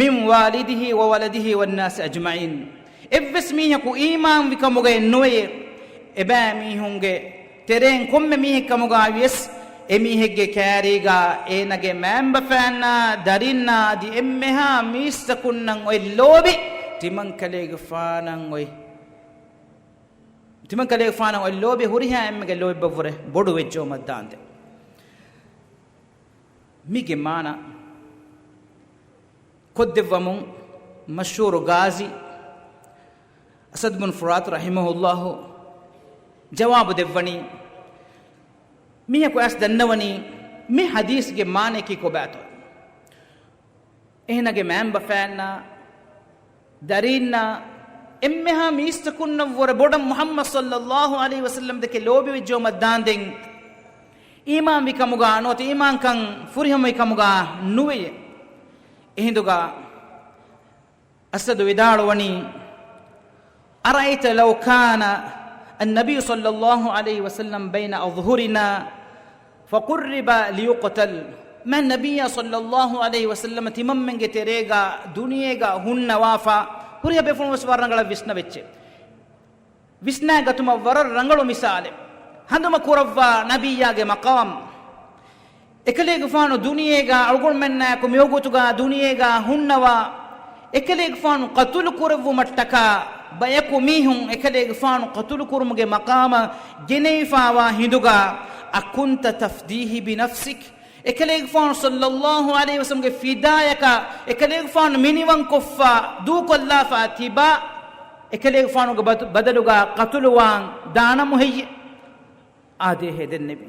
من والده وولده والناس أجمعين. އެއްވެސް މީހަކު އީމާންވި ކަމުގައެއް ނުވެޔޭ، އެބައިމީހުންގެ ތެރެއިން ކޮންމެ މީހެއް ކަމުގައި ވިޔަސް، އެމީހެއްގެ ކައިރީގަ އޭނަގެ މައިންބަފައިންނާ، ދަރިންނާ އަދި އެންމެހާ މީސްތަކުންނަށް އޮތް ލޯބި، ތިމަންކަލޭގެފާނަށް އޮތް، ތިމަންކަލޭގެފާނަށް އޮތް ލޯބި ހުރިހާ އެންމެގެ ލޯތްބަށްވުރެ ބޮޑު ވެއްޖައުމަށް ދާންދެން. މީގެ މާނަ ކޮށްދެއްވަމުން މަޝްހޫރު ގާޒީ އަސަދު ބުން ފުރާތު ރަޙިމަހުﷲ ޖަވާބު ދެއްވަނީ، މީހަކު އައިސް ދަންނަވަނީ މި ޙަދީޘްގެ މާނަޔަކީ ކޮބާތޯ؟ އޭނަގެ މައިންބަފައިންނާ، ދަރީންނާ، އެންމެހާ މީސްތަކުންނަށްވުރެ ބޮޑަށް މުޙައްމަދު ޞައްލަﷲ ޢަލައިހި ވަސައްލަމަ ދެކެ ލޯބިވެއްޖައުމަށް ދާންދެން، އީމާންވި ކަމުގަ ނުވަތަ އީމާންކަން ފުރިހަމަވި ކަމުގަ ނުވެޔޭ. އެހިނދުގަ އަސަދު ވިދާޅުވަނީ، أرأيت لو كان النبي صلى الله عليه وسلم بين أظهرنا فقرب ليقتل. މާތް ނަބިއްޔާ ޞައްލަﷲ ޢަލައިހި ވަސައްލަމަ ތިމަންމެންގެ ތެރޭގަ ދުނިޔޭގަ ހުންނަވާފަ، ހުރިހާ ބޭފުޅުން ވެސް ވަރަށް ރަނގަޅަށް ވިސްނަވެއްޖެ. ވިސްނާގަތުމަށް ވަރަށް ރަނގަޅު މިސާލެއް. ހަނދުމަ ކުރައްވާ ނަބިއްޔާގެ މަޤާމް. އެކަލޭގެފާނު ދުނިޔޭގަ އަޅުގަނޑުމެންނާއެކު މިވަގުތުގަ ދުނިޔޭގަ ހުންނަވާ، އެކަލޭގެފާނު ޤަތުލު ކުރެއްވުމަށްޓަކާ ބަޔަކު މީހުން އެކަލޭގެފާނު ޤަތުލު ކުރުމުގެ މަޤާމަށް ގެނެވިފާވާ ހިނދުގަ، أكنت تفديه بنفسك؟ އެކަލޭގެފާނު ޞައްލަﷲ ޢަލައިހި ވަސައްލަމްގެ ފިދާޔަކަށް އެކަލޭގެފާނު މިނިވަންކޮށްފަ ދޫކޮށްލާފަ ތިބާ، އެކަލޭގެފާނުގެ ބަދު-، ބަދަލުގަ ޤަތުލުވާން ދާނަމު ހެއްޔެ؟ އާދޭހޭ ދެންނެވި.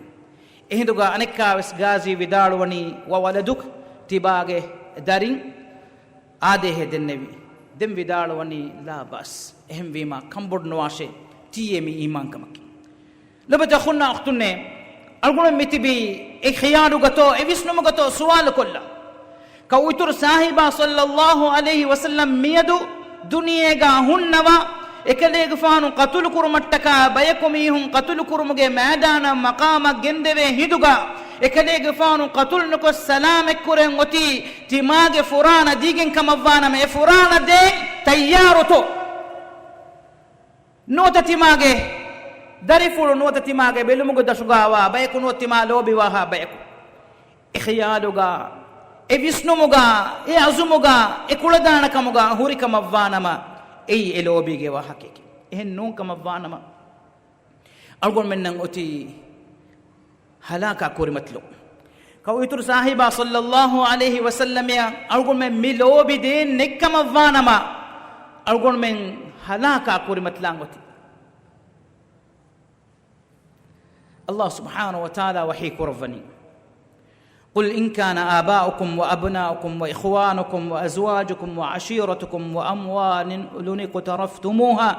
އެހިނދުގަ އަނެއްކާވެސް ގާޒީ ވިދާޅުވަނީ، وولدك، ތިބާގެ ދަރިން، އާދޭހޭ ދެންނެވި. ދެން ވިދާޅުވަނީ، لا بأس، އެހެންވީމާ ކަންބޮޑު ނުވާށޭ، ތީއޭ މީ އީމާންކަމަކީ. ލޮބުވެތި އަޚުންނާ އުޚްތުންނޭ، އަޅުގަނޑު މިތިބީ އެ ޚިޔާލުގަތޯ، އެ ވިސްނުމުގަތޯ ސުވާލުކޮށްލަން. ކައުއިތުރު ސާހިބާ ޞައްލަﷲ ޢަލައިހި ވަސައްލަމް މިއަދު ދުނިޔޭގަ ހުންނަވާ، އެކަލޭގެފާނު ޤަތުލު ކުރުމަށްޓަކާ ބަޔަކު މީހުން ޤަތުލު ކުރުމުގެ މައިދާނަށް މަޤާމަށް ގެންދެވޭ ހިނދުގަ، އެކަލޭގެފާނު ޤަތުލު ނުކޮށް ސަލާމަތްކުރެން އޮތީ ތިމާގެ ފުރާނަ ދީގެން ކަމަށްވާނަމަ، އެ ފުރާނަ ދޭން ތައްޔާރުތޯ؟ ނުވަތަ ތިމާގެ ދަރިފުޅު ނުވަތަ ތިމާގެ ބެލުމުގެ ދަށުގައިވާ ބަޔަކު ނުވަތަ ތިމާ ލޯބިވާހާ ބަޔަކު. އެ ޚިޔާލުގަ، އެ ވިސްނުމުގަ، އެ އަޒުމުގަ، އެ ކުޅަދާނަކަމުގަ ހުރިކަމަށްވާނަމަ، އެއީ އެ ލޯބީގެ ވާހަކައެކޭ. އެހެން ނޫންކަމަށްވާނަމަ، އަޅުގަނޑުމެންނަށް އޮތީ ހަލާކާ ކުރިމަތިލު. ކައުއިތުރު ސާހިބާ ޞައްލަﷲ ޢަލައިހި ވަސައްލަމަށް އަޅުގަނޑުމެން މި ލޯބި ދޭން ނެއްކަމަށްވާނަމަ، އަޅުގަނޑުމެން ހަލާކާ ކުރިމަތިލާން އޮތީ. ﷲ ސުބްޙާނަހޫ ވަތަޢާލާ ވަޙީ ކުރައްވަނީ، قل إن كان آباؤكم وأبناؤكم وإخوانكم وأزواجكم وعشيرتكم وأموال اقترفتموها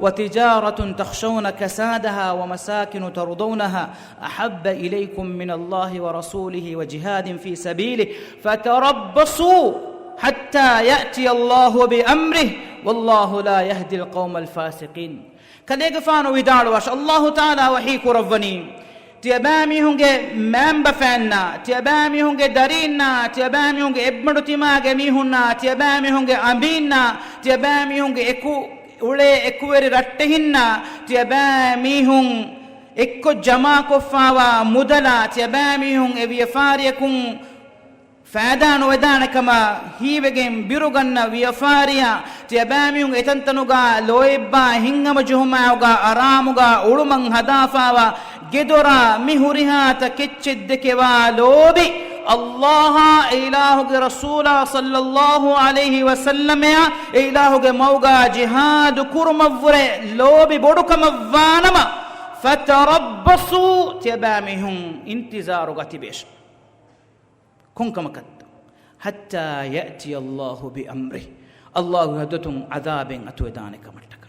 وتجارة تخشون كسادها ومساكن ترضونها أحب إليكم من الله ورسوله وجهاد في سبيله فتربصوا حتى يأتي الله بأمره والله لا يهدي القوم الفاسقين. ކަލޭގެފާނު ވިދާޅުވާށި، ﷲ ތަޢާލާ ވަޙީ ކުރައްވަނީ، ތިޔަބައިމީހުންގެ މައިންބަފައިންނާ، ތިޔަބައިމީހުންގެ ދަރީންނާ، ތިޔަބައިމީހުންގެ އެއްބަނޑު ތިމާގެ މީހުންނާ، ތިޔަބައިމީހުންގެ އަމީންނާ، ތިޔަބައިމީހުންގެ އެކު އުޅޭ އެކުވެރި ރައްޓެހިންނާ، ތިޔަބައިމީހުން އެއްކޮށް ޖަމާކޮށްފާވާ މުދަލާ، ތިޔަބައިމީހުން އެ ވިޔަފާރިޔަކުން ފައިދާ ނުވެދާނެ ކަމަށް ހީވެގެން ބިރުގަންނަ ވިޔަފާރިއަށް، ތިޔަބައިމީހުން އެތަންތަނުގަ ލޯތްބާ ހިތްހަމަޖެހުމާއެކުގަ އަރާމުގަ އުޅުމަށް ހަދާފާވާ ގެދޮރާ މި ހުރިހާ ތަކެއްޗެއްދެކެވާ ލޯބި، ﷲ އާ އެ އިލާހުގެ ރަސޫލާ ޞައްލަﷲ ޢަލައިހި ވަސައްލަމައާ އެ އިލާހުގެ މަގުގަ ޖިހާދު ކުރުމަށްވުރެ ލޯބި ބޮޑުކަމަށްވާނަމަ، ފަތަރައްބަޞޫ، ތިޔަބައިމީހުން އިންތިޒާރުގަ ތިބޭށި. ކޮންކަމަކަށްތޯ؟ ޙައްތާ ޔައްތިޔަ ﷲ ބިއަމްރިހި. ﷲގެ ޙަޟްރަތުން ޢަޛާބެއް އަތުވެދާނެ ކަމަށްޓަކާ.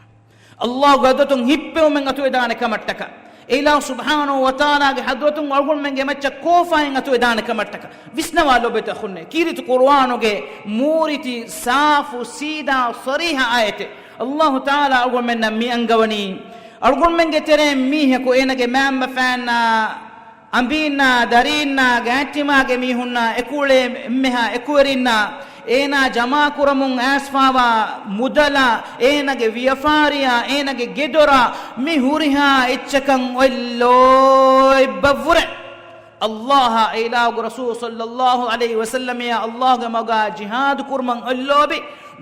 ﷲގެ ޙަޟްރަތުން ހިއްޕެވުމެއް އަތުވެދާނެ ކަމަށްޓަކާ. އެއިލާހު ސުބްޙާނަހޫ ވަތަޢާލާގެ ޙަޟްރަތުން އަޅުގަނޑުމެންގެ މައްޗަށް ކޯފާއިން އަތުވެދާނެ ކަމަށްޓަކާ. ވިސްނަވާ ލޮބުވެތި އަޚުންނޭ، ކީރިތި ޤުރުއާނުގެ މޫރިތި، ސާފު، ސީދާ، ޞަރީޙަ އާޔަތެއް. އަލްލާހު ތަޢާލާ އަޅުގަނޑުމެންނަށް މި އަންގަވަނީ، އަޅުގަނޑުމެންގެ ތެރެއިން މީހަކު އޭނަގެ މައިންބަފައިންނާ، އަނބީންނާ، ދަރީންނާ، ގާތްތިމާގެ މީހުންނާ، އެކުއުޅޭ އެންމެހާ އެކުވެރިންނާ، އޭނާ ޖަމާކުރަމުން އައިސްފާވާ މުދަލާ، އޭނަގެ ވިޔަފާރިއާ، އޭނަގެ ގެދޮރާ، މި ހުރިހާ އެއްޗަކަށް އޮތް ލޯތްބަށްވުރެ، އަލްލާހާ އެއިލާހުގެ ރަސޫލު ޞައްލައްލާހު ޢަލައިހި ވަސައްލަމައާ އަލްލާހުގެ މަގާ ޖިހާދު ކުރުމަށް އޮތް ލޯބި،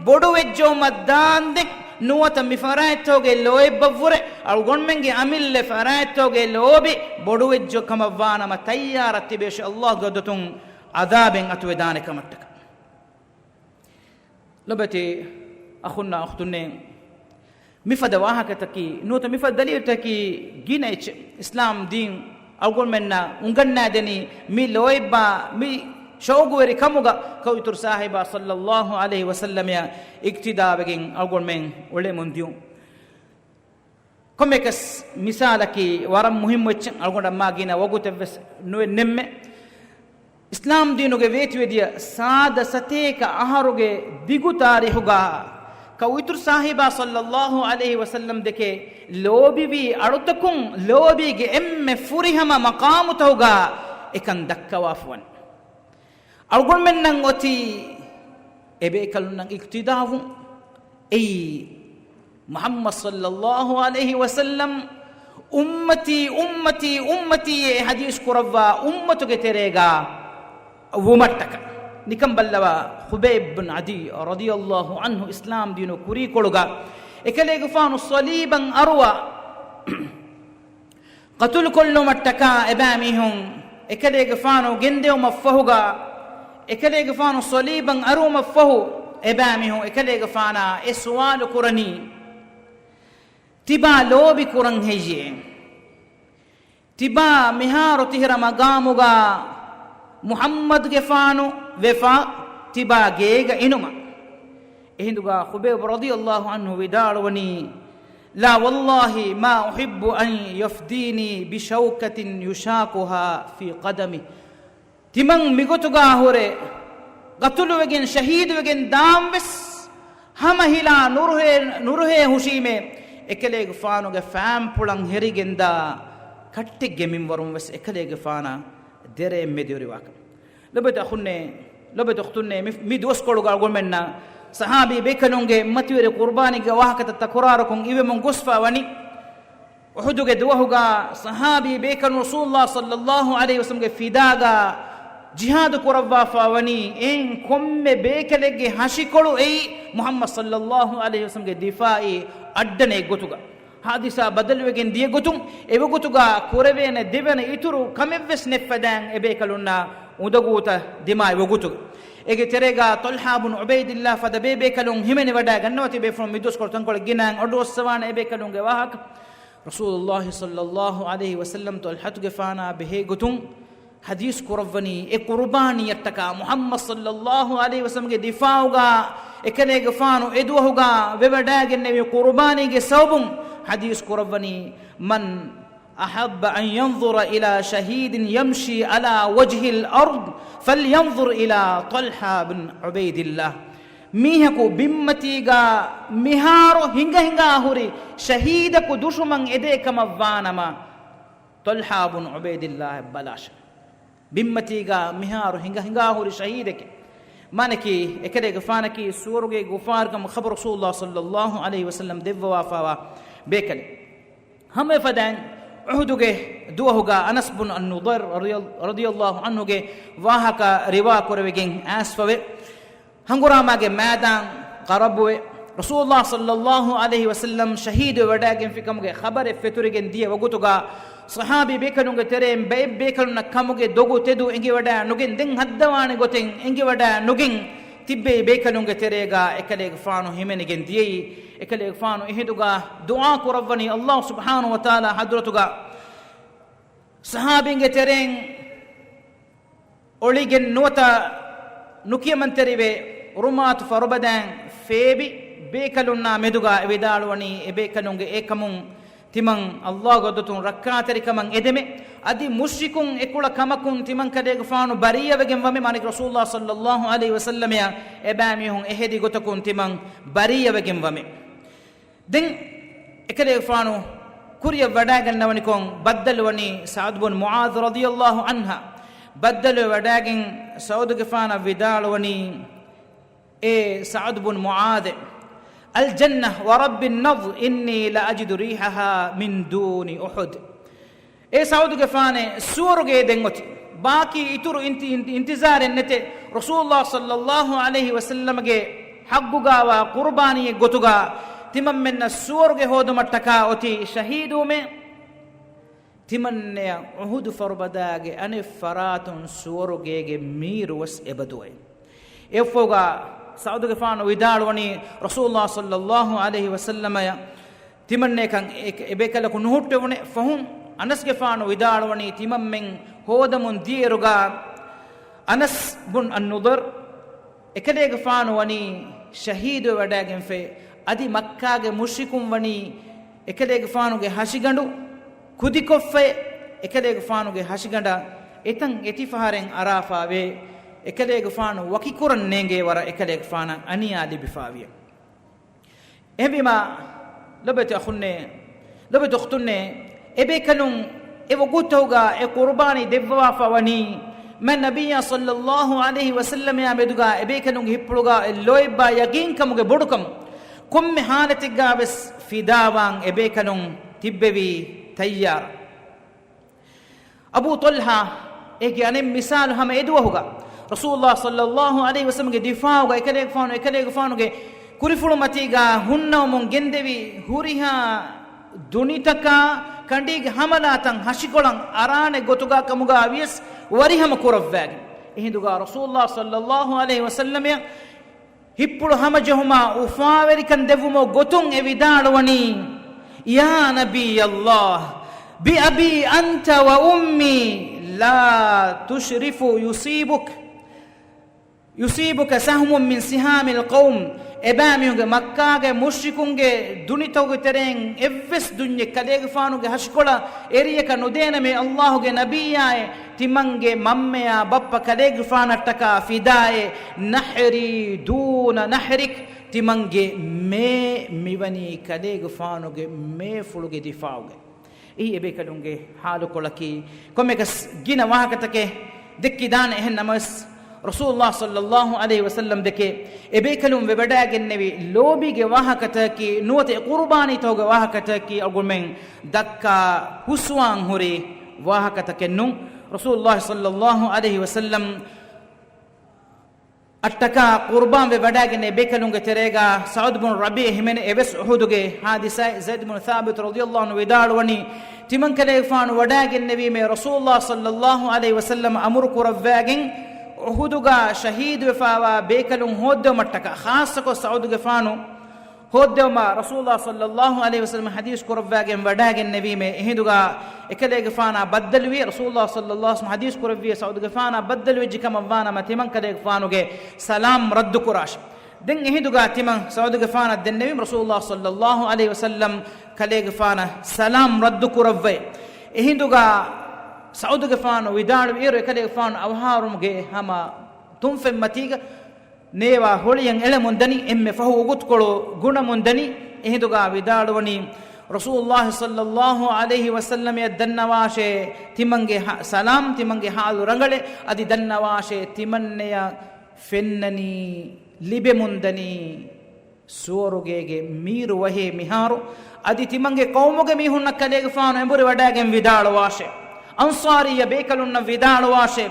ބޮޑުވެއްޖައުމަށް ދާންދެން، ނުވަތަ މި ފަރާތްތަކުގެ ލޯތްބަށްވުރެ، އަޅުގަނޑުމެންގެ އަމިއްލަ ފަރާތްތަކުގެ ލޯބި ބޮޑުވެއްޖެ ކަމަށްވާނަމަ، ތައްޔާރަށް ތިބޭށި އަލްލާހުގެ ޙަޟްރަތުން ޢަޛާބެއް އަތުވެދާނެ ކަމަށްޓަކާ. ލޮބުވެތި އަޚުންނާ އުޚްތުންނޭ، މިފަދަ ވާހަކަތަކީ، ނުވަތަ މިފަދަ ދަލީލުތަކީ ގިނަ އެއްޗެއް. އިސްލާމް ދީން އަޅުގަނޑުމެންނަށް އުނގަންނާދެނީ މި ލޯތްބާ، މި ޝައުގުވެރި ކަމުގަ ކައުއިތުރު ސާހިބާ ޞައްލައްލާހު ޢަލައިހި ވަސައްލަމައަށް އިޤްތިދާވެގެން އަޅުގަނޑުމެން އުޅެމުން ދިޔުން. ކޮންމެއަކަސް މިސާލަކީ ވަރަށް މުހިއްމު އެއްޗެއް، އަޅުގަނޑަށް މާ ގިނަ ވަގުތެއްވެސް ނުވެ ނެއްމެ. އިސްލާމް ދީނުގެ ވޭތުވެދިޔަ ސާދަ ސަތޭކަ އަހަރުގެ ދިގު ތާރީޚުގަ ކައުއިތުރު ސާހިބާ ޞައްލައްލާހު ޢަލައިހި ވަސައްލަމް ދެކެ ލޯބިވީ އަޅުތަކުން ލޯބީގެ އެންމެ ފުރިހަމަ މަޤާމުތަކުގަ އެކަން ދައްކަވާފަވަން. އަޅުގަނޑުމެންނަށް އޮތީ އެބޭކަލުންނަށް އިޤްތިދާވުން. އެއީ މުޙައްމަދު ޞައްލައްލާހު ޢަލައިހި ވަސައްލަމް އުއްމަތީ، އުއްމަތީ، އުއްމަތީ އޭ ޙަދީޘް ކުރައްވާ އުއްމަތުގެ ތެރޭގަ ވުމަށްޓަކާ. ނިކަން ބައްލަވާ، ޚުބައިބް ބިން ޢަދީ ރަޟިޔައްލާހު ޢަންހު އިސްލާމް ދީނު ކުރީކޮޅުގަ އެކަލޭގެފާނު ޞަލީބަށް އަރުވާ ޤަތުލުކޮށްލުމަށްޓަކާ އެބައިމީހުން އެކަލޭގެފާނު ގެންދެވުމަށްފަހުގަ، އެކަލޭގެފާނު ޞަލީބަށް އަރުވުމަށްފަހު އެބައިމީހުން އެކަލޭގެފާނާ އެ ސުވާލު ކުރަނީ، ތިބާ ލޯބި ކުރަން ހެއްޔޭ؟ ތިބާ މިހާރު ތިހިރަ މަގާމުގަ މުޙައްމަދުގެފާނު ވެފަ ތިބާ ގޭގަ އިނުމަށް. އެހިނދުގަ ޚުބައިބް ރަޟިޔައްލާހު ޢަންހު ވިދާޅުވަނީ، لا والله ما أحب أن يفديني بشوكة يشاكها في قدمي. ތިމަން މިގޮތުގަ ހުރެ ގަތުލުވެގެން ޝަހީދުވެގެން ދާންވެސް ހަމަހިލާ ނުރުހޭ، ނުރުހޭ ހުށީމޭ، އެކަލޭގެފާނުގެ ފާންޕުޅަށް ހެރިގެންދާ ކައްޓެއްގެ މިންވަރުން ވެސް އެކަލޭގެފާނާ ދެރައެއް މެދުވެރިވާކަން. ލޮބުވެތި އަޚުންނޭ، ލޮބުވެތި އުޚްތުންނޭ، މި، މި ދުވަސްކޮޅުގަ އަޅުގަނޑުމެންނަށް ޞަޙާބީ ބޭކަލުންގެ މަތިވެރި ޤުރުބާނީގެ ވާހަކަތައް ތަކުރާރުކޮށް އިވެމުން ގޮސްފަ ވަނީ. އުޙުދުގެ ދުވަހުގަ ޞަޙާބީ ބޭކަލުން ރަސޫލުﷲ ޞައްލައްލާހު ޢަލައިހި ވަސައްލަމްގެ ފިދާގަ ޖިހާދު ކުރައްވާފަ ވަނީ، އެއިން ކޮންމެ ބޭކަލެއްގެ ހަށިކޮޅު އެއީ މުޙައްމަދު ޞައްލައްލާހު ޢަލައިހި ވަސައްލަމްގެ ދިފާޢީ އައްޑަނެއް ގޮތުގަ. ހާދިސާ ބަދަލުވެގެން ދިޔަ ގޮތުން، އެވަގުތުގަ ކުރެވޭނެ ދެވަނަ އިތުރު ކަމެއްވެސް ނެއްފަދައިން އެބޭކަލުންނާ އުނދަގޫތައް ދިމާވި ވަގުތުގަ. އޭގެ ތެރޭގަ ޠަލްޙާ ބުން ޢުބައިދިއްލާ ފަދަ ބޭބޭކަލުން ހިމެނިވަޑައިގަންނަވަތި ބޭފުޅުން މިދުވަސްކޮޅު ތަންކޮޅެއް ގިނައިން އަޑުއައްސަވާނެ އެބޭކަލުންގެ ވާހަކަ. ރަސޫލުﷲ ޞައްލައްލާހު ޢަލައިހި ވަސައްލަމް ޠަލްޙަތުގެފާނާ ބެހޭ ގޮތުން ޙަދީޘް ކުރައްވަނީ، އެ ޤުރުބާނީއަށްޓަކާ މުޙައްމަދު ޞައްލައްލާހު ޢަލައިހި ވަސައްލަމްގެ ދިފާޢުގަ އެކަލޭގެފާނު އެދުވަހުގަ ވެވަޑައިގެންނެވި ޤުރުބާނީގެ ސަބަބުން ޙަދީޘް ކުރައްވަނީ، من أحب أن ينظر إلى شهيد يمشي على وجه الأرض فلينظر إلى طلحة بن عبيد الله. މީހަކު ބިންމަތީގަ މިހާރު ހިނގަ ހިނގާ ހުރި ޝަހީދަކު ދުށުމަށް އެދޭ ކަމަށް ވާނަމަ، ޠަލްޙާ ބުން ޢުބައިދިއްލާހަށް ބަލާށެ. ބިންމަތީގަ މިހާރު ހިނގަ ހިނގާ ހުރި ޝަހީދެކޭ. މާނަކީ، އެކަލޭގެފާނަކީ ސުވަރުގޭގެ އުފާވެރިކަމުގެ ޚަބަރު ރަސޫލުﷲ ޞައްލައްލާހު ޢަލައިހި ވަސައްލަމް ދެއްވަވާފައިވާ ބޭކަލެއް. ހަމައެފަދައިން އުޙުދުގެ ދުވަހުގަ އަނަސް ބުން އައްނުޟައިރު ރަޟިޔަ-، ރަޟިޔައްލާހު ޢަންހުގެ ވާހަކަ ރިވާ ކުރެވިގެން އައިސްފަވޭ. ހަނގުރާމާގެ މައިދާން ޤަރަބުވެ، ރަސޫލުﷲ ޞައްލައްލާހު ޢަލައިހި ވަސައްލަމް ޝަހީދުވެވަޑައިގެންފިކަމުގެ ޚަބަރެއް ފެތުރިގެން ދިޔަ ވަގުތުގަ، ޞަޙާބީ ބޭކަލުންގެ ތެރެއިން ބައެއް ބޭކަލުންނަށް ކަމުގެ ދޮގު ތެދު އެނގިވަޑައި ނުގެން، ދެން ހައްދަވާނެ ގޮތެއް އެނގިވަޑައި ނުގެން ތިއްބެވި ބޭކަލުންގެ ތެރޭގަ އެކަލޭގެފާނު ހިމެނިގެން ދިޔައީ. އެކަލޭގެފާނު އެހިނދުގަ ދުޢާ ކުރައްވަނީ ﷲ ސުބްޙާނަހޫ ވަތަޢާލާ ޙަޟްރަތުގަ ޞަޙާބީންގެ ތެރެއިން އޮޅިގެން ނުވަތަ ނުކިޔަމަންތެރިވެ، ރުމާތު ފަރުބަދައިން ފޭބި ބޭކަލުންނާ މެދުގަ ވިދާޅުވަނީ، އެބޭކަލުންގެ އެކަމުން ތިމަން ﷲ ގެ ގޮތުން ރައްކާތެރިކަމަށް އެދެމެ. އަދި މުޝްރިކުން އެކުޅަ ކަމަކުން ތިމަން ކަލޭގެފާނު ބަރީއަވެގެން ވަމެ. މާނައަކީ ރަސޫލުﷲ ޞައްލައްލާހު ޢަލައިހި ވަސައްލަމައަށް އެބައިމީހުން އެހެދި ގޮތަކުން ތިމަން ބަރީއަވެގެން ވަމެ. ދެން އެކަލޭގެފާނު ކުރިއަށް ވަޑައިގަންނަވަނިކޮށް ބައްދަލުވަނީ ސަޢުދު ބުން މުޢާޛު ރަޟިޔައްލާހު ޢަންހަ. ބައްދަލުވެ ވަޑައިގެން ސަޢުދުގެފާނަށް ވިދާޅުވަނީ، އޭ ސަޢުދު ބުން މުޢާޛެ، الجنة ورب النضر إني لأجد ريحها من دون أحد. އޭ ސަޢުދުގެފާނޭ، ސުވަރުގޭ ދެން އޮތީ. ބާކީ އިތުރު އިންތި-، އިންތި-، އިންތިޒާރެއް ނެތޭ. ރަސޫލުﷲ ޞައްލައްލާހު ޢަލައިހި ވަސައްލަމަގެ ޙައްޤުގައިވާ ޤުރުބާނީއެއް ގޮތުގަ ތިމަންމެންނަށް ސުވަރުގެ ހޯދުމަށްޓަކާ އޮތީ ޝަހީދުވުމޭ. ތިމަންނަޔަށް އުޙުދު ފަރުބަދާގެ އަނެއް ފަރާތުން ސުވަރުގޭގެ މީރުވެސް އެބަދުވައޭ. އެއަށްފަހުގަ ސަޢުދުގެފާނު ވިދާޅުވަނީ، ރަސޫލުﷲ ޞައްލައްލާހު ޢަލައިހި ވަސައްލަމަޔަށް ތިމަންނަޔަކަށް އެ-، އެބޭކަލަކު ނުހުއްޓެވުނެ. ފަހުން އަނަސްގެފާނު ވިދާޅުވަނީ، ތިމަންމެން ހޯދަމުން ދިޔައިރުގަ އަނަސް ބުން އައްނަޟްރު އެކަލޭގެފާނު ވަނީ ޝަހީދުވެވަޑައިގެންފައި. އަދި މައްކާގެ މުޝްރިކުން ވަނީ އެކަލޭގެފާނުގެ ހަށިގަނޑު ކުދިކޮށްފައި. އެކަލޭގެފާނުގެ ހަށިގަނޑަށް އެތަން އެތިފަހަރެއް އަރާފަވޭ. އެކަލޭގެފާނު ވަކިކުރަން ނޭނގޭ ވަރަށް އެކަލޭގެފާނަށް އަނިޔާ ލިބިފަވިޔަ. އެހެންވީމާ، ލޮބެތި އަޚުންނޭ، ލޮބެތި އުޚްތުންނޭ، އެބޭކަލުން އެ ވަގުތުގަ އެ ޤުރުބާނީ ދެއްވަވާފަ ވަނީ، މާތް ނަބިއްޔާ ޞައްލައްލާހު ޢަލައިހި ވަސައްލަމަޔާ މެދުގަ އެބޭކަލުންގެ ހިތްޕުޅުގަ އެ ލޯތްބާ ޔަގީންކަމުގެ ބޮޑުކަމުން. ކޮންމެ ޙާލަތެއްގަ ވެސް ފިދާވާން އެބޭކަލުން ތިއްބެވީ ތައްޔާރަށް. އަބޫ ޠަލްޙާ، އޭގެ އަނެއް މިސާލު، ހަމަ އެދުވަހުގަ ރަސޫލުﷲ ޞައްލައްލާހު ޢަލައިހި ވަސައްލަމްގެ ދިފާޢުގަ އެކަލޭގެފާނު، އެކަލޭގެފާނުގެ ކުރިފުޅުމަތީގަ ހުންނަވަމުން ގެންދެވި ހުރިހާ ދުނިތަކާ ކަނޑީގެ ހަމަލާތައް ހަށިކޮޅަށް އަރާނެ ގޮތުގަ ކަމުގަ ވިޔަސް ވަރިހަމަ ކުރައްވައިގެން. އެހިނދުގަ ރަސޫލުﷲ ޞައްލައްލާހު ޢަލައިހި ވަސައްލަމަޔަށް ހިތްޕުޅު ހަމަޖެހުމާ އުފާވެރިކަން ދެއްވުމުގެ ގޮތުން އެ ވިދާޅުވަނީ، يا نبي الله، بأبي أنت وأمي، لا تشرف، يصيبك، يصيبك سهم من سهام القوم. އެބައިމީހުންގެ، މައްކާގެ މުޝްރިކުންގެ ދުނިތަކުގެ ތެރެއިން އެއްވެސް ދުންޏެއް ކަލޭގެފާނުގެ ހަށިކޮޅަށް އެރިޔަކަށް ނުދޭނަމޭ، ﷲ ގެ ނަބިއްޔާއޭ، ތިމަންގެ މަންމަޔާ ބައްޕަ ކަލޭގެފާނަށްޓަކާ ފިދާއޭ، نحري دون نحرك، ތިމަންގެ މޭ މިވަނީ ކަލޭގެފާނުގެ މޭފުޅުގެ ދިފާޢުގައި. އެއީ އެބޭކަލުންގެ ޙާލުކޮޅަކީ. ކޮންމެއަކަސް ގިނަ ވާހަކަތަކެއް ދެއްކިދާނެ، އެހެން ނަމަވެސް، ރަސޫލުﷲ ޞައްލައްލާހު ޢަލައިހި ވަސައްލަމް ދެކެ އެބޭކަލުން ވެވަޑައިގެންނެވި ލޯބީގެ ވާހަކަތަކަކީ، ނުވަތަ އެ ޤުރުބާނީތަކުގެ ވާހަކަތަކަކީ އަޅުގަނޑުމެން ދައްކާ ހުސްވާން ހުރި ވާހަކަތަކެއް ނޫން. ރަސޫލުﷲ ޞައްލައްލާހު ޢަލައިހި ވަސައްލަމް އަށްޓަކާ ޤުރުބާން ވެ ވަޑައިގެންނެވި ބޭކަލުންގެ ތެރޭގަ ސަޢުދު ބުނު ރަބީޢަ ހިމެނޭ. އެވެސް އުޙުދުގެ ޙާދިސާއި ޒައިދު ބުނު ޘާބިތު ރަޟިޔައްލާހު ޢަންހު ވިދާޅުވަނީ، ތިމަން ކަލޭގެފާނު ވަޑައިގެންނެވީމޭ ރަސޫލުﷲ ޞައްލައްލާހު ޢަލައިހި ވަސައްލަމަ އަމުރު ކުރައްވައިގެން، އުޙުދުގަ ޝަހީދުވެފައިވާ ބޭކަލުން ހޯއްދެވުމަށްޓަކާ، ޚާއްޞަކޮށް ސަޢުދުގެފާނު ހޯއްދެވުމަށް ރަސޫލުﷲ ޞައްލައްލާހު ޢަލައިހި ވަސައްލަމަ ޙަދީޘް ކުރައްވައިގެން ވަޑައިގެންނެވީމޭ. އެހިނދުގަ އެކަލޭގެފާނާ ބައްދަލުވި، ރަސޫލުﷲ ޞައްލައްލާހު ޢަލައިހި ވަސައްލަމަ ޙަދީޘް ކުރެއްވި ސަޢުދުގެފާނާ ބައްދަލުވެއްޖެ ކަމަށްވާނަމަ، ތިމަން ކަލޭގެފާނުގެ ސަލާމް ރައްދު ކުރާށޭ. ދެން އެހިނދުގަ ތިމަން ސަޢުދުގެފާނަށް ދެންނެވީމަ، ރަސޫލުﷲ ޞައްލައްލާހު ޢަލައިހި ވަސައްލަމް ކަލޭގެފާނަށް ސަލާމް ރައްދު ކުރައްވައި. އެހިނދުގަ ސަޢުދުގެފާނު ވިދާޅުވިއިރު، އެކަލޭގެފާނު އަވަހާރަވުމުގެ ހަމަ ތުންފަތްމަތީގަ ނޭވާ ހޮޅިއަށް އެޅެމުން ދަނީ، އެންމެ ފަހު އުގުތުކޮޅު ގުނަމުން ދަނީ. އެހިނދުގަ ވިދާޅުވަނީ، ރަސޫލުﷲ ޞައްލައްލާހު ޢަލައިހި ވަސައްލަމަޔަށް ދަންނަވާށޭ، ތިމަންގެ ހަ-، ސަލާމް، ތިމަންގެ ޙާލު ރަނގަޅޭ، އަދި ދަންނަވާށޭ، ތިމަންނަޔަށް ފެންނަނީ، ލިބެމުން ދަނީ ސުވަރުގޭގެ މީރު ވަހޭ މިހާރު، އަދި ތިމަންގެ ޤައުމުގެ މީހުންނަށް ކަލޭގެފާނު އެނބުރި ވަޑައިގެން ވިދާޅުވާށޭ. އަންޞާރީ ބޭކަލުންނަށް ވިދާޅުވާށޭ،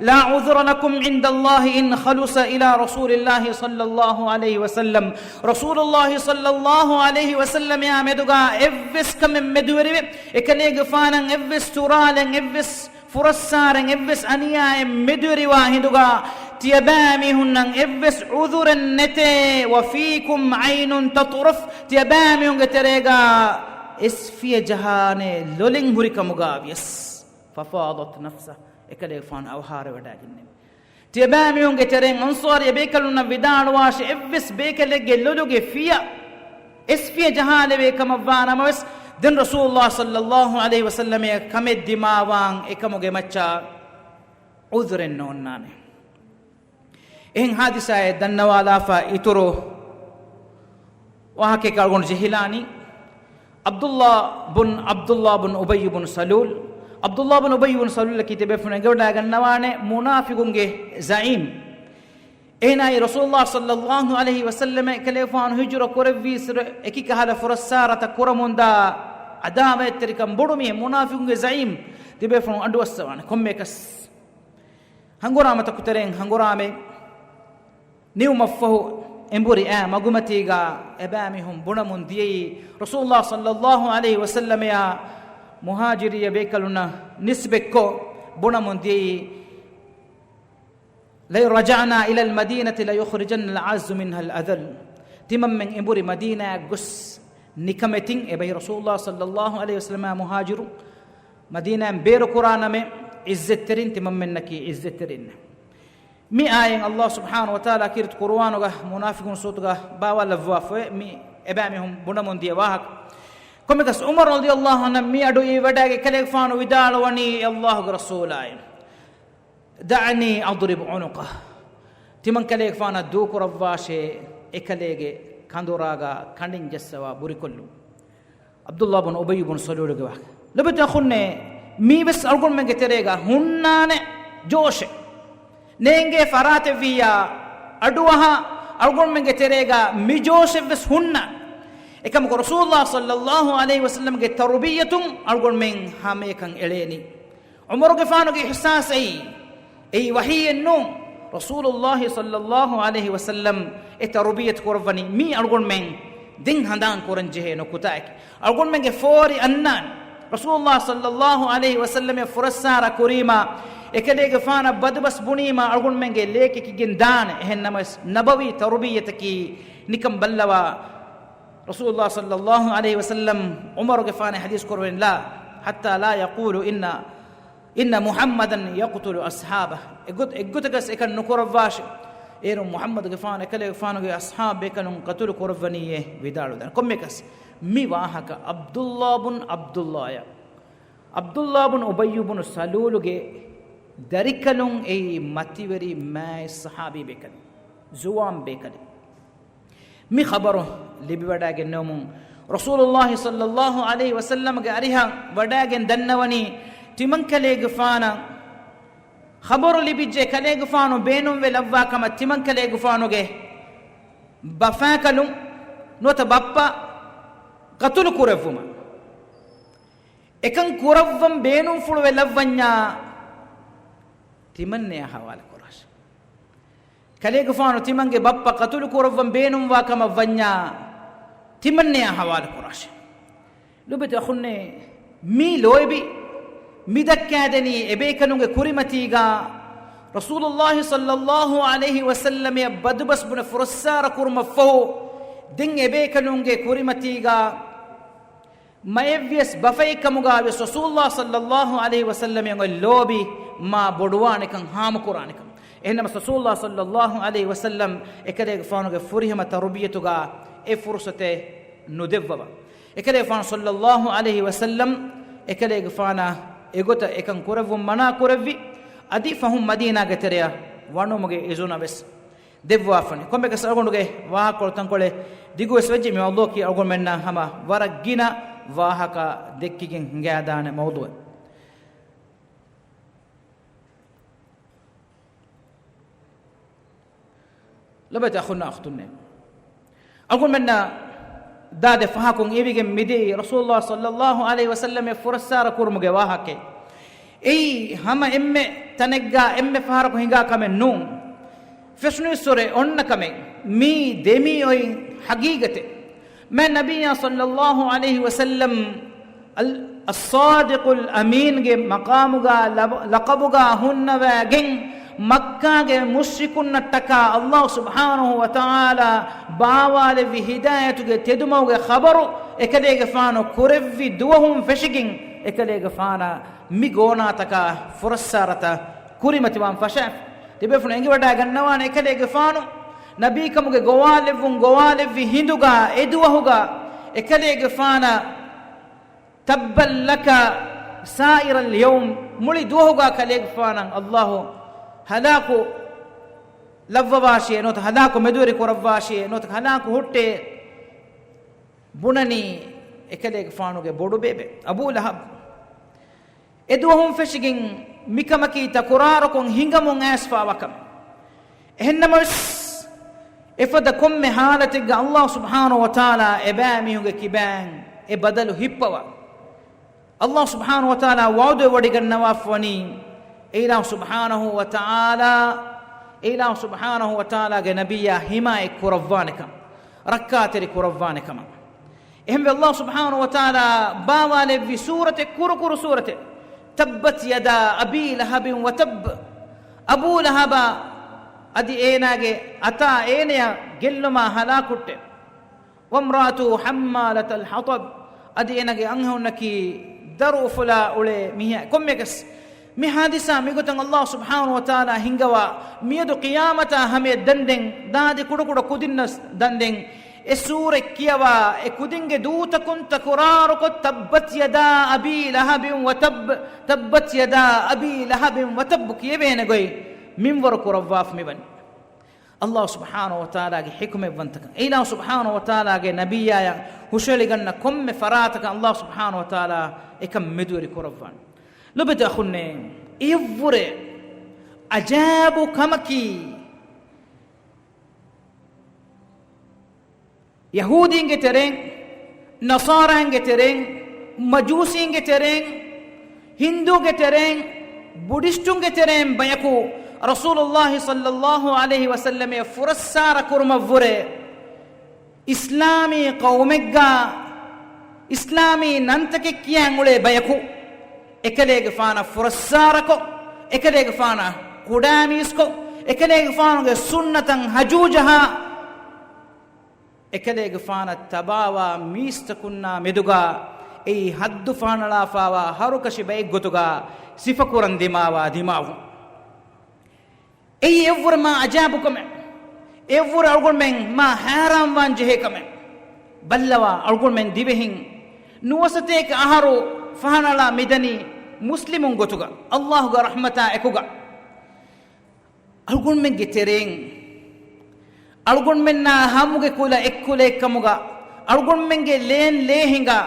لا عذر لكم عند الله إن خلص إلى رسول الله صلى الله عليه وسلم. ރަސޫލުﷲ ޞައްލައްލާހު ޢަލައިހި ވަސައްލަމަޔާ މެދުގަ އެއްވެސް ކަމެއް މެދުވެރިވެ، އެކަލޭގެފާނަށް އެއްވެސް ތުރާލެއް، އެއްވެސް ފުރައްސާރެއް، އެއްވެސް އަނިޔާއެއް މެދުވެރިވާ ހިނދުގަ، ތިޔަބައިމީހުންނަށް އެއްވެސް ޢުޛުރެއް ނެތޭ، وفيكم عين تطرف، ތިޔަބައިމީހުންގެ ތެރޭގަ އެސްފިޔަ ޖަހާނެ ލޮލެއް ހުރިކަމުގަ ވިޔަސް، ففاضت نفسه، އެކަލޭގެފާނު އަވަހާރަވެވަޑައިގެންނެވި. ތިޔަބައިމީހުންގެ ތެރެއިން އަންޞާރީ ބޭކަލުންނަށް ވިދާޅުވާށޭ، އެއްވެސް ބޭކަލެއްގެ ލޮލުގެ ފިޔަ އެސްފިޔަ ޖަހާލެވޭ ކަމަށްވާނަމަވެސް، ދެން ރަސޫލުﷲ ޞައްލަﷲ ޢަލައިހި ވަސައްލަމައަށް ކަމެއް ދިމާވާން އެކަމުގެ މައްޗަށް ޢުޛުރެއް ނޯންނާނެ. އެހެން ޙާދިސާއެއް ދަންނަވާލާފަ އިތުރު ވާހަކައެއް އަޅުގަނޑު ޖެހިލާނީ. ޢަބްދުﷲ ބުން، ޢަބްދުﷲ ބުން އުބައްޔު ބުން ސަލޫލް، ޢަބްދުﷲ ބުން އުބައްޔު ބުން ސަލޫލަކީ ތިބޭފުޅުން އެނގިވަޑައިގަންނަވާނެ މުނާފިޤުންގެ ޒަޢީމް. އޭނާއީ ރަސޫލުﷲ ޞައްލަﷲ ޢަލައިހި ވަސައްލަމަ އެކަލޭގެފާނު ހިޖުރަ ކުރެއްވީއިރު އެކި ކަހަލަ ފުރައްސާރަތައް ކުރަމުންދާ ޢަދާވަތްތެރިކަން ބޮޑު މީހެއް މުނާފިޤުންގެ ޒަޢީމް ތިބޭފުޅުން އަޑުއައްސަވާނެ. ކޮންމެއަކަސް ހަނގުރާމަތަކު ތެރެއިން ހަނގުރާމަ ނިމުމަށްފަހު އެނބުރި އާ މަގުމަތީގަ އެބައިމީހުން ބުނަމުން ދިޔައީ ރަސޫލުﷲ ޞައްލަﷲ ޢަލައިހި ވަސައްލަމައާ މުހާޖިރިއްޔަ ބޭކަލުންނަށް ނިސްބަތްކޮށް ބުނަމުން ދިޔައީ، لئن رجعنا إلى المدينة ليخرجن الأعز منها الأذل. ތިމަންމެން އެނބުރި މަދީނާއަށް ގޮސް ނިކަމެތިން އެބައި ރަސޫލުﷲ ޞައްލަﷲ ޢަލައިހި ވަސައްލަމާ މުހާޖިރު މަދީނާއިން ބޭރުކުރާނަމޭ، ޢިއްޒަތްތެރިން ތިމަންމެންނަކީ ޢިއްޒަތްތެރިން. މި އާޔަތް ﷲ ސުބްޙާނަހޫ ވަތަޢާލާ ކީރިތި ޤުރުއާނުގަ މުނާފިޤުން ސޫރަތުގަ ބާވާލައްވާފައި މި އެބައިމީހުން ބުނަމުން ދިޔަ ވާހަކަ. ކޮންމެއަކަސް ޢުމަރު ރަޟިޔަﷲ ޢަންހު މި އަޑު އިވިވަޑައިގެން އެކަލޭގެފާނު ވިދާޅުވަނީ ﷲގެ ރަސޫލާއި، دعني أضرب عنقه. ތިމަން ކަލޭގެފާނަށް ދޫކުރައްވާށޭ އެކަލޭގެ ކަނދުރާގަ ކަނޑިން ޖައްސަވާ ބުރިކޮށްލުން. ޢަބްދުﷲ ބުން އުބައްޔު ބުން ސަލޫލުގެ ވާހަކަ. ލޮބުވެތި އަޚުންނޭ، މީވެސް އަޅުގަނޑުމެންގެ ތެރޭގަ ހުންނާނެ ޖޯޝެއް. ނޭނގޭ ފަރާތެއްވިއްޔާ، އަޑުއަހާ އަޅުގަނޑުމެންގެ ތެރޭގަ މި ޖޯޝެއްވެސް ހުންނާނެ. އެކަމަކު ރަސޫލުﷲ ޞައްލަﷲ ޢަލައިހި ވަސައްލަމްގެ ތަރުބިއްޔަތުން އަޅުގަނޑުމެން ހަމައެކަން އެޅޭނީ. ޢުމަރުގެފާނުގެ އިޙްސާސް އެއީ، އެއީ ވަޙީއެއް ނޫން. ރަސޫލުﷲ ޞައްލަﷲ ޢަލައިހި ވަސައްލަމް އެ ތަރުބިއްޔަތު ކުރައްވަނީ މީ އަޅުގަނޑުމެން ދެން ހަނދާން ކުރަން ޖެހޭ ނުކުތާއެކޭ. އަޅުގަނޑުމެންގެ ފޯރި އަންނާނެ. ރަސޫލުﷲ ޞައްލަﷲ ޢަލައިހި ވަސައްލަމަށް ފުރައްސާރަ ކުރީމާ، އެކަލޭގެފާނަށް ބަދުބަސް ބުނީމާ އަޅުގަނޑުމެންގެ ލޭ ކެކިގެން ދާނެ. އެހެން ނަމަވެސް، ނަބަވީ ތަރުބިއްޔަތަކީ ނިކަން ބައްލަވާ. ރަސޫލުﷲ ޞައްލަﷲ ޢަލައިހި ވަސައްލަމް ޢުމަރުގެފާނަށް ޙަދީޘް ކުރައްވަނީ، لا، حتى لا يقولوا إن، إن محمدا يقتل أصحابه. އެއްގޮތަކަސް އެކަން ނުކުރައްވާށޭ، އޭރުން މުޙައްމަދުގެފާނު އެކަލޭގެފާނުގެ އަޞްޙާބު ބޭކަލުން ޤަތުލު ކުރައްވަނީއޭ ވިދާޅުވެދާނެ. ކޮންމެއަކަސް މި ވާހަކަ ޢަބްދުﷲ ބުން ޢަބްދުﷲ އަށް، ޢަބްދުﷲ ބުން އުބައްޔު ބުން ސަލޫލުގެ ދަރިކަލުން އެއީ މަތިވެރި މާތް ޞަޙާބީ ބޭކަލެއް، ޒުވާން ބޭކަލެއް. މި ޚަބަރު ލިބިވަޑައިގެންނެވުމުން، ރަސޫލުﷲ ޞައްލަﷲ ޢަލައިހި ވަސައްލަމްގެ އަރިހަށް ވަޑައިގެން ދަންނަވަނީ، ތިމަންކަލޭގެފާނަށް ޚަބަރު ލިބިއްޖެ، ކަލޭގެފާނު ބޭނުންވެ ލައްވާ ކަމަށް، ތިމަންކަލޭގެފާނުގެ ބަފާކަލުން ނުވަތަ ބައްޕަ ޤަތުލު ކުރެއްވުމަށް. އެކަން ކުރައްވަން ބޭނުންފުޅުވެ ލައްވަންޏާ، ތިމަންނަޔާ ޙަވާލު ކުރާށޭ. ކަލޭގެފާނު ތިމަންގެ ބައްޕަ ޤަތުލު ކުރައްވަން ބޭނުންވާ ކަމަށް ވަންޏާ، ތިމަންނަޔާ ޙަވާލު ކުރާށޭ. ލޮބުވެތި އަޚުންނޭ، މީ ލޯތްބި މި ދައްކާދެނީ އެބޭކަލުންގެ ކުރިމަތީގަ، ރަސޫލުﷲ ޞައްލަﷲ ޢަލައިހި ވަސައްލަމަށް ބަދުބަސް ބުނެ ފުރައްސާރަ ކުރުމަށްފަހު، ދެން އެބޭކަލުންގެ ކުރިމަތީގަ މައެއްވިޔަސް ބަފައެއްކަމުގަވިޔަސް ރަސޫލުﷲ ޞައްލަﷲ ޢަލައިހި ވަސައްލަމަށް އޮތް ލޯބި މާ ބޮޑުވާނެކަން، ހާމަކުރާނެކަން. އެހެންނަމަ ރަސޫލުﷲ ޞައްލަﷲ ޢަލައިހި ވަސައްލަމް އެކަލޭގެފާނުގެ ފުރިހަމަ ތަރުބިޔަތުގަ އެ ފުރުޞަތެއް ނުދެއްވަވާ. އެކަލޭގެފާނު ޞައްލަﷲ ޢަލައިހި ވަސައްލަމް އެކަލޭގެފާނަށް އެގޮތަށް އެކަން ކުރެއްވުން މަނާ ކުރެއްވި. އަދި ފަހުން މަދީނާގެ ތެރެއަށް ވަނުމުގެ އިޒުނަވެސް ދެއްވާފަނި. ކޮންމެއަކަސް އަޅުގަނޑުގެ ވާހަކަކޮޅު ތަންކޮޅެއް ދިގުވެސް ވެއްޖެ. މި މައުޟޫޢަކީ އަޅުގަނޑުމެންނަށް ހަމަ ވަރަށް ގިނަ ވާހަކަ ދެއްކިގެން ހިނގާދާނެ މައުޟޫޢެއް. ލޮބުވެތި އަޚުންނާ އުޚްތުންނޭ، އަޅުގަނޑުމެންނަށް ދާދެ ފަހަކުން އިވިގެން މިދިޔައީ ރަސޫލުﷲ ޞައްލަﷲ ޢަލައިހި ވަސައްލަމަށް ފުރައްސާރަ ކުރުމުގެ ވާހަކައެއް. އެއީ ހަމަ އެންމެ ތަނެއްގަ އެންމެ ފަހަރަކު ހިނގާ ކަމެއް ނޫން. ފެށުނީއްސުރެ އޮންނަ ކަމެއް. މީ ދެމީ އޮތް ޙަޤީޤަތެއް. މާތް ނަބިއްޔާ ޞައްލަﷲ ޢަލައިހި ވަސައްލަމް އަލް، އައްޞާދިޤުލް އަމީންގެ މަޤާމުގަ ލަބ-، ލަޤަބުގަ ހުންނަވައިގެން، މައްކާގެ މުޝްރިކުންނަށްޓަކާ ﷲ ސުބްޙާނަހޫ ވަތަޢާލާ ބާވާލެއްވި ހިދާޔަތުގެ ތެދުމަގުގެ ޚަބަރު އެކަލޭގެފާނު ކުރެއްވި ދުވަހުން ފެށިގެން، އެކަލޭގެފާނަށް މި ގޯނާތަކާ ފުރައްސާރަތައް ކުރިމަތިވާން ފަށާފި. ތިބޭފުޅުން އެނގިވަޑައިގަންނަވާނެ، އެކަލޭގެފާނު ނަބީކަމުގެ ގޮވާލެއްވުން ގޮވާލެއްވި ހިނދުގަ އެ ދުވަހުގަ އެކަލޭގެފާނަށް تبا لك سائر اليوم، މުޅި ދުވަހުގާ ކަލޭގެފާނަށް އައްލާހު ހަލާކު ލައްވަވާށޭ ނުވަތަ ހަލާކު މެދުވެރި ކުރައްވާށޭ ނުވަތަ ހަލާކު ހުއްޓޭ. ބުނަނީ އެކަލޭގެފާނުގެ ބޮޑު ބޭބެ އަބޫ ލަހަބް. އެ ދުވަހުން ފެށިގެން މިކަމަކީ ތަކުރާރުކޮށް ހިނގަމުން އައިސްފާވާ ކަމެއް. އެހެންނަމަވެސް، އެފަދަ ކޮންމެ ހާލަތެއްގަ އައްލާހު ސުބްޙާނަހު ވަތަޢާލާ އެބައިމީހުންގެ ކިބައިން އެ ބަދަލު ހިއްޕަވާ. އައްލާހު ސުބްޙާނަހު ވަތަޢާލާ ވަޢުދުވެވޮޑިގަންނަވާފަވަނީ، އެއިލާހު ސުބްޙާނަހު ވަތަޢާލާ، އެއިލާހު ސުބްޙާނަހު ވަތަޢާލާގެ ނަބިއްޔާ ޙިމާޔަތް ކުރައްވާނެކަން، ރައްކާތެރި ކުރައްވާނެކަމަށް. އެހެންވެ، އައްލާހު ސުބްޙާނަހު ވަތަޢާލާ ބާވާލެއްވި ސޫރަތެއް، ކުރު ކުރު ސޫރަތެއް، تبت يدا أبي لهب وتب. އަބޫ ލަހަބާ އަދި އޭނާގެ އަތާ އޭނަޔަށް ގެއްލުމާ ހަލާކުއްޓެ. وامرأته حمالة الحطب، އަދި އޭނާގެ އަންހެނުންނަކީ ދަރު އުފުލާ އުޅޭ މީހާ. ކޮންމެއަކަސް މި ޙާދިސާ މިގޮތަށް އައްލާހު ސުބްޙާނަހު ވަތަޢާލާ ހިންގަވާ، މިއަދު ޤިޔާމަތާ ހަމަޔަށް ދަންދެން، ދާދި ކުޑަކުޑަ ކުދިންނަށް ދަންދެން، އެ ސޫރަތް ކިޔަވާ، އެ ކުދިންގެ ދޫތަކުން ތަކުރާރުކޮށް، تبت يدا أبي لهب وتب، تبت يدا أبي لهب وتب ކިޔެވޭނެ ގޮތް މިންވަރު ކުރައްވާފަ މިވަނީ. އައްލާހު ސުބްޙާނަހު ވަތަޢާލާގެ ޙިކުމަތްވަންތަކަން، އެއިލާހު ސުބްޙާނަހު ވަތަޢާލާގެ ނަބިއްޔާޔަށް ހުށަހެޅިގަންނަ ކޮންމެ ފަރާތަކަށް އައްލާހު ސުބްޙާނަހު ވަތަޢާލާ އެކަން މެދުވެރި ކުރައްވާނެ. ލޮބެތި އަޚުންނޭ، އެއަށްވުރެ އަޖައިބު ކަމަކީ، ޔަހޫދީންގެ ތެރެއިން، ނަޞާރާއިންގެ ތެރެއިން، މަޖޫސީންގެ ތެރެއިން، ހިންދޫގެ ތެރެއިން، ބުޑިސްޓުންގެ ތެރެއިން ބަޔަކު ރަސޫލުﷲ ޞައްލަﷲ ޢަލައިހި ވަސައްލަމައަށް ފުރައްސާރަ ކުރުމަށްވުރެ، އިސްލާމީ ޤައުމެއްގަ އިސްލާމީ ނަންތަކެއް ކިޔާން އުޅޭ ބަޔަކު، އެކަލޭގެފާނަށް ފުރައްސާރަކޮށް، އެކަލޭގެފާނަށް ކުޑައިމީސްކޮށް، އެކަލޭގެފާނުގެ ސުންނަތަށް ހަޖޫޖަހާ، އެކަލޭގެފާނަށް ތަބާވާ މީސްތަކުންނާ މެދުގަ އެއީ ހައްދު ފަހަނަޅާފާވާ ހަރުކަށި ބައެއްގޮތުގަ ސިފަކުރަން ދިމާވާ ދިމާވުން. އެއީ އެއްވުރެ މާ އަޖައިބު ކަމެއް. އެއްވުރެ އަޅުގަނޑުމެން މާ ހައިރާންވާން ޖެހޭ ކަމެއް. ބައްލަވާ، އަޅުގަނޑުމެން ދިވެހިން ނުވަސަތޭކަ އަހަރު ފަހަނަޅާ މިދަނީ މުސްލިމުން ގޮތުގަ، އައްލާހުގެ ރަޙްމަތާ އެކުގަ. އަޅުގަނޑުމެންގެ ތެރެއިން، އަޅުގަނޑުމެންނާ ހަމުގެ ކުލަ އެއްކުލައެއްކަމުގަ، އަޅުގަނޑުމެންގެ ލޭން ލޭ ހިނގާ،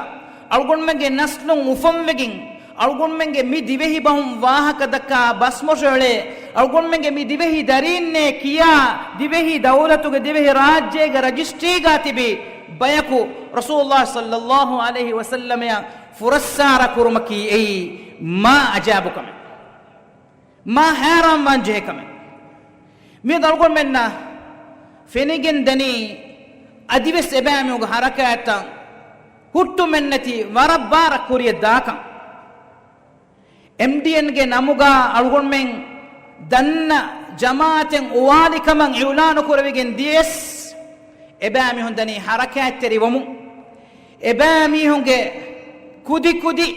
އަޅުގަނޑުމެންގެ ނަސްލުން އުފަންވެގެން، އަޅުގަނޑުމެންގެ މި ދިވެހި ބަހުން ވާހަކަ ދައްކާ ބަސްމޮށޯޅޭ، އަޅުގަނޑުމެންގެ މި ދިވެހި ދަރީންނޭ ކިޔާ، ދިވެހި ދައުލަތުގެ ދިވެހި ރާއްޖޭގެ ރަޖިސްޓްރީގާ ތިބި ބަޔަކު ރަސޫލުﷲ ޞައްލަﷲ ޢަލައިހި ވަސައްލަމައަށް ފުރައްސާރަ ކުރުމަކީ އެއީ މާ އަޖައިބު ކަމެއް. މާ ހައިރާންވާން ޖެހޭ ކަމެއް. މިއަދު އަޅުގަނޑުމެންނަށް ފެނިގެން ދަނީ، އަދިވެސް އެބައިމީހުންގެ ހަރަކާތްތައް ހުއްޓުމެއްނެތި ވަރަށް ބާރަށް ކުރިޔަށް ދާކަން. އެމްޑީއެންގެ ނަމުގަ އަޅުގަނޑުމެން ދަންނަ ޖަމާއަތެއް އުވާލި ކަމަށް އިޢުލާނު ކުރެވިގެން ދިޔަސް، އެބައިމީހުން ދަނީ ހަރަކާތްތެރިވަމުން. އެބައިމީހުންގެ ކުދި ކުދި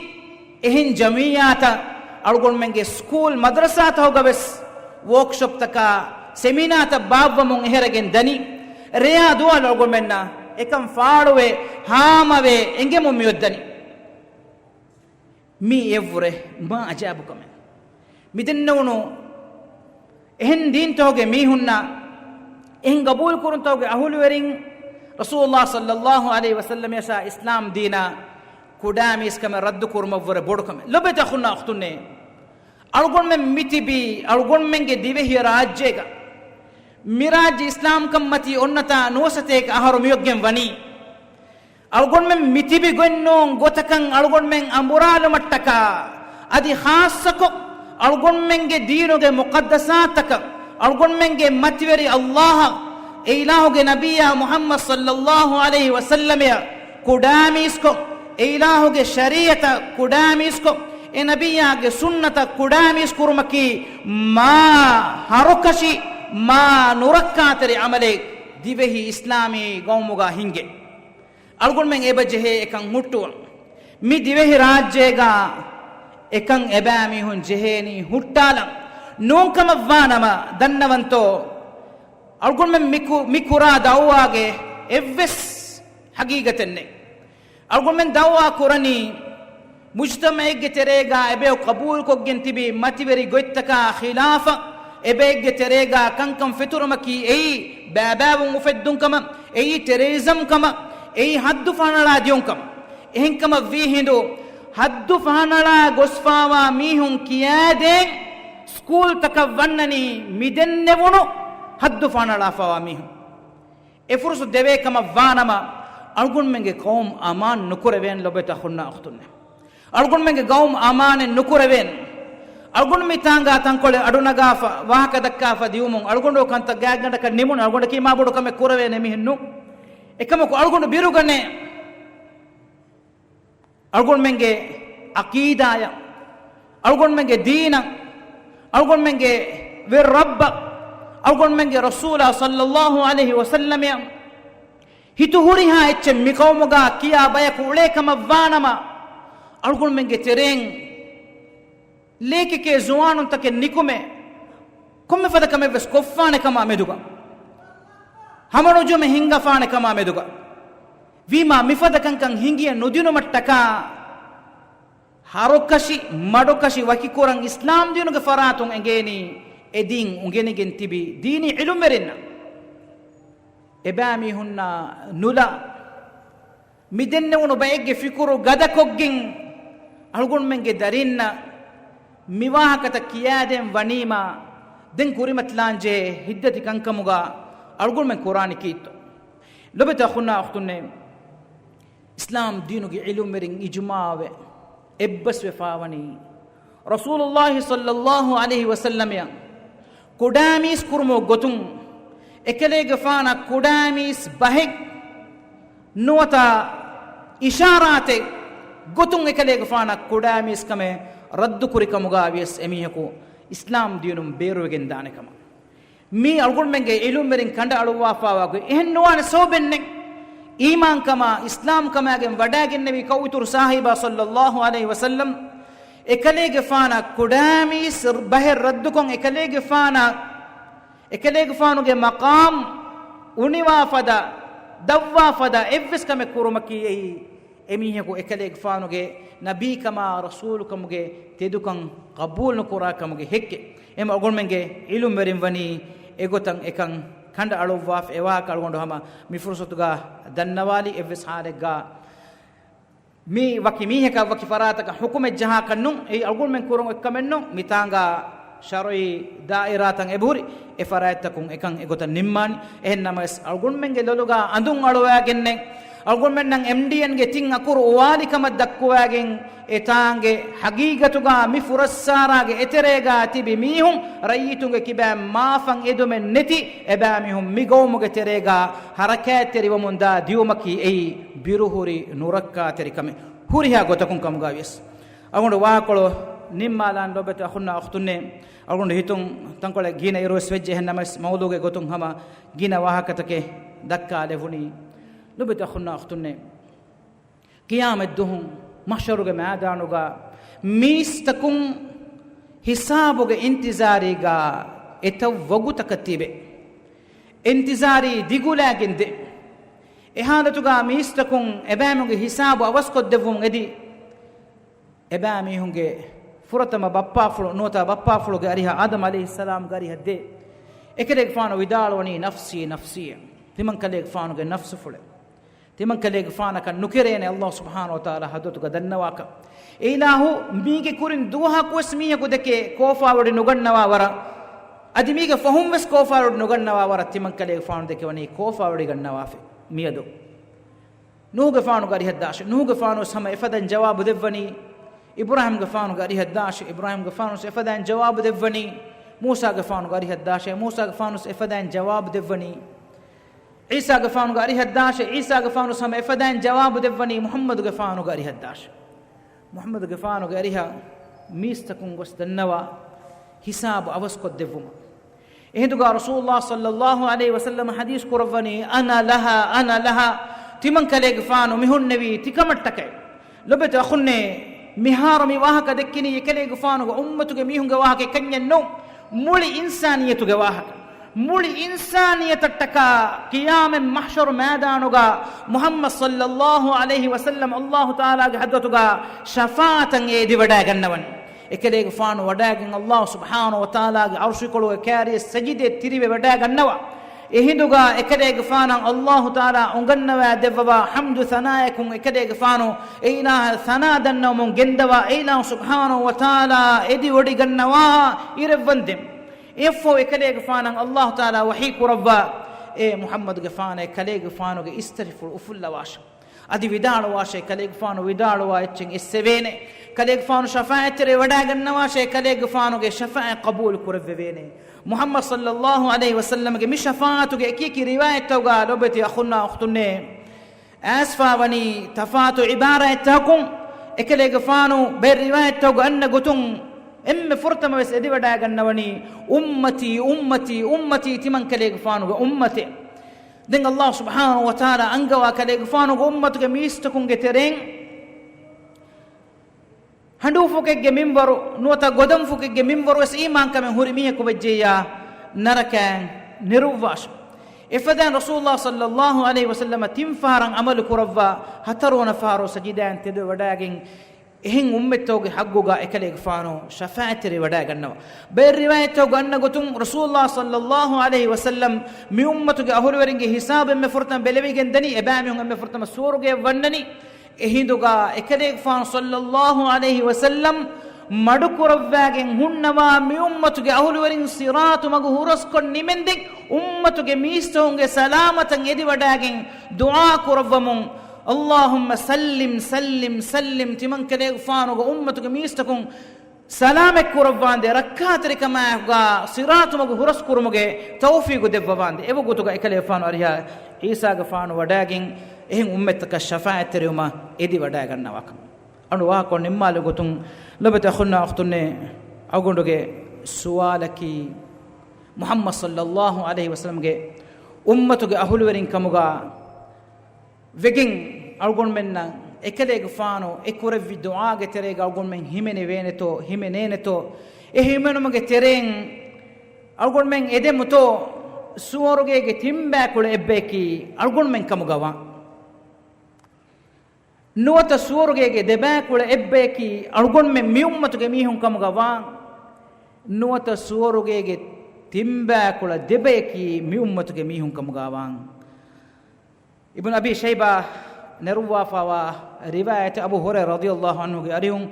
އެހެން ޖަމިއްޔާތައް އަޅުގަނޑުމެންގެ ސްކޫލް މަދްރަސާތަކުގަވެސް ވޯކްޝޮޕްތަކާ ސެމިނާތައް ބާއްވަމުން އެހެރެގެން ދަނީ. ރެޔާ ދުވާލު އަޅުގަނޑުމެންނަށް އެކަން ފާޅުވެ، ހާމަވެ އެނގެމުން މިއޮތްދަނީ. މީ އެއްވުރެ މާ އަޖައިބު ކަމެއް. މިދެންނެވުނު އެހެން ދީންތަކުގެ މީހުންނަށް، އެހެން ގަބޫލުކުރުންތަކުގެ އަހުލުވެރިން، ރަސޫލުﷲ ޞައްލަﷲ ޢަލައިހި ވަސައްލަމައަށާ އިސްލާމް ދީނަށް ކުޑައިމީސްކަމެއް ރައްދު ކުރުމަށްވުރެ ބޮޑުކަމެއް. ލޮބެތި އަޚުންނާ އުޚްތުންނޭ، އަޅުގަނޑުމެން މިތިބީ އަޅުގަނޑުމެންގެ ދިވެހި ރާއްޖޭގަ. މިރާއްޖެ އިސްލާމްކަންމަތީ އޮންނަތާ ނުވަސަތޭކަ އަހަރު މިއޮއްގެން ވަނީ. އަޅުގަނޑުމެން މިތިބި ގޮތްނޫން ގޮތަކަށް އަޅުގަނޑުމެން އަނބުރާލުމަށްޓަކާ، އަދި ޚާއްޞަކޮށް އަޅުގަނޑުމެންގެ ދީނުގެ މުޤައްދަސާތަކަށް، އަޅުގަނޑުމެންގެ މަތިވެރި އައްލާހަށް، އެ އިލާހުގެ ނަބިއްޔާ މުޙައްމަދު ޞައްލަﷲ ޢަލައިހި ވަސައްލަމައަށް ކުޑައިމީސްކޮށް، އެ އިލާހުގެ ޝަރީޢަތަށް ކުޑައިމީސްކޮށް، އެ ނަބިއްޔާގެ ސުންނަތަށް ކުޑައިމީސް ކުރުމަކީ މާ ހަރުކަށި، މާ ނުރައްކާތެރި ޢަމަލެއް ދިވެހި އިސްލާމީ ގައުމުގަ ހިނގޭ. އަޅުގަނޑުމެން އެބަ ޖެހޭ އެކަން ހުއްޓުވަން. މި ދިވެހި ރާއްޖޭގަ އެކަން އެބައިމީހުން ޖެހޭނީ ހުއްޓާލަން. ނޫންކަމަށްވާނަމަ ދަންނަވަންތޯ؟ އަޅުގަނޑުމެން މި ކު-، މި ކުރާ ދައުވާގެ އެއްވެސް ހަގީގަތެއް ނެތް. އަޅުގަނޑުމެން ދައުވާ ކުރަނީ މުޖްތަމަޢެއްގެ ތެރޭގާ އެބަޔަކު ޤަބޫލުކޮށްގެން ތިބި މަތިވެރި ގޮތްތަކާ ޚިލާފަށް އެބައެއްގެ ތެރޭގާ ކަންކަން ފެތުރުމަކީ އެއީ ބައިބައިވުން އުފެއްދުން ކަމަށް، އެއީ ޓެރަރިޒަމް ކަމަށް، އެއީ ޙައްދު ފަހަނަޅާ ދިޔުން ކަމަށް. އެހެންކަމަށް ވީ ހިނދު ޙައްދު ފަހަނަޅާ ގޮސްފާވާ މީހުން ކިޔާދޭން ސްކޫލްތަކަށް ވަންނަނީ މިދެންނެވުނު ޙައްދު ފަހަނަޅާފާވާ މީހުން. އެ ފުރުސަތު ދެވޭ ކަމަށް ވާނަމަ، އަޅުގަނޑުމެންގެ ޤައުމު އަމާން ނުކުރެވޭނެ ލޮބުވެތި އަޚުންނާ އުޚްތުންނޭ. އަޅުގަނޑުމެންގެ ޤައުމު އަމާނެއް ނުކުރެވޭނެ. އަޅުގަނޑު މި ތާނގާ ތަންކޮޅެއް އަޑުނަގާފަ، ވާހަކަ ދައްކާފަ ދިޔުމުން، އަޅުގަނޑު ކަންތައް ގާތްގަނޑަކަށް ނިމުނު، އަޅުގަނޑަކީ މާ ބޮޑު ކަމެއް ކުރެވޭނެ މީހެއް ނޫން. އެކަމަކު އަޅުގަނޑު ބިރުގަނޭ. އަޅުގަނޑުމެންގެ ޢަޤީދާޔަށް، އަޅުގަނޑުމެންގެ ދީނަށް، އަޅުގަނޑުމެންގެ ވެރި ރައްބަށް، އަޅުގަނޑުމެންގެ ރަސޫލާ ޞައްލައްލާހު ޢަލައިހި ވަސައްލަމަށް ހިތު ހުރިހާ އެއްޗެއް މި ޤައުމުގާ ކިޔާ ބަޔަކު އުޅޭ ކަމަށް ވާނަމަ، އަޅުގަނޑުމެންގެ ތެރެއިން ލޭކެކޭ ޒުވާނުންތަކެއް ނިކުމެ، ކޮންމެ ފަދަ ކަމެއް ވެސް ކޮށްފާނެ ކަމާ މެދުގަ، ހަމަނުޖުމެއް ހިންގަފާނެ ކަމާ މެދުގަ. ވީމާ މިފަދަ ކަންކަން ހިނގިޔަ ނުދިނުމަށްޓަކާ، ހަރުކަށި، މަޑުކަށި ވަކިކުރަން އިސްލާމް ދީނުގެ ފަރާތުން އެނގޭނީ އެ ދީން އުނގެނިގެން ތިބި ދީނީ ޢިލްމުވެރިންނަށް. އެބައިމީހުންނާ ނުލާ، މިދެންނެވުނު ބައެއްގެ ފިކުރު ގަދަކޮށްގެން، އަޅުގަނޑުމެންގެ ދަރީންނަށް މިވާހަކަތައް ކިޔާދޭން ވަނީމާ، ދެން ކުރިމަތިލާންޖެހޭ ހިތްދަތި ކަންކަމުގަ އަޅުގަނޑުމެން ކުރާނީ ކީއްތޯ؟ ލޮބުވެތި އަޚުންނާ އުޚްތުންނޭ، އިސްލާމް ދީނުގެ ޢިލްމުވެރިން އިޖުމާވެ އެއްބަސްވެފާވަނީ، ރަސޫލުﷲ ޞައްލައްލާހު ޢަލައިހި ވަސައްލަމައަށް ކުޑަމީސް ކުރުމުގެ ގޮތުން، އެކަލޭގެފާނަށް ކުޑަމީސް ބަހެއް ނުވަތަ އިޝާރާތެއް ގޮތުން އެކަލޭގެފާނަށް ކުޑަމީސްކަމެއް ރައްދުކުރި ކަމުގަ ވިޔަސް އެމީހަކު އިސްލާމް ދީނުން ބޭރުވެގެން ދާނެ ކަމަށް. މީ އަޅުގަނޑުމެންގެ ޢިލްމުވެރިން ކަނޑައަޅުއްވާފާވާ ގޮތް. އެހެން ނުވާނެ ސަބަބެއް ނެތް. އީމާންކަމާ، އިސްލާމްކަމާގެން ވަޑައިގެންނެވި ކައުއިތުރު ސާހިބާ ޞައްލައްލާހު ޢަލައިހި ވަސައްލަމް އެކަލޭގެފާނަށް ކުޑަމީސް ބަހެއް ރައްދުކޮށް، އެކަލޭގެފާނަށް، އެކަލޭގެފާނުގެ މަޤާމް އުނިވާ ފަދަ، ދަށްވާ ފަދަ އެއްވެސް ކަމެއް ކުރުމަކީ އެއީ، އެމީހަކު އެކަލޭގެފާނުގެ ނަބީކަމާ ރަސޫލުކަމުގެ ތެދުކަން ޤަބޫލުނުކުރާ ކަމުގެ ހެއްކެއް. އެހެން އަޅުގަނޑުމެންގެ ޢިލްމުވެރިން ވަނީ އެގޮތަށް އެކަން ކަނޑައަޅުއްވާފަ. އެވާހަކަ އަޅުގަނޑު ހަމަ މި ފުރުޞަތުގަ ދަންނަވާލި. އެއްވެސް ޙާލެއްގަ މި ވަކި މީހަކަށް ވަކި ފަރާތަކަށް ޙުކުމެއް ޖަހާކަށް ނޫން. އެއީ އަޅުގަނޑުމެން ކުރުން އޮތް ކަމެއް ނޫން. މިތާނގަ ޝަރުޢީ ދާއިރާތައް އެބަހުރި، އެ ފަރާތްތަކުން އެކަން އެގޮތަށް ނިންމާނީ. އެހެން ނަމަވެސް، އަޅުގަނޑުމެންގެ ލޮލުގަ އަނދުން އަޅުވައިގެންނެއް، އަޅުގަނޑުމެންނަށް އެމްޑީއެންގެ ތިން އަކުރު އުވާލި ކަމަށް ދައްކުވައިގެން، އެތާނގެ ޙަޤީޤަތުގަ މި ފުރައްސާރާގެ އެތެރޭގަ ތިބި މީހުން ރައްޔިތުންގެ ކިބައިން މާފަށް އެދުމެއް ނެތި، އެބައިމީހުން މި ގައުމުގެ ތެރޭގަ ޙަރަކާތްތެރިވަމުންދާ ދިޔުމަކީ އެއީ ބިރުހުރި ނުރައްކާތެރި ކަމެއް. ހުރިހާ ގޮތަކުން ކަމުގަ ވިޔަސް، އަޅުގަނޑު ވާހަކަކޮޅު ނިންމާލާން ލޮބުވެތި އަޚުންނާ އުޚްތުންނޭ. އަޅުގަނޑު ހިތުން ތަންކޮޅެއް ގިނަ އިރުވެސް ވެއްޖެ. އެހެން ނަމަވެސް، މައުޟޫގެ ގޮތުން ހަމަ ގިނަ ވާހަކަތަކެއް ދައްކާލެވުނީ. ލޮބުވެތި އަޚުންނާ އުޚްތުންނޭ، ޤިޔާމަތްދުވަހު މަޙްޝަރުގެ މައިދާނުގަ މީސްތަކުން ހިސާބުގެ އިންތިޒާރީގަ އެތައް ވަގުތަކަށް ތިބެ. އިންތިޒާރީ ދިގުލާގެން ދޭ. އެ ޙާލަތުގަ މީސްތަކުން އެބައިމީހުންގެ ހިސާބު އަވަސްކޮށްދެއްވުމުން އެދި، އެބައިމީހުންގެ ފުރަތަމަ ބައްޕާފުޅު ނުވަތަ ބައްޕާފުޅުގެ އަރިހަށް، އާދަމް ޢަލައިހިއްސަލާމްގެ އަރިހަށް ދޭ. އެކަލޭގެފާނު ވިދާޅުވަނީ، "ނަފްސީ، ނަފްސީ." ތިމަންކަލޭގެފާނުގެ ނަފްސުފުޅެއް. ތިމަންކަލޭގެފާނަކަށް ނުކެރޭނެ ﷲ ސުބްޙާނަހޫ ވަތަޢާލާ ޙަޟްރަތުގަ ދަންނަވާކަށް. އެއިލާހު މީގެ ކުރިން ދުވަހަކުވެސް މީހަކު ދެކެ ކޯފާވެޑި ނުގަންނަވާ ވަރަށް، އަދި މީގެ ފަހުންވެސް ކޯފާވެޑި ނުގަންނަވާ ވަރަށް ތިމަންކަލޭގެފާނު ދެކެވަނީ ކޯފާވެޑި ގަންނަވާފަ މިއަދު. ނޫޙުގެފާނުގެ އަރިހަށް ދާށޭ. ނޫޙުގެފާނުވެސް ހަމަ އެފަދައިން ޖަވާބު ދެއްވަނީ. އިބްރާހީމްގެފާނުގެ އަރިހަށް ދާށޭ. އިބްރާހީމްގެފާނުވެސް އެފަދައިން ޖަވާބު ދެއްވަނީ. މޫސާގެފާނުގެ އަރިހަށް ދާށޭ. މޫސާގެފާނުވެސް އެފަދައިން ޖަވާބު ދެއްވަނީ. ޢީސާގެފާނުގެ އަރިހަށް ދާށޭ. ޢީސާގެފާނުވެސް ހަމަ އެފަދައިން ޖަވާބު ދެއްވަނީ. މުޙައްމަދުގެފާނުގެ އަރިހަށް ދާށޭ. މުޙައްމަދުގެފާނުގެ އަރިހަށް މީސްތަކުން ގޮސް ދަންނަވާ ހިސާބު އަވަސްކޮށްދެއްވުމަށް. އެހިނދުގަ ރަސޫލުﷲ ޞައްލައްލާހު ޢަލައިހި ވަސައްލަމަ ޙަދީޘް ކުރައްވަނީ، "أنا لها، أنا لها." ތިމަންކަލޭގެފާނު މި ހުންނެވީ ތިކަމަށްޓަކައި. ލޮބުވެތި އަޚުންނޭ، މިހާރު މި ވާހަކަ ދެއްކިނީ އެކަލޭގެފާނުގެ އުއްމަތުގެ މީހުންގެ ވާހަކައެއް ކަންޏެއް ނޫން. މުޅި އިންސާނިއްޔަތުގެ ވާހަކަ. މުޅި އިންސާނިއްޔަތަށްޓަކާ ޤިޔާމަތް މަޙްޝަރު މައިދާނުގަ މުޙައްމަދު ޞައްލައްލާހު ޢަލައިހި ވަސައްލަމް ﷲ ތަޢާލާގެ ޙަޟްރަތުގަ ޝަފާޢަތަށް އެ އެދިވަޑައިގަންނަވަން. އެކަލޭގެފާނު ވަޑައިގެން ﷲ ސުބްޙާނަހޫ ވަތަޢާލާގެ ޢަރުޝިކޮޅުގެ ކާރިއަށް ސަޖިދައަށް ތިރިވެވަޑައިގަންނަވާ. އެހިނދުގަ އެކަލޭގެފާނަށް ﷲ ތަޢާލާ އުނގަންނަވާ ދެއްވަވާ ޙަމްދު ސަނާއަކުން އެކަލޭގެފާނު އެއިލާހަށް ސަނާ ދަންނަވަމުން ގެންދަވާ، އެއިލާހު ސުބްޙާނަހޫ ވަތަޢާލާ އެދިވޮޑިގަންނަވާ އިރެއްވަންދެން. އެއަށްފަހު އެކަލޭގެފާނަށް ﷲ ތަޢާލާ ވަޙީ ކުރައްވާ، އޭ މުޙައްމަދުގެފާނޭ، ކަލޭގެފާނުގެ އިސްތަށިފުޅު އުފުއްލަވާށޭ. އަދި ވިދާޅުވާށޭ، ކަލޭގެފާނު ވިދާޅުވާ އެއްޗެއް އެއްސެވޭނެ. ކަލޭގެފާނު ޝަފާޢަތްތެރިވެވަޑައިގަންނަވާށޭ، ކަލޭގެފާނުގެ ޝަފާޢަތް ޤަބޫލު ކުރެއްވެވޭނެ. މުޙައްމަދު ޞައްލައްލާހު ޢަލައިހި ވަސައްލަމްގެ މި ޝަފާޢަތުގެ އެކިއެކި ރިވާޔަތްތަކުގަ ލޯބިވެތި އަޚުންނާ އުޚްތުންނޭ، އައިސްފާވަނީ ތަފާތު ޢިބާރާތްތަކުން. އެކަލޭގެފާނު ބައެއް ރިވާޔަތްތަކުގަ އަންނަ ގޮތުން އެންމެ ފުރަތަމަވެސް އެދިވަޑައިގަންނަވަނީ، އުއްމަތީ، އުއްމަތީ، އުއްމަތީ، ތިމަން ކަލޭގެފާނުގެ އުއްމަތޭ. ދެން ﷲ ސުބްޙާނަހޫ ވަތަޢާލާ އަންގަވާ ކަލޭގެފާނުގެ އުއްމަތުގެ މީސްތަކުންގެ ތެރެއިން ހަނޑޫފުކެއްގެ މިންވަރު ނުވަތަ ގޮދަންފުކެއްގެ މިންވަރު ވެސް އީމާންކަމެއް ހުރި މީހަކު ވެއްޖެއްޔާ، ނަރަކައިން ނެރުއްވާށި. އެފަދައިން ރަސޫލުﷲ ޞައްލައްލާހު ޢަލައިހި ވަސައްލަމަ ތިން ފަހަރަށް ޢަމަލު ކުރައްވާ، ހަތަރުވަނަ ފަހަރު ސަޖިދާއިން ތެދުވެވަޑައިގެން އެހެން އުއްމަތްތަކުގެ ޙައްޤުގަ އެކަލޭގެފާނު ޝަފާޢަތްތެރިވެވަޑައިގަންނަވާ. ބައެއް ރިވާޔަތްތަކުގަ އަންނަ ގޮތުން ރަސޫލުﷲ ޞައްލައްލާހު ޢަލައިހި ވަސައްލަމް މި އުއްމަތުގެ އަހުލުވެރިންގެ ހިސާބު އެންމެ ފުރަތަމަ ބެލެވިގެން ދަނީ، އެބައިމީހުން އެންމެ ފުރަތަމަ ސުވަރުގެއަށް ވަންނަނީ. އެހިނދުގަ އެކަލޭގެފާނު ޞައްލައްލާހު ޢަލައިހި ވަސައްލަމް މަޑުކުރައްވާގެން ހުންނަވާ މި އުއްމަތުގެ އަހުލުވެރިން ޞިރާޠު މަގު ހުރަސްކޮށް ނިމެންދެން، އުއްމަތުގެ މީސްތަކުންގެ ސަލާމަތަށް އެދިވަޑައިގެން ދުޢާ ކުރައްވަމުން، اللهم سلم، سلم، سلم، ތިމަން ކަލޭގެފާނުގެ އުއްމަތުގެ މީސްތަކުން ސަލާމަތް ކުރައްވާނދޭ، ރައްކާތެރިކަމާއެކުގަ ޞިރާޠު މަގު ހުރަސް ކުރުމުގެ ތައުފީގު ދެއްވަވާނދޭ. އެވަގުތުގަ އެކަލޭގެފާނު އަރިހަށް ޢީސާގެފާނު ވަޑައިގެން އެހެން އުއްމަތަކަށް ޝަފާޢަތްތެރިވުމަށް އެދިވަޑައިގަންނަވާކަމަށް. އަޅު ވާހަކަ ނިންމާލި ގޮތުން ލޮބެތި އަޚުންނާ އުޚްތުންނޭ، އަޅުގަނޑުގެ ސުވާލަކީ، މުޙައްމަދު ޞައްލައްލާހު ޢަލައިހި ވަސައްލަމްގެ އުއްމަތުގެ އަހުލުވެރިން ކަމުގަ ވެގެން އަޅުގަނޑުމެންނަށް އެކަލޭގެފާނު އެ ކުރެއްވި ދުޢާގެ ތެރޭގަ އަޅުގަނޑުމެން ހިމެނެވޭނެތޯ، ހިމެނޭނެތޯ؟ އެ ހިމެނުމުގެ ތެރެއިން އަޅުގަނޑުމެން އެދެމުތޯ ސުވަރުގޭގެ ތިންބައިކުޅަ އެއްބަޔަކީ އަޅުގަނޑުމެން ކަމުގަ ވާން؟ ނުވަތަ ސުވަރުގޭގެ ދެބައިކުޅަ އެއްބަޔަކީ އަޅުގަނޑުމެން މި އުއްމަތުގެ މީހުން ކަމުގަ ވާން؟ ނުވަތަ ސުވަރުގޭގެ ތިންބައިކުޅަ ދެބަޔަކީ މި އުއްމަތުގެ މީހުން ކަމުގަ ވާން؟ އިބްނު އަބީ ޝައިބާ ނެރުއްވާފަވާ ރިވާޔަތެއް އަބޫ ހުރައިރާ ރަޟިޔައްލާހު ޢަންހުގެ އަރިހުން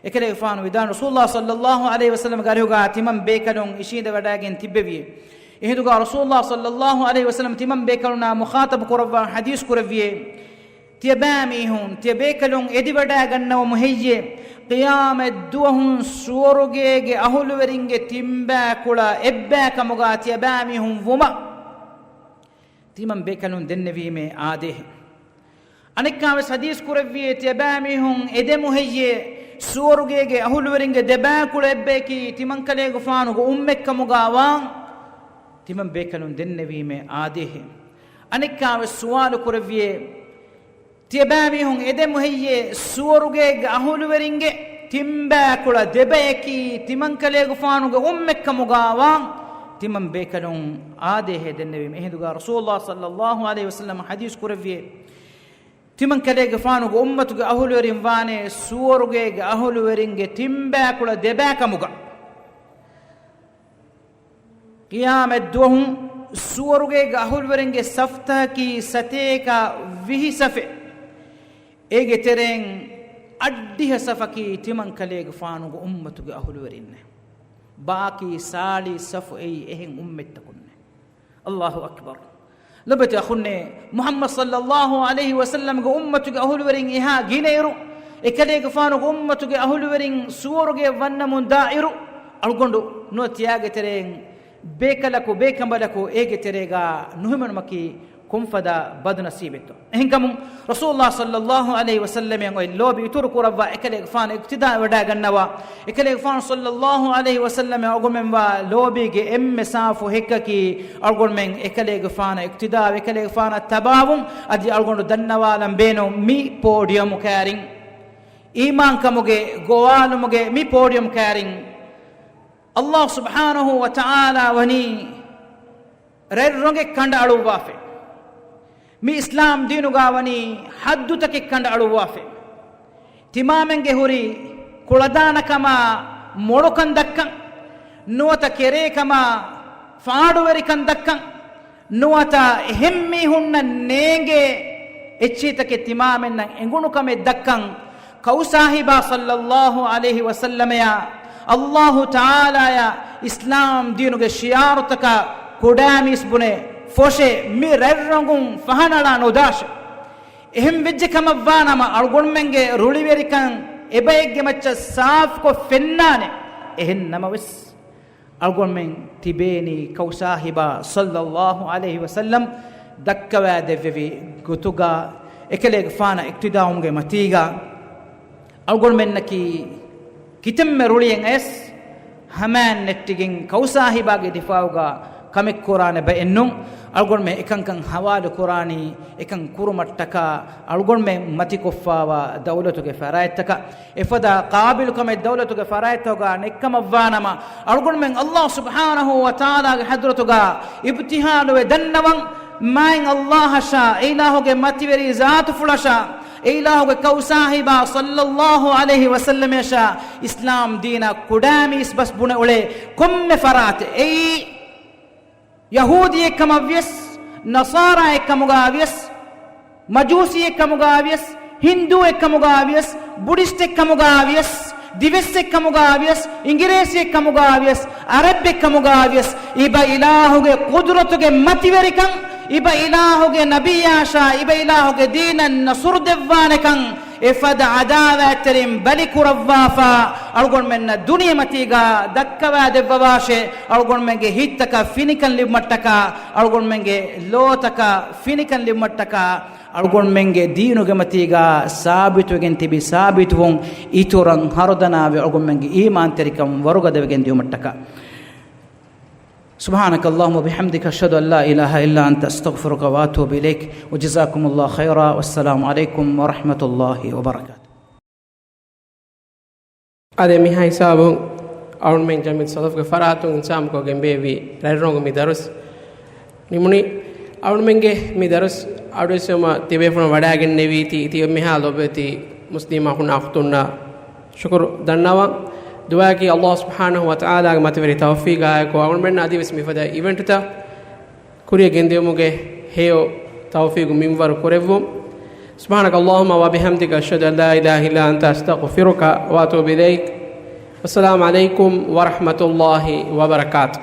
އެކަލޭގެފާނު ވިދާޅު، ރަސޫލުﷲ ޞައްލައްލާހު ޢަލައިހި ވަސައްލަމްގެ އަރިހުގަ ތިމަން ބޭކަލުން އިށީނދެވަޑައިގެން ތިއްބެވި. އެހިނދުގަ ރަސޫލުﷲ ޞައްލައްލާހު ޢަލައިހި ވަސައްލަމް ތިމަން ބޭކަލުންނާ މުޚާޠަބު ކުރައްވާ ޙަދީޘް ކުރެއްވިއޭ، ތިޔަބައިމީހުން، ތިޔަބޭކަލުން އެދިވަޑައިގަންނަވަމު ހެއްޔޭ، ޤިޔާމަތް ދުވަހުން ސުވަރުގޭގެ އަހުލުވެރިންގެ ތިންބައިކުޅަ އެއްބައި ކަމުގަ ތިޔަބައިމީހުން ވުމަށް؟ ތިމަން ބޭކަލުން ދެންނެވީމޭ އާދޭހެން. އަނެއްކާވެސް ޙަދީޘް ކުރެއްވިއޭ، ތިޔަބައިމީހުން އެދެމު ހެއްޔޭ، ސުވަރުގޭގެ އަހުލުވެރިންގެ ދެބައިކުޅަ އެއްބަޔަކީ ތިމަންކަލޭގެފާނުގެ އުއްމަތްކަމުގަ ވާން؟ ތިމަން ބޭކަލުން ދެންނެވީމޭ އާދޭހެން. އަނެއްކާވެސް ސުވާލު ކުރެއްވިއޭ، ތިޔަބައިމީހުން އެދެމު ހެއްޔޭ، ސުވަރުގޭގެ އަހުލުވެރިންގެ ތިންބައިކުޅަ ދެބަޔަކީ ތިމަންކަލޭގެފާނުގެ އުއްމަތްކަމުގަ ވާން؟ ތިމަން ބޭކަލުން އާދޭހޭ ދެންނެވީމެ. އެހިނދުގަ ރަސޫލުﷲ ޞައްލައްލާހު ޢަލައިހި ވަސައްލަމަ ޙަދީޘް ކުރެއްވިއޭ، ތިމަންކަލޭގެފާނުގެ އުއްމަތުގެ އަހުލުވެރިން ވާނޭ ސުވަރުގޭގެ އަހުލުވެރިންގެ ތިންބައިކުޅަ ދެބައިކަމުގަ. ޤިޔާމަތްދުވަހު ސުވަރުގޭގެ އަހުލުވެރިންގެ ސަފްތަކަކީ ސަތޭކަ ވިހި ސަފެއް. އޭގެ ތެރެއިން އަށްޑިހަ ސަފަކީ ތިމަންކަލޭގެފާނުގެ އުއްމަތުގެ އަހުލުވެރިންނޭ. ބާކީ ސާޅީސް ސަފު އެއީ އެހެން އުއްމަތްތަކުންނޭ. އައްލާހު އަކްބަރު. ލޮބެތި އަޚުންނޭ، މުޙައްމަދު ޞައްލައްލާހު ޢަލައިހި ވަސައްލަމްގެ އުއްމަތުގެ އަހުލުވެރިން އެހާ ގިނައިރު، އެކަލޭގެފާނުގެ އުއްމަތުގެ އަހުލުވެރިން ސުވަރުގެއަށް ވަންނަމުން ދާއިރު، އަޅުގަނޑު ނުވަތަ އޭގެ ތެރެއިން ބޭކަލަކު ބޭކަނބަލަކު އޭގެ ތެރޭގަ ނުހިމެނުމަކީ ކޮންފަދަ ބަދުނަސީބެއްތޯ؟ އެހެންކަމުން ރަސޫލުﷲ ޞައްލައްލާހު ޢަލައިހި ވަސައްލަމަށް އޮތް ލޯބި އިތުރު ކުރައްވާ އެކަލޭގެފާނަށް އިޤްތިދާ ވެވަޑައިގަންނަވާ. އެކަލޭގެފާނު ޞައްލައްލާހު ޢަލައިހި ވަސައްލަމަށް އަޅުގަނޑުމެން ވާ ލޯބީގެ އެންމެ ސާފު ހެއްކަކީ އަޅުގަނޑުމެން އެކަލޭގެފާނަށް އިޤްތިދާވެ، އެކަލޭގެފާނަށް ތަބާވުން. އަދި އަޅުގަނޑު ދަންނަވާލަން ބޭނުން މި ޕޯޑިއަމު ކައިރިން، އީމާންކަމުގެ ގޮވާލުމުގެ މި ޕޯޑިއަމް ކައިރިން، އައްލާހު ސުބްޙާނަހު ވަތަޢާލާ ވަނީ ރަތް ރޮނގެއް ކަނޑައަޅުއްވާފަ. މި އިސްލާމް ދީނުގާ ވަނީ ޙައްދުތަކެއް ކަނޑައަޅުއްވާފަ. ތިމާމެންގެ ހުރި ކުޅަދާނަކަމާ، މޮޅުކަން ދައްކަން، ނުވަތަ ކެރޭކަމާ، ފާޑުވެރިކަން ދައްކަން، ނުވަތަ އެހެން މީހުންނަށް ނޭނގޭ އެއްޗިހިތަކެއް ތިމާމެންނަށް އެނގުނު ކަމެއް ދައްކަން، ކައުސާހިބާ ޞައްލައްލާހު ޢަލައިހި ވަސައްލަމަޔާ، އައްލާހު ތަޢާލާޔާ، އިސްލާމް ދީނުގެ ޝިޢާރުތަކާ ކުޑައިމީސް ބުނެ ފޮށެ މި ރަތް ރޮނގުން ފަހަނަޅާ ނުދާށެ. އެހެން ވެއްޖެ ކަމަށްވާނަމަ، އަޅުގަނޑުމެންގެ ރުޅިވެރިކަން އެބައެއްގެ މައްޗަށް ސާފުކޮށް ފެންނާނެ. އެހެން ނަމަވެސް، އަޅުގަނޑުމެން ތިބޭނީ ކައުސާހިބާ ޞައްލައްލާހު ޢަލައިހި ވަސައްލަމް ދައްކަވާ ދެއްވެވި ގޮތުގަ، އެކަލޭގެފާނަށް އިޤްތިދާވުމުގެ މަތީގަ، އަޅުގަނޑުމެންނަކީ ކިތަންމެ ރުޅިއެއް އަޔަސް ހަމައިން ނެއްޓިގެން ކައުސާހިބާގެ ދިފާޢުގަ ކަމެއް ކުރާނެ ބައެއްނޫން. އަޅުގަނޑުމެން އެކަންކަން ހަވާލު ކުރާނީ، އެކަން ކުރުމަށްޓަކާ އަޅުގަނޑުމެން މަތިކޮށްފާވާ ދައުލަތުގެ ފަރާތްތަކަށް. އެފަދަ ޤާބިލުކަމެއް ދައުލަތުގެ ފަރާތްތަކުގަ ނެއްކަމަށްވާނަމަ، އަޅުގަނޑުމެން އައްލާހު ސުބްޙާނަހު ވަތަޢާލާގެ ޙަޟްރަތުގަ އިބްތިހާލުވެ ދަންނަވަން، މާތް އައްލާހަށާ، އެއިލާހުގެ މަތިވެރި ޒާތުފުޅަށާ، އެއިލާހުގެ ކައުސާހިބާ ޞައްލައްލާހު ޢަލައިހި ވަސައްލަމަށާ، އިސްލާމް ދީނަށް ކުޑައިމީސް ބަސް ބުނެ އުޅޭ ކޮންމެ ފަރާތެއް، އެއީ ޔަހޫދީއެއްކަމަށްވިޔަސް، ނަޞާރާއެއްކަމުގާވިޔަސް، މަޖޫސީއެއްކަމުގާވިޔަސް، ހިންދޫއެއްކަމުގާވިޔަސް، ބުޑިސްޓެއްކަމުގާވިޔަސް، ދިވެއްސެއްކަމުގާވިޔަސް، އިނގިރޭސިއެއްކަމުގާވިޔަސް، އަރަބެއްކަމުގާވިޔަސް، އިބަ އިލާހުގެ ޤުދުރަތުގެ މަތިވެރިކަން، އިބަ އިލާހުގެ ނަބިއްޔާށާ، އިބަ އިލާހުގެ ދީނަށް ނަޞްރު ދެއްވާނެކަން، އެފަދަ ޢަދާވާތްތެރިން ބަލިކުރައްވާފަ، އަޅުގަނޑުމެންނަށް ދުނިޔެމަތީގަ ދައްކަވާ ދެއްވަވާށޭ. އަޅުގަނޑުމެންގެ ހިތްތަކަށް ފިނިކަން ލިބުމަށްޓަކާ، އަޅުގަނޑުމެންގެ ލޯތަކަށް ފިނިކަން ލިބުމަށްޓަކާ، އަޅުގަނޑުމެންގެ ދީނުގެ މަތީގަ ސާބިތުވެގެން ތިބި ސާބިތުވުން އިތުރަށް ހަރުދަނާވެ، އަޅުގަނޑުމެންގެ އީމާންތެރިކަން ވަރުގަދަވެގެން ދިޔުމަށްޓަކާ. سبحانك اللهم وبحمدك، أشهد أن لا إله إلا أنت، أستغفرك وأتوب إليك، وجزاكم الله خيرا، والسلام عليكم ورحمة الله وبركاته. އާދެ، މިހާ ހިސާބުން އަޅުންމެން ޖަމްޢިއްޔަތު ސަލަފްގެ ފަރާތުން އިންތިޒާމްކޮށްގެން ބޭއްވި ރަތް ރޮނގު މި ދަރުސް ނިމުނީ. އަޅުންމެންގެ މި ދަރުސް އަޑުއެއްސެވުމަށް ތިބޭފުޅުން ވަޑައިގެންނެވީތީ، ތި މިހާ ލޮބުވެތި މުސްލިމް އަޚުންނާ އުޚްތުންނަށް ޝުކުރު ދަންނަވަން. ދުޢާއަކީ އައްލާހު ސުބްޙާނަހު ވަތަޢާލާގެ މަތިވެރި ތައުފީޤާއެކު އަޅުންމެންނަށް އަދިވެސް މިފަދަ އިވެންޓުތައް ކުރިއަށް ގެންދިޔުމުގެ ހެޔޮ ތައުފީޤު މިންވަރު ކުރެއްވުން. سبحانك اللهم وبحمدك، أشهد أن لا إله إلا أنت، أستغفرك وأتوب إليك. والسلام عليكم ورحمة الله وبركاته.